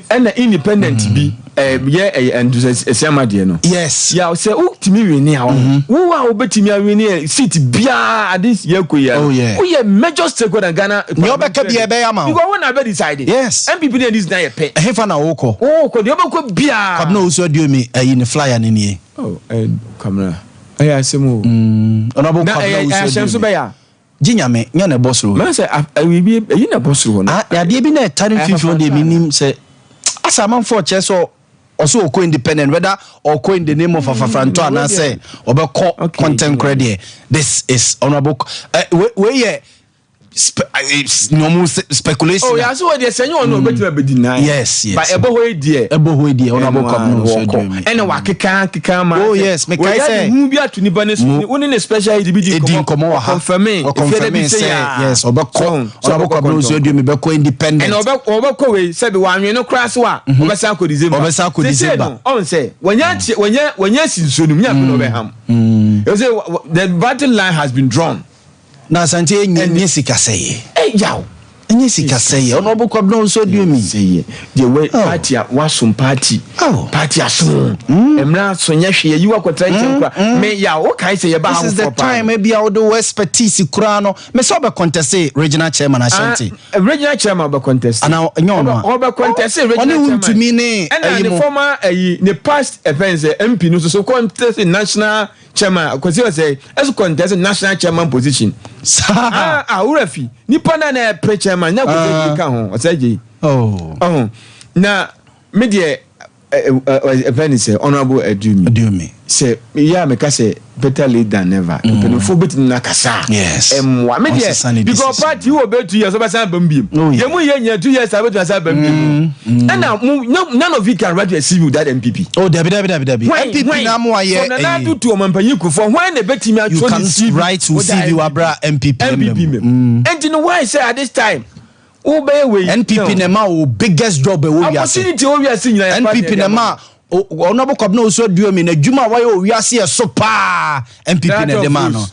Ɛna independent bi yɛ ɛyɛ ɛndu ɛsiama deɛ no. Yes. Yaw sɛ wotumi wini a wo a wobɛtumi awini seat biara ade yɛ kɔ yi Oh yeah. Woyɛ major stakeholder Ghana. Nea ɔbɛka bi ɛbɛyɛ ama wo. Because wo na bɛ decide. Yes. NPP ne NDC na yɛ pɛ. Ɛhefa na wokɔ? Wokɔ deɛ wobɛkɔ biara. Kwabena Owusu Aduomi ɛyi ne flyer no nie. Oh ɛɛ Kwabena ɛyɛ asɛm o. Honourable Na Kwabena ɛyɛ Owusu ahyɛnso Aduomi. bɛyɛ a. Gye Nyame, nyɛ na ɛbɔ soro. Mɛhu sɛ biribi ɛyi na ɛbɔ soro hɔ no. Ah, adeɛ bi na ɛtare mfimfini hɔ deɛ menim sɛ asɛ amanfoɔ kyerɛ sɛ ɔsɛ ɔkɔ independent whether ɔkɔ in the name of afafrantɔ anaasɛ ɔbɛkɔ kɔntɛnkorɛ deɛ, this is honourable uh, wei yɛ normal speculation. Oh, yà sọ deɛ sɛ nyɛ ɔno ɔbɛtumi abɛdi nan. Yes. Ba ɛbɔ hɔ yi deɛ. Ɛbɔ hɔ yi deɛ honourable Kwabena Owusu Aduomi. Ɛna wakeka keka ma. Oh yes, mekae sɛ. Wɔyɛ hu bi ato nipa ne so. Wo ne ne special aide bi di nkɔmɔ. Nkɔmɔ wɔ ha. Ɔconfirme. Ɔconfirme sɛ yes ɔbɛkɔ honourable Kwabena Owusu Aduomi bɛkɔ independent. Ɛna ɔbɛ ɔbɛkɔ wei sɛbi wɔanwe no koraa so a. Ɔbɛsan akɔ December. Ɔbɛsan akɔ December. Sese no ɔn sɛ wɔnya wɔnya wɔnya si nsuo no mu nya afei na ɔbɛham. Ɛsɛ the battle line has been drawn. Na Asante enye nye sika sɛyɛ. Ɛyaw. Enye sika sɛyɛ. Honourable Kwabena Owusu Aduomi. Sɛyɛ. Deɛ wɛ party a wasom party. Party asom. Mmerɛ aso nyɛ hwee ayi wakɔtena nkyɛn kora. Me yaw wo kae sɛ yɛba ha This is the foforɔ paa. time ebi a wode wo expertise koraa no. Me sɛ ɔbɛ contest regional chairman Ashanti. Ah, regional chairman ɔbɛ contest. Ana nyɛ ɔno a. Ɔbɛ contest regional Ɔne chairman. Wontumi ne Ɛna ɛyi ne mo. former ɛyi ne past ɛfɛn sɛ MP no nso so contest national chairman Kwasi Osei ɛso contest national chairman position. Saa. Ah ah wura fi nipa na na ɛpere chairman nya Kwasi Osei ka ho ɔsɛ gye. Oh. Ɔho na me deɛ ɛfɛn ne sɛ Honourable Aduomi. Aduomi. Sɛ yɛ a meka sɛ better late than never. Mpanyinfoɔ bɛtumi na kasa. Yes. Ɛmoa me deɛ because party wɔ bɛ 2 years ɔbɛsan bɛm biem. Oh, yeah. Yɛn mu yɛ nyɛ 2 years a bɛtumi asan bɛm biem. Ɛna mo none of you can write a CV without NPP. Oh dabi dabi dabi dabi. When, NPP when? na mo ayɛ From Nana Addo to Ɔmampanyin Kufuor, when na ebetumi You atwerɛ ne can't CV write wo without CV wɔ abira NPP NPP mem. Ɛnti no why sɛ at this time wobɛyɛ wei? NPP na ɛma wo biggest job ɛwɔ wiase. Opportunity wɔ wiase nyinaa yɛ party NPP na ɛma Honourable Kwabena Owusu Aduomi na adwuma a wayɛ wɔ wiase yɛ so paa NPP na ɛde maa no.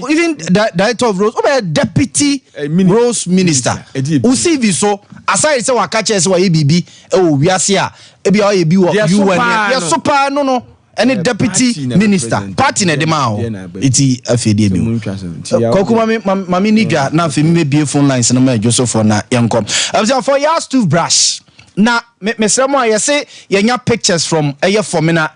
Even director of roads, wobɛyɛ deputy roads minister. Wo CV so aside sɛ waka kyerɛ sɛ wayɛ biribi ɛwɔ wiase a ebi a ɔyɛ bi wɔ UN yɛ so paa no no ɛne deputy minister party na ɛde maa hɔ eti afei deɛ bi Kwaku mami mami ni dwa na afei mi bɛ bie phone lines no ma adwosofoɔ na yɛnkɔ abusuafoɔ yas toothbrush na mesrɛ mo a yɛse yɛnya pictures from ɛyɛ Fomena.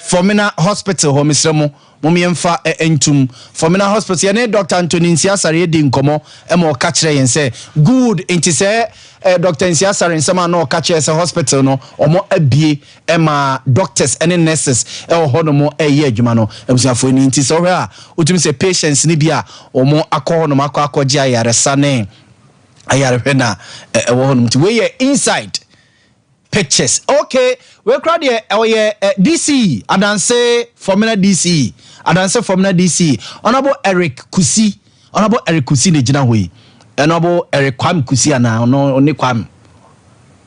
Fomena Hospital hɔ, mesrɛ mo, mom yɛmfa ntum. Fomena Hospital, yɛne Dr. Anthony Nsiah-Asare adi nkɔmmɔ ma ɔka kyerɛ yɛn sɛ, good, nti sɛ eh, Dr. Nsiah-Asare nsɛm a na ɔka kyerɛ sɛ hospital no, ɔmo abue ma doctors ne nurses ɛwɔ hɔ nom ɛyɛ adwuma no, abusuafoɔ ni nti sɛ wohwɛ a, wotumi sɛ patients no bi a ɔmo akɔ hɔ nom akɔ akɔgye ayaresa ne ayarehwɛ na ɛwɔ hɔ nom. Nti wei yɛ inside pictures. Okay, wei kora deɛ ɔyɛ DC Adanse Fomena, DC Adanse Fomena DC Honorable Eric Kusi, Honorable Eric Kusi na gyina hɔ yi. Honorable Eric Kwame Kusi anaa ɔno ɔne Kwame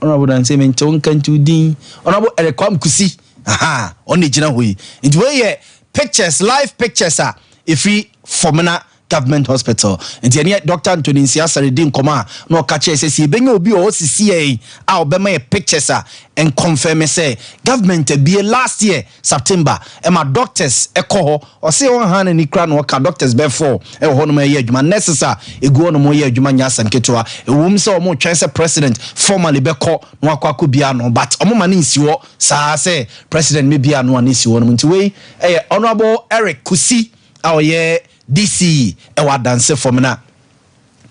Honorable Danse me ntew nka nti din Honorable Eric Kwame Kusi, aha, ɔno na gyina hɔ yi. Nti wei yɛ pictures, live pictures a ɛfiri Fomena Government Hospital. Nti ɛne Dr. Anthony Nsiah-Asare di nkɔmɔ a na ɔka kyerɛ sɛ sɛ yɛbɛnya obi a ɔwɔ sisi yɛn a ɔbɛma yɛ pictures a nconfirm sɛ government abie last year September ɛma doctors ɛkɔ hɔ. Ɔsɛ ɔha n'ani kora na ɔka doctors bɛfɔ ɛwɔ hɔ nom ɛyɛ adwuma, nurses a egu hɔ nom yɛ adwuma nyɛ asɛm ketewa. Ɛwom sɛ ɔmo twɛn sɛ president formally bɛkɔ na wakɔ akɔ bia no, but ɔmo ma ne nsi hɔ saa sɛ president mi bia no a ne nsi hɔ nom. Nti wei ɛyɛ Honourable Eric Kusi a ɔyɛ DC ɛwɔ Adanse fam na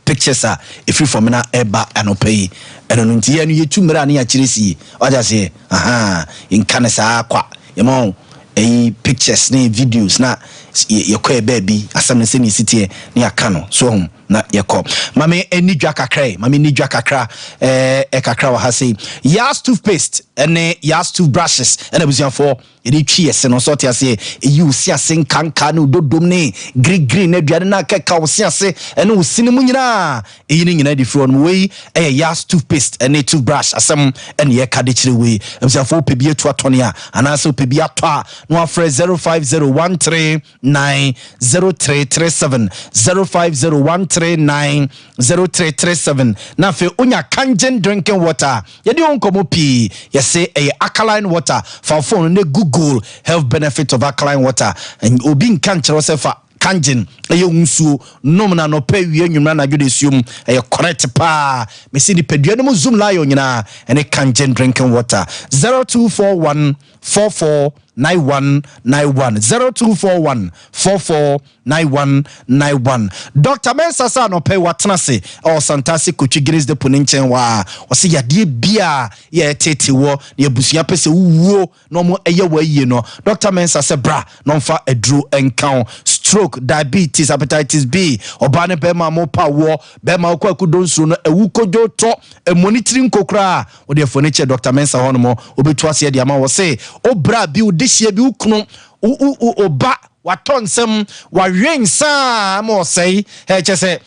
pictures a ɛfiri fam na ɛba anɔpa yi ɛno no. Nti yɛn no yɛtu mmerɛ a ne yɛakyerɛ sie wagya seɛ aha, yɛnka ne saa kwa, yɛma wo ɛyi pictures ne videos na yɛkɔ yɛ baabi asɛm no sɛne ɛsi teɛ ne yɛaka no so ho na yɛkɔ. Mame ani dwa kakra yi, mame ani dwa kakra ɛɛ kakra wɔ ha sei. Yas toothpaste ɛne Yas toothbrushes ɛna abusuafoɔ yɛde twi yɛse no so ɔte aseɛ. Ɛyi wo se ase nkanka ne ododom ne green ne aduane no akɛka wo se ase ɛne wo sene mu nyinaa, ɛyi no nyinaa de firi hɔ no. Wei ɛyɛ Yas toothpaste ɛne toothbrush asɛm ɛne yɛka de kyerɛ wei. Abusuafoɔ, wopɛ bi atu atɔne a anaasɛ wopɛ bi atɔ a, na wafrɛ 0501390337, 0501390337. Na afei wonya Kangen drinking water, yɛde wo nkɔmmɔ pii, yɛse ɛyɛ alkaline water. Fa phone ne Google health benefit of alkaline water. Obi nka nkyerɛ sɛ fa Kangen ɛyɛ nsuo nom na anɔpɛ, wie, nwumera, anadwo de suom, ɛyɛ correct paa. Mesi nipadua no mu zoom lion nyinaa ɛne Kangen drinking water. 0241 44 9191, 0241 44 9191. Dr Mensa sɛ anɔpɛ watena se ɛwɔ Santase Kotwi Guinness Depot ne nkyɛn hɔ a ɔsɛ yadeɛ bia yɛtete wɔ na abusua pɛ sɛ wowuo na ɔmo ɛyɛ wɔ ayie no, Dr Mensa sɛ bra na ɔmfa aduro nka wo. Stroke, diabetes, hepatitis B, ɔbaa ne bɛrima mo pa woɔ, bɛrima wokɔ akudo nsuo no ɛwu kodwo tɔ ɛmmɔ ne tiri nko koraa, wode afuo no kyɛ Dr Mensa hɔ nom, wobɛtu aseɛ de ama wɔ se wobra bi wode hyia bi wo kunu wo ba watɔ nsɛm wawe nsaa ma ɔsɛe ɛkyɛ sɛ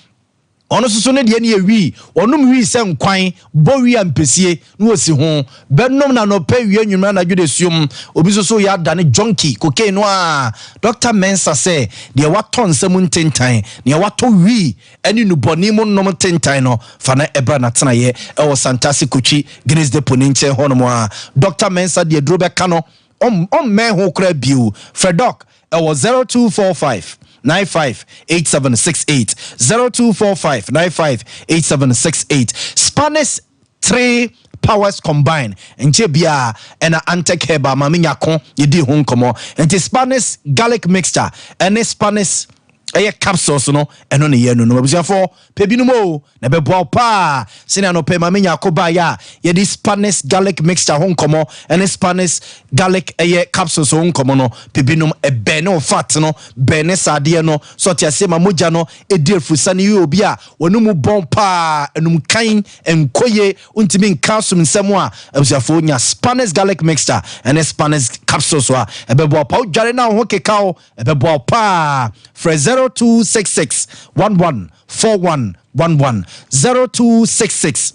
ɔno nso so ne deɛ no yɛ wii, ɔnom wii sɛ nkwan bɔ wii a mpɛsie na wɔsi ho bɛnom na nɔpɛ, wie, nwumera, anadwo de suom. Obi nso so yɛ adane junkie cocaine no a, Dr Mensa sɛ deɛ watɔ nsɛm ntentan, deɛ watɔ wii ɛne nubɔne mu nom ntentan no, fa na ɛbra n'atenaeɛ ɛwɔ Santase Kotwi Guinness Depot ne nkyɛn hɔnom a Dr Mensa deɛ duro bɛka no ɔmmɛn ho koraa bio. Frɛ Doc ɛwɔ 0245 958768, 0245 958768. Spanish three powers combine nkyɛ biaa ɛna Antec Herba maame nyako yɛdi ho nkɔmmɔ. Nti Spanish garlic mixture ɛne Spanish ɛyɛ capsules no, ɛno ne yɛ no no. Abusuafoɔ, pɛ binom o na ɛbɛboa wo paa. Sɛnea nɔpɛ maame nyako baeɛ a yɛde Spanish garlic mixture ho nkɔmmɔ ɛne Spanish garlic ɛyɛ capsules ho nkɔmmɔ no, pɛ binom ɛbɛn ne wo fat no, bɛn ne saadeɛ no so ɔte aseɛ ma mogya no ɛdi afurusa no yɛ obi a wɔn mu bɔn paa, ɛnum kan nkoye ntumi nka som nsɛm a, abusuafoɔ nya Spanish garlic mixture ɛne Spanish capsules a ɛbɛboa pa. Wodware na wo ho keka wo, ɛbɛboa wo paa. Frɛ 0266 11 41 11, 0266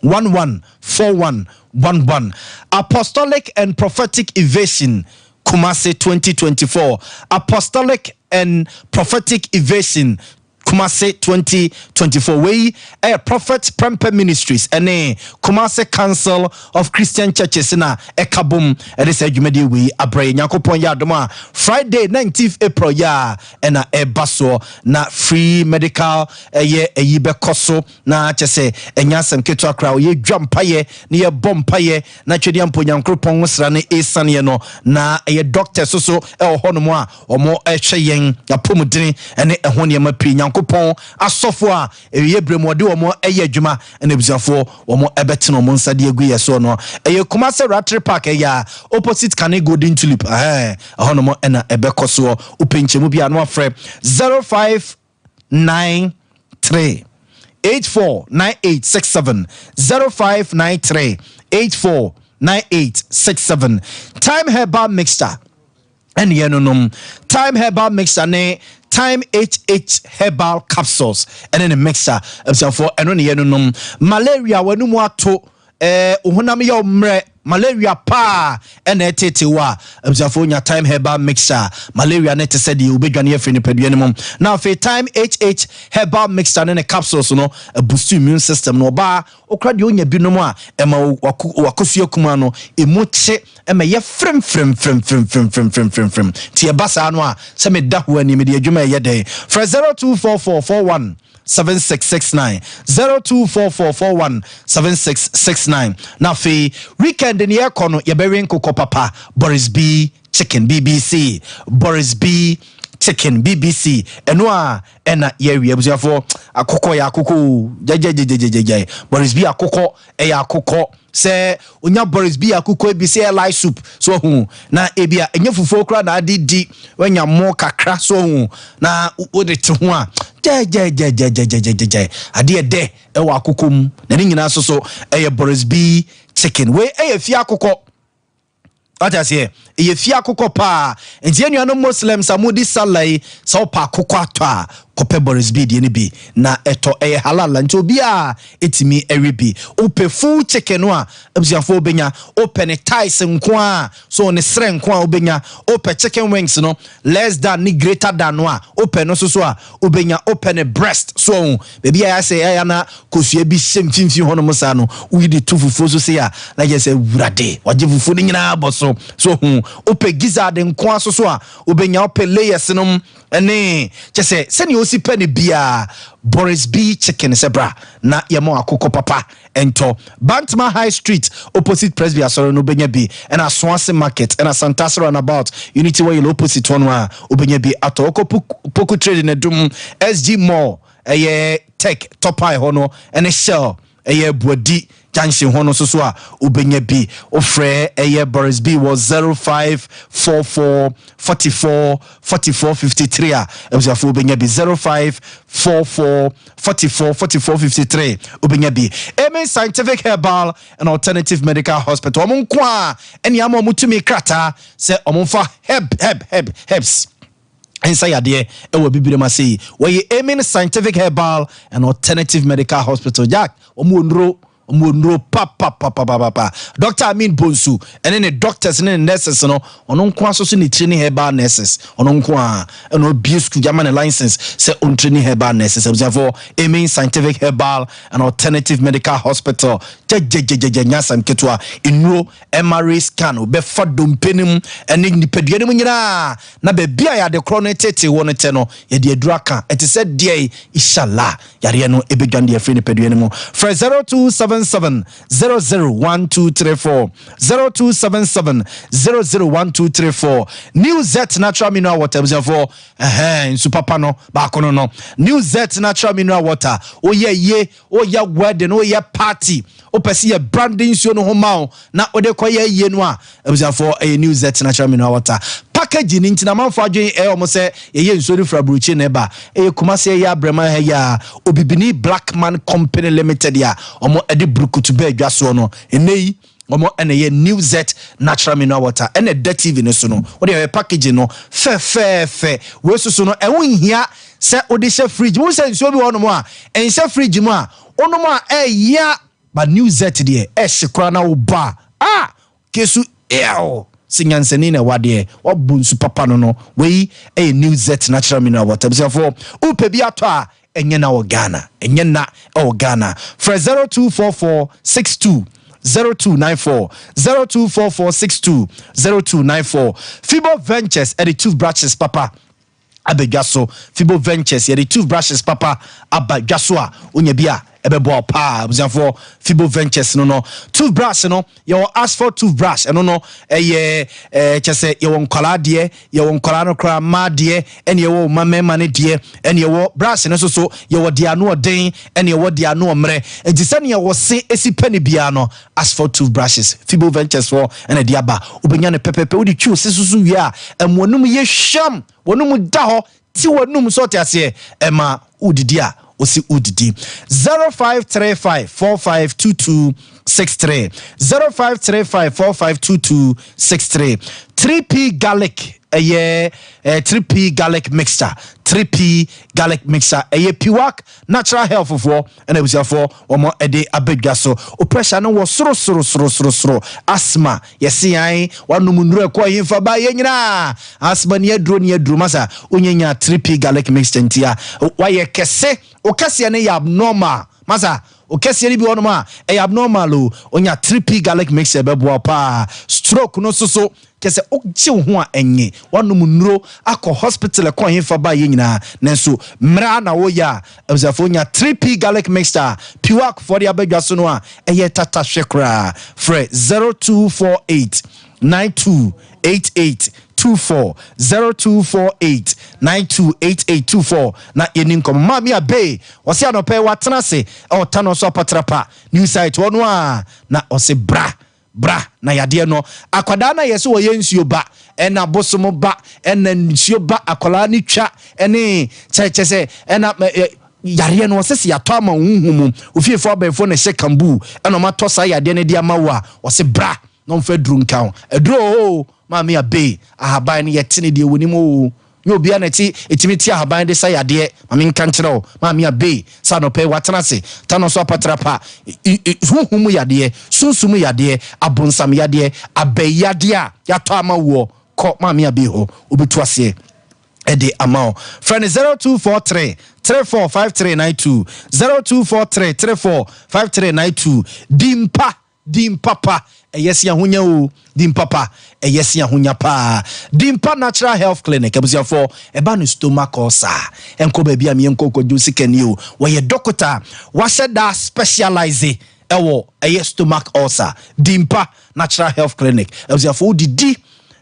11 41 11. Apostolic and Prophetic Evasion Kumasi 2024, Apostolic and Prophetic Evasion. Kumasi 2024. Wei ɛyɛ Prophet Prempeh Ministries ɛne Kumasi Council of Christian Churches na ɛka bom ɛde saa dwumadie wei abrɛ yɛ. Nyankopɔn yɛ adom a, Friday 19th April yɛ a ɛna ɛba soɔ na free medical ɛyɛ ɛyi bɛkɔ so, na kyɛ sɛ ɛnyɛ asɛm ketewa koraa. Ɔyɛ dwa mpayɛ na yɛbɔ mpayɛ na twɛdeɛ mpo Nyankoropɔn ho sra no ɛsianeɛ no, na ɛyɛ doctor so so ɛwɔ hɔnom a ɔmo ɛhwɛ yɛn apɔmudene ɛne ɛho nneɛma pii. Nyankopɔn asɔfo a ɛyɛ berɛ mu ɔde wɔn ɛyɛ adwuma, ɛna abusuafoɔ wɔn ɛbɛtena wɔn nsa de agu yɛ soɔ no. Ɛyɛ Kumase Rattray Park, ɛyɛ a opposite Kane Golden Tulip, ɛhɛn ɛhɔnom ɛna ɛbɛkɔ soɔ. Wopɛ nkyɛmu bi a, no afrɛ 0593 849867, 0593 849867. Time Herbal Mixture ɛne yɛn nonom. Time Herbal Mixture ne Time HH Herbal Capsules ɛne ne mixture, abusuafoɔ, ɛno ne yɛn nonom. Malaria, wɔn mu ato honam yɛ mmerɛ, malaria paa ɛna ɛtete wɔ a, abusuafoɔ, nya Time Herbal Mixture, malaria ne te sɛ deɛ wobɛdwane afiri nipadua no mu. Na afei Time HH Herbal Mixture ne ne capsules no boost immune system no. Ɔbaa okura deɛ onya binom a, ɛma wakosua kuma no emu kye, ɛma yɛ fremfremfremfremfremfremfrem. Nti ɛba saa no a, sɛ meda ho anim de adwuma ɛyɛ dɛn, frɛ 0244 41 7669, 0244 41 7669. Na afei weekend ne yɛkɔ no, yɛbɛwe nkokɔ papa, Boris B Chicken BBC, Boris B Chicken BBC, ɛno a ɛna yɛawie. Abusuafoɔ, akokɔ yɛ akokɔ o, gyagyagyagyagyagya. Boris B akokɔ ɛyɛ akokɔ sɛ onya Boris B akokɔ ebi sɛ light soup so ɔho, na ebi a ɛnyɛ fufuo koraa na ade di, wanya mo kakra so ɔho na wode te ho a, gyɛgyɛgyɛgyɛgyɛgyɛgyɛ, adeɛ dɛ ɛwɔ akokɔ mu. Na ne nyinaa nso so ɛyɛ Boris B Chicken. Wei ɛyɛ fie akokɔ, wate aseɛ? Ɛyɛ fie akokɔ paa. Nti yɛn nuanom Muslims a modi sala yi, sɛ wopɛ akokɔ atɔ a, kɔpɛ Boris B deɛ no bi na ɛtɔ. Ɛyɛ halal, nti obiaa ɛtumi ɛwe bi. Wopɛ full chicken no a, abusuafoɔ, wobɛnya. Wopɛ ne thighs nko a so, ne serɛ nko a, wobɛnya. Wopɛ chicken wings no less than ne greater than no a, wopɛ no nso so a, wobɛnya. Wopɛ ne breast so ɔho, baabi a yɛasɛ ɛyɛ na kosua bi hyɛ mfimfini hɔ nom saa no, woyi de to fufuo so sei a, na kyerɛ sɛ wurade wagye fufuo no nyinaa bɔ so so hu. Wopɛ gizzard nko a so so a, wobɛnya. Wopɛ layers nom ɛne kyɛ sɛ sɛnea osi pɛ no biaa, Boris B Chicken sɛ bra na yɛma akokɔ papa ɛntɔ. Bantama High Street opposite Presby asɔre no, wobɛnya bi, ɛna Asoase Market, ɛna Santase Roundabout, Unity Wayel opposite hɔ no a, wobɛnya bi atɔ. Wokɔ Poku Trade no dum SG Mall, ɛyɛ Tech Topai hɔ no, ɛne Shell ɛyɛ Buadi Junction hɔ no nso so a, wobɛnya bi. Wofrɛ ɛyɛ Boris B wɔ 0544 44 44 53 a, abusuafoɔ, wobɛnya bi. 0544 44 44 53, wobɛnya bi. Amen Scientific Herbal and Alternative Medical Hospital, ɔmo nko a ɛne ama ɔmo tumi krataa sɛ ɔmo mfa herb herb herb herbs nsa yadeɛ ɛwɔ bibirem ase yi. Wɔyɛ Amen Scientific Herbal and Alternative Medical Hospital. Jack, ɔmo wɔ nnuro, ɔmo wɔ nnuro papapapapapa. Dr Amin Bonsu ɛne ne doctors ne ne nurses no, ɔno nko aso so ne training herbal nurses. Ɔno nko a ɛna obie school yama ne license sɛ ɔntraining herbal nurses. Abusuafoɔ, Amen Scientific Herbal and Alternative Medical Hospital, gyɛgyɛgyɛgyɛ, nyasam ketewa. Nnuro, MRI scan, wobɛfa dompe no mu ɛne nipadua no mu nyinaa, na baabi a yɛade korɔ no tete wɔ no tɛ no, yɛde aduru aka ɛte sɛ deɛ inshallah yareɛ no ɛbɛdwane deɛ afiri nipadua no mu. Frɛ 0277 001234, 0277 001234. New Z Natural Mineral Water, abusuafoɔ, ɛhɛn nsu papa no baako no New Z Natural Mineral Water. Woyɛ yie, woyɛ wedding, woyɛ party, wopɛ sɛ yɛ branding nsuo no ho ma wo na wode kɔyɛ yie no a, abusuafoɔ, ɛyɛ New Z Natural Mineral Water. Packaging no nti na amanfoɔ adwene ɛyɛ ɔmo sɛ yɛyɛ nsuo no firi aburokyi na ɛba. Ɛyɛ Kumase, ɛyɛ Abrɛma ha yi a, Obibini Blackman Company Limited a ɔmo ɛde burukutu bɛɛ adwa soɔ no, ɛnɛ yi ɔmo ɛna ɛyɛ New Z Natural Mineral Water. Ɛna ɛda TV no so no, wode ɛyɛ packaging no fɛfɛɛfɛ. Wei soso no, ɛho nhia sɛ wode hyɛ fridge mu, sɛ nsuo bi wɔ hɔnom a ɛnhyɛ fridge mu a, wonom a ɛyia, but New Z deɛ, ɛhye koraa na wobɔ a, ah, kesu ew. Sɛ nyansani na ɛwɔ adeɛ, wabɔ nsu papa no no. Wei yɛ New Zet Natural Mineral Water. Abusuafoɔ, wopɛ bi atɔ a, ɛnyɛ na wɔ Ghana. Ɛnyɛ na wɔ Ghana. Frɛ 0244 62 0294, 0244 62 0294. Fibo Ventures ɛde toothbrushes papa aba dwa so. Fibo Ventures yɛde toothbrushes papa aba dwa so a wonya bi a ɛbɛboa wo paa. Abusuafoɔ, Fibo Ventures no no toothbrush no, yɛwɔ asphalt toothbrush, ɛno no ɛyɛ ɛɛ kyɛ sɛ yɛwɔ nkwadaa deɛ, yɛwɔ nkwadaa no koraa mmaa deɛ, ɛne yɛwɔ mma mmarima no deɛ, ɛne yɛwɔ brush no nso so, yɛwɔ deɛ ano ɔden, ɛne yɛwɔ deɛ ano ɔmmerɛ. Nti sɛnea wɔse esi pɛ ne biara no, asphalt toothbrushes, Fibo Ventures foɔ ɛna de aba. Wobɛnya no pɛpɛpɛ. Wode twi wo se soso wie a, ɛmoanum yɛ hwam, wɔnum da hɔ ti wɔnum so, ɔte aseɛ. Ɛma wodidi a osi wodidi. 0535 4522 63, 0535 4522 63. 3P Garlic, ɛyɛ 3P Garlic Mixture. 3P Garlic Mixture ɛyɛ Piwak Natural Health fofoɔ ɛna abusuafoɔ wɔn ɛde abɛdwa so. O pressure no wɔ soro soro soro soro soro, asthma yɛsi yan, wanom nnuro ɛkɔ yɛn ba yɛn nyinaa, asthma ni aduro ni aduro masa onyanya 3P Garlic Mixture ntia. Wayɛ kɛse, o kɛseɛ no yɛ abnormal masa, o kɛseɛ no bi wɔ nom a ɛyɛ abnormal o, onya 3P Garlic Mixture, bɛboa paa. Stroke no nso so kyɛ sɛ wogye wo ho a ɛnyɛ, wanom nnuro akɔ hospital ɛkɔ hefa ba yɛ nyinaa, nanso mmerɛ na woyɛ a, abusuafoɔ, nya 3P Garlic Mixture, Piwak foɔ de abɛdwa so no a ɛyɛ tata hwɛ koraa. Frɛ 0248 92 88 24, 0248 928824 na yɛni nkɔmmɔ. Maame abe ɔse anɔpɛ watena ase ɛwɔ ta no so apatrapa new site hɔ no a, na ɔse bra bra na yadeɛ no akwadaa no a yɛsɛ wɔyɛ nsuo ba, ɛna bosom ba, ɛna nsuo ba, akwadaa no twa ɛne kyerɛkyerɛ sɛ ɛna yareɛ no, ɔsɛ sɛ yɛatɔ ama wo huhu mu, ofiefoɔ abɛnfoɔ na ɛhyɛ kambu ɛna ɔmatɔ saa yadeɛ no de ama wo a, ɔsɛ bra na ɔmfa aduro nka ho. Aduro o, maame abe, ahaban no yɛte ne deɛ wɔ nim o, nyɛ obiara na ɛte ɛtumi te ahaban de sa yadeɛ. Maame nka nkyerɛ wo, maame abe, sa anɔpɛ watena ase ta no so apatrapa, huhu mu yadeɛ, sunsum yadeɛ, abonsam yadeɛ, abɛyi yadeɛ a yɛatɔ ama woɔ, kɔ maame abe hɔ, wobɛtu aseɛ ɛde ama wo. Frɛ no 0243 345392, 0243 345392. Di mpa di mpapa, ɛyɛ si ahonya o, di mpapa ɛyɛ si ahonya paa. Di mpa Natural Health Clinic, abusuafoɔ, ɛba no stomach ulcer, ɛnkɔ baabi a meɛnkɔ kɔdwo sikani o. Wɔyɛ dɔkota wahyɛ da specialize ɛwɔ ɛyɛ stomach ulcer. Di mpa Natural Health Clinic, abusuafoɔ, wodidi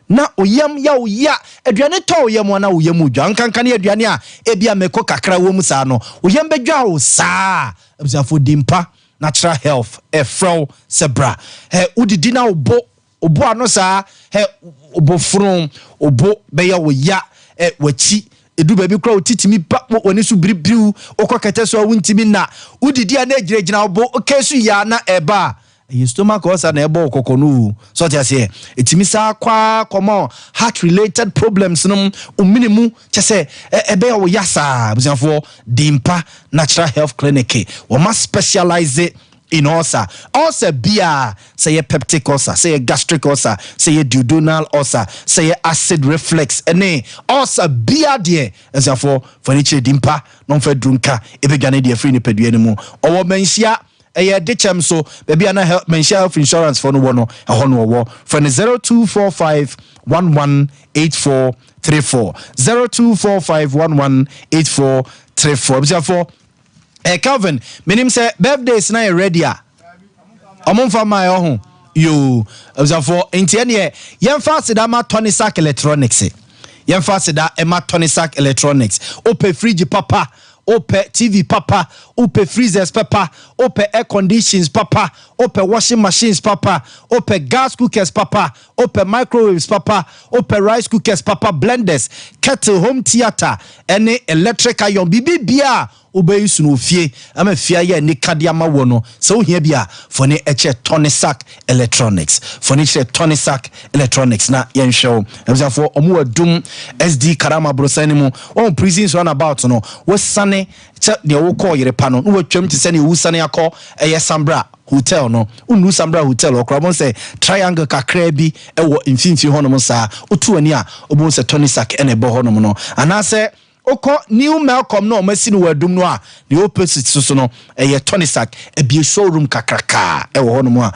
na oyam ya oya, aduane tɔ oyam a na oyam odwa nkanka ne aduane a ebi a mɛkɔ kakra wɔ mu saa no, oyam bɛdwa o saa. Abusuafoɔ, di mpa Natural Health ɛfrɛw sɛ bra. Ɛ wodidi na obo obo ano saa, ɛ obo funu, obo bɛyɛ wo ya, ɛ w'akyi edu baabi kora, otitimi pa w'ani so biribiriw, wokɔ kɛtɛ so a wontimi na wodidi a na egyinagyina wo bo oke so yia na ɛba a, ɛyɛ stomach ulcer na ɛbɔ wo kɔkɔ no o. So ɔte aseɛ, ɛtumi saa kwaa kɔmɔ heart related problems no omini mu kyɛ sɛ ɛbɛyɛ wo ya saa. Abusuafoɔ, Dimpa Natural Health Clinic, wɔma specialize in ulcer. Ulcer bia, sɛ yɛ peptic ulcer, sɛ yɛ gastric ulcer, sɛ yɛ duodenal ulcer, sɛ yɛ acid reflux, ɛne ulcer bia deɛ, abusuafoɔ, fa ne kyerɛ Dimpa na ɔmfa duru nka ɛbɛdwane deɛ firi nipadua no mu. Ɔwɔ Manhyia, ɛyɛ Dekyɛm so baabi a na Manhyia Health Insurance foɔ no wɔ no, ɛhɔ no wɔwɔ. Frɛ no 0245 118434, 0245 118434. Abusuafoɔ, Calvin, menim sɛ birthdays na yɛ ready a ɔmo mfa maa ɛwɔ ho yoo. Abusuafoɔ, nti ɛneɛ yɛmfa aseda ma Tony Sack Electronics. Yɛmfa aseda ɛma Tony Sack Electronics. Wopɛ fridge papa, wopɛ TV papa, wopɛ freezers papa, wopɛ air conditions papa, wopɛ washing machines papa, wopɛ gas cookers papa, wopɛ microwaves papa, wopɛ rice cookers papa, blenders, kettle, home theatre ɛne electric iron, biribi bia. wobɛyi so no wɔ fie ama fie ayɛ anika de ama woɔ no, sɛ wohia bi a, fɔne kyerɛ Tonisac Electronics. Fɔne kyerɛ Tonisac Electronics na yɛnhwɛ wo. Abusuafoɔ, wɔn wɔ Adum SD Karama aborosan no mu. Wɔn Prisons Runabout no, wosiane sɛ deɛ wokɔɔ Yerepa no, na watwam te sɛ deɛ wosiane akɔ ɛyɛ Sambra Hotel no. Wonnuru Sambra Hotel hɔ koraa, wobɛhu sɛ triangle kakraa bi wɔ mfimfini hɔnom saa. Woto w'ani a, wobɛhu sɛ Tonisac na ɛbɔ hɔnom no. Anaasɛ wokɔ New Melcom no a wɔasi no wɔ Adum no a, ne opposite so so no, ɛyɛ Tonisac. Abue showroom kakraka wɔ hɔnom a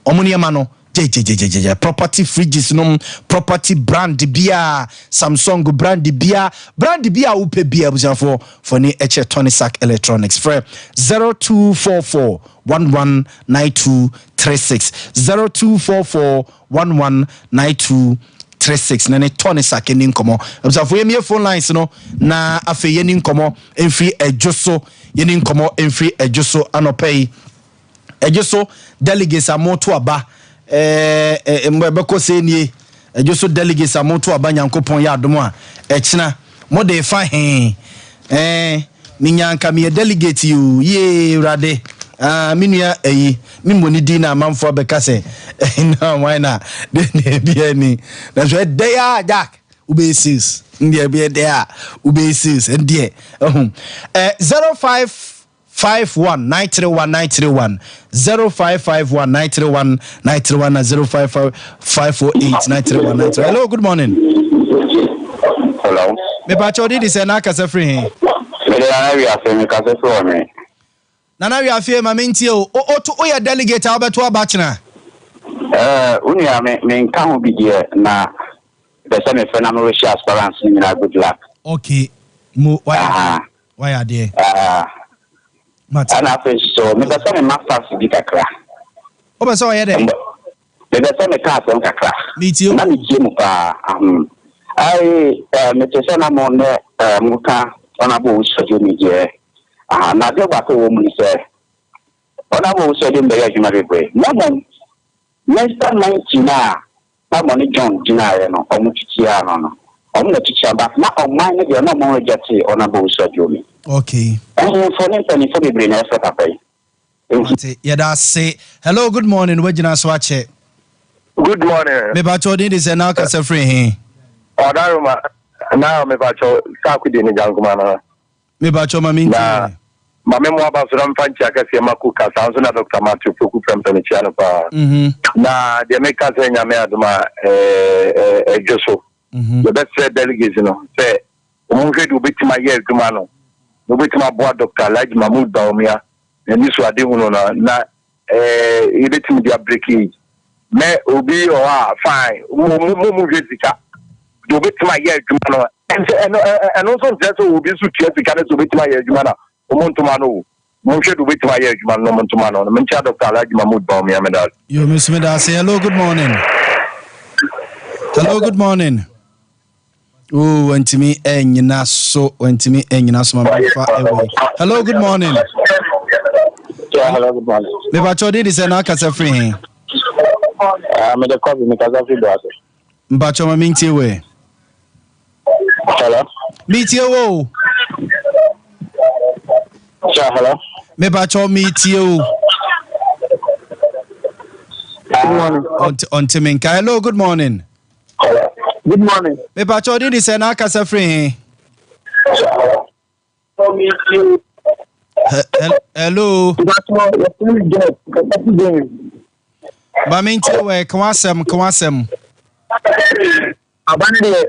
wɔn nneɛma no gyegyeegyegye, property fridges nom, property brand biara, Samsung brand biara, brand biara a wopɛ biara, abusuafoɔ, fɔni kyerɛ Tonisac Electronics. Frɛ 0244 119236, 0244 119236 na ne Tonisac ni nkɔmmɔ. Abusuafoɔ, yɛmmie phone lines no na afei yɛni nkɔmmɔ mfiri ɛdwo so, yɛni nkɔmmɔ mfiri ɛdwo so anɔpa yi. Ɛdwo so delegates a moto aba, ɛɛ ɛbɛkɔ sɛ nie. Ɛdwo so delegates a moto aba, Nyankopɔn yɛ adom a, ɛkyena mode fa he? Ɛɛ menya nka meyɛ delegate yi o, yee Awurade. Ah, me nua ayi, me mmɔ ne din na amanfoɔ abɛka sɛ na wan na de na ebi ani. Nanso ɛdɛ ya Jack, wobɛyɛ sales. Ndeɛ ɛbɛyɛ dɛ a wobɛyɛ sales ndeɛ. Ɛho. 05 51 931 931 0551 931 931 na 05 548 931 931. Hello, good morning. Hello. Mepakyɛ ɔde di sɛ na akasa firi he? Mede Nana Wiafe, mekasa firi wɔ me. Nana Wiafe, ma mentie o. O o to woyɛ delegate a wobɛto aba kyena? Eh, wo nua me menka ho bi deɛ na pɛ sɛ mefrɛ na merehyɛ aspirants no nyinaa good luck. Okay, mo wayɛ adeɛ. Wayɛ adeɛ. Ah. Mate. Ɛna afei nso so mepɛ sɛ mema facts bi kakra. Wopɛ sɛ ɔyɛ dɛ? Mepɛ sɛ meka asɛm kakra. Metie Na metie mu paa. Ahem. Ae, eh, mete sɛ na mo ne eh, moka Honorable Owusu Adjumi deɛ. Aha, na adeɛ baako a ɛwɔ mu ne sɛ, Honorable Owusu Adjumi bɛyɛ adwuma bebree. Na mmom, Mr. 19 a Simon ne John gyinaeɛ no, wɔn titiaa no no, wɔn na titia but na ɔman no deɛ na wɔn rejectee Honourable Owusu Aduomi. Okay. Nhemfo ne mpaninfoɔ bebree na ɛfrɛ papa yi. Nti. Mate, yɛda ase. Hello, good morning, wagyina so akyɛ. Good morning. Mepakyɛ wo din de sɛn na wokasa firi he? Ɔdaroma, na mepakyɛ Saako di ne Gyankoma no. Mepakyɛw ma mentie. Na ma me mmoa aba so na memfa nkyia kɛseɛ ma Kuka, saa nso na Doctor Matthew Poku Prempeh mekyia no paa. Na deɛ meka sɛ Nyame adom a ɛdwo so. Yɛbɛsrɛ delegates no sɛ wɔn nhwɛ deɛ wɔbɛtumi ayɛ adwuma no na wɔbɛtumi aboa Doctor Alhaji Mahmood Bawumia n'ani so adehunu no na yɛbɛtumi de abreki yi. Mɛ obi wɔ hɔ a fine mo mo mo nhwɛ sika deɛ wɔbɛtumi ayɛ adwuma no Ɛnsɛ ɛno ɛno nso nkyerɛ sɛ obi nso tua sika no sɛ obetumi ayɛ adwuma na wɔn ntoma no o. Monhwɛ deɛ obetumi ayɛ adwuma no na wɔn ntoma no. Menkyia Dr. Alhaji Mahmood Bawumia meda ase. Yo, me nso meda ase. Hello, good morning. Hello, good morning. Oh, wantumi ɛnyina so, wantumi ɛnyina so ma mefa ɛwɔ yi. Hello, good morning. Yeah, hello, good morning. Mepakyɛ ɔde de sɛ na akasa firi he? Uh, mede kɔbi, mekasa firi Boase. Mpakyɛ ma mentie wo ɛ. Hello. Metie wo o. Sir, hello. Mepakyɛ metie o. Good morning. Ɔnte me nka. Hello, good morning. Hello. Good morning. Mepakyɛ ɔde de sɛ na akasa firi he? Hello. Maame nti wɔ ka wasɛm ka wasɛm. Aba no deɛ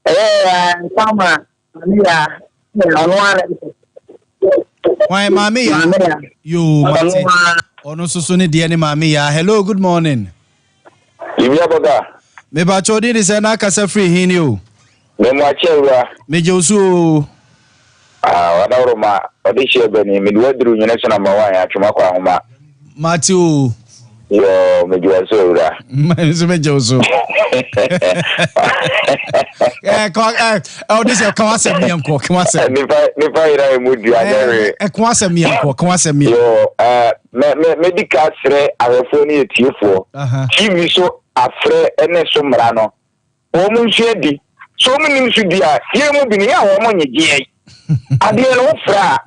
ɛyɛ nsa ma maame ya ɔno ara. Wan maame ya yoo mate ɔno nso so ne deɛ ne maame ya. Hello, good morning. Biribi abɔda. Mepakyɛ odin de sɛ na akasa firi he ni o. Memo akyɛ awura. Megye wo so o. Ah, ɔdaworo ma ɔde hyɛ bani mede waduru nyene so number one atwoma kɔ ahoma. Mate o. Yoo, megye wo so awura. Nso megye wo so. Eh, ka eh, ɔde sɛ ka wasɛm yɛ nkɔ, ka wasɛm. Nipa nipa yera emu dua nyɛ hwee. Eh, ka wasɛm yɛ nkɔ, ka wasɛm yɛ. Yoo, eh, me me medi ka srɛ ahwɛfoɔ ne atiefoɔ. TV so afrɛ ne so mmara no, wɔn nso adi. So wɔn nim so di a, yɛn mu bi no yɛ a wɔn nyegyeɛ. Adeɛ no wofrɛ a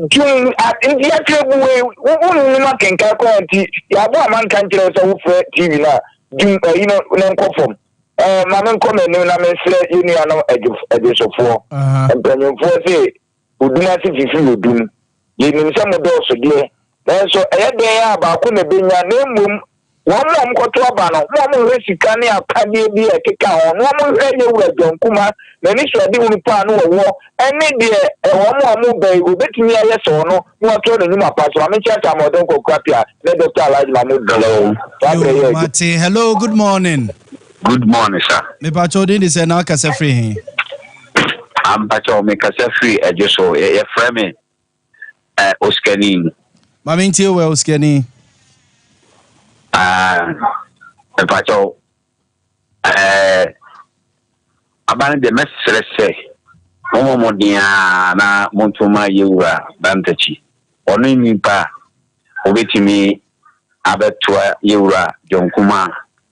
dwom nti yɛatwerɛ gu wei wonnim akenkan koraa nti yɛabɔ amanka nkyerɛ wo sɛ wofrɛ TV no a dwom ayi no ne nkɔ fam. Ɛɛ ma menkɔ m'anim na mensrɛ yɛn nuanom adwosofoɔ mpanyimfoɔ se odum ase fifiri odum. Yɛnim sɛ modɔɔso deɛ, nanso ɛyɛ dɛn a baako na ɛbɛnya na mmom Wɔn a wɔkɔto aba no, ma wɔnhwɛ sika ne akadeɛ bi a ɛkeka ho, na wɔnhwɛ yɛn wura John Kumah, n'anisoadehunu pa a na ɔwɔ, ne deɛ wɔn a wɔreba yi wɔbɛtumi ayɛ sɛ ɔno, na wɔatoa ne nnwuma pa so. Maame Nkyerɛkyerɛ Amoɔden Kwaku Appiah ne Dɔkta Alhaji Mahmood Bello. Saa berɛ yi Yo, a mate. Hello, good morning. Good morning, sir. Mepakyɛ wo din de sɛ na wokasa firi he? Ampakyɛw mekasa firi Adwo so. Yɛfrɛ me Eh, osikani. Ma me ntie wɛ osikani. Ah, mpakyɛw. Eh, aba no deɛ mɛsrɛ sɛ mommɔ mmɔden a na monto ma yɛwura Bantakyi. Ɔno nnipa a obetumi abɛtoa yɛwura John Kumah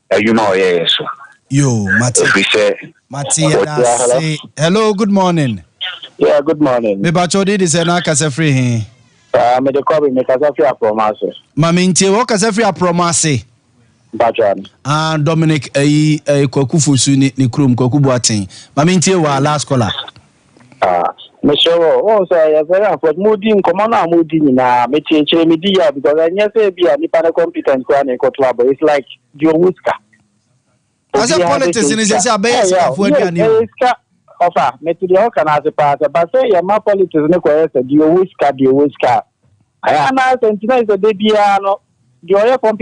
adwuma a ɔyɛeɛ so. Yo, mate. Ɛfiri sɛ. Mate yɛda ase. Hello, good morning. Yeah, good morning. Mepakyɛ wo din de sɛ na akasa firi he? Mede Kɔbe, mekasa firi Aprɔmo ase. Ma mentie, wɔkasa firi Aprɔmo ase? Mpakyɛ no. Ah, Dominic ayi eh, Kwaku Fosu ne ne kurom, Kwaku Boateng. Ma mentie wa last caller. Ah, mesrɛ wo, wohu sɛ ɛyɛ very unfortunate. Modi nkɔmmɔ no a modi nyinaa, mete akyire medi yaw because ɛnyɛ sɛ ebi a nipa no competent koraa na ɛkɔto abɔ. It's like deɛ ɔwɔ sika. Ɔsɛ politics no sɛ sɛ abɛyɛ sikafoɔ aduane o. Ɛyɛ sika ɔfa mete deɛ ɔka no ase paa sɛ ba sɛ yɛma politics no kɔyɛ sɛ deɛ ɔwɔ sika deɛ ɔwɔ sika. Ayɛ anaasɛ nti na sɛ da biara no deɛ ɔyɛ competent.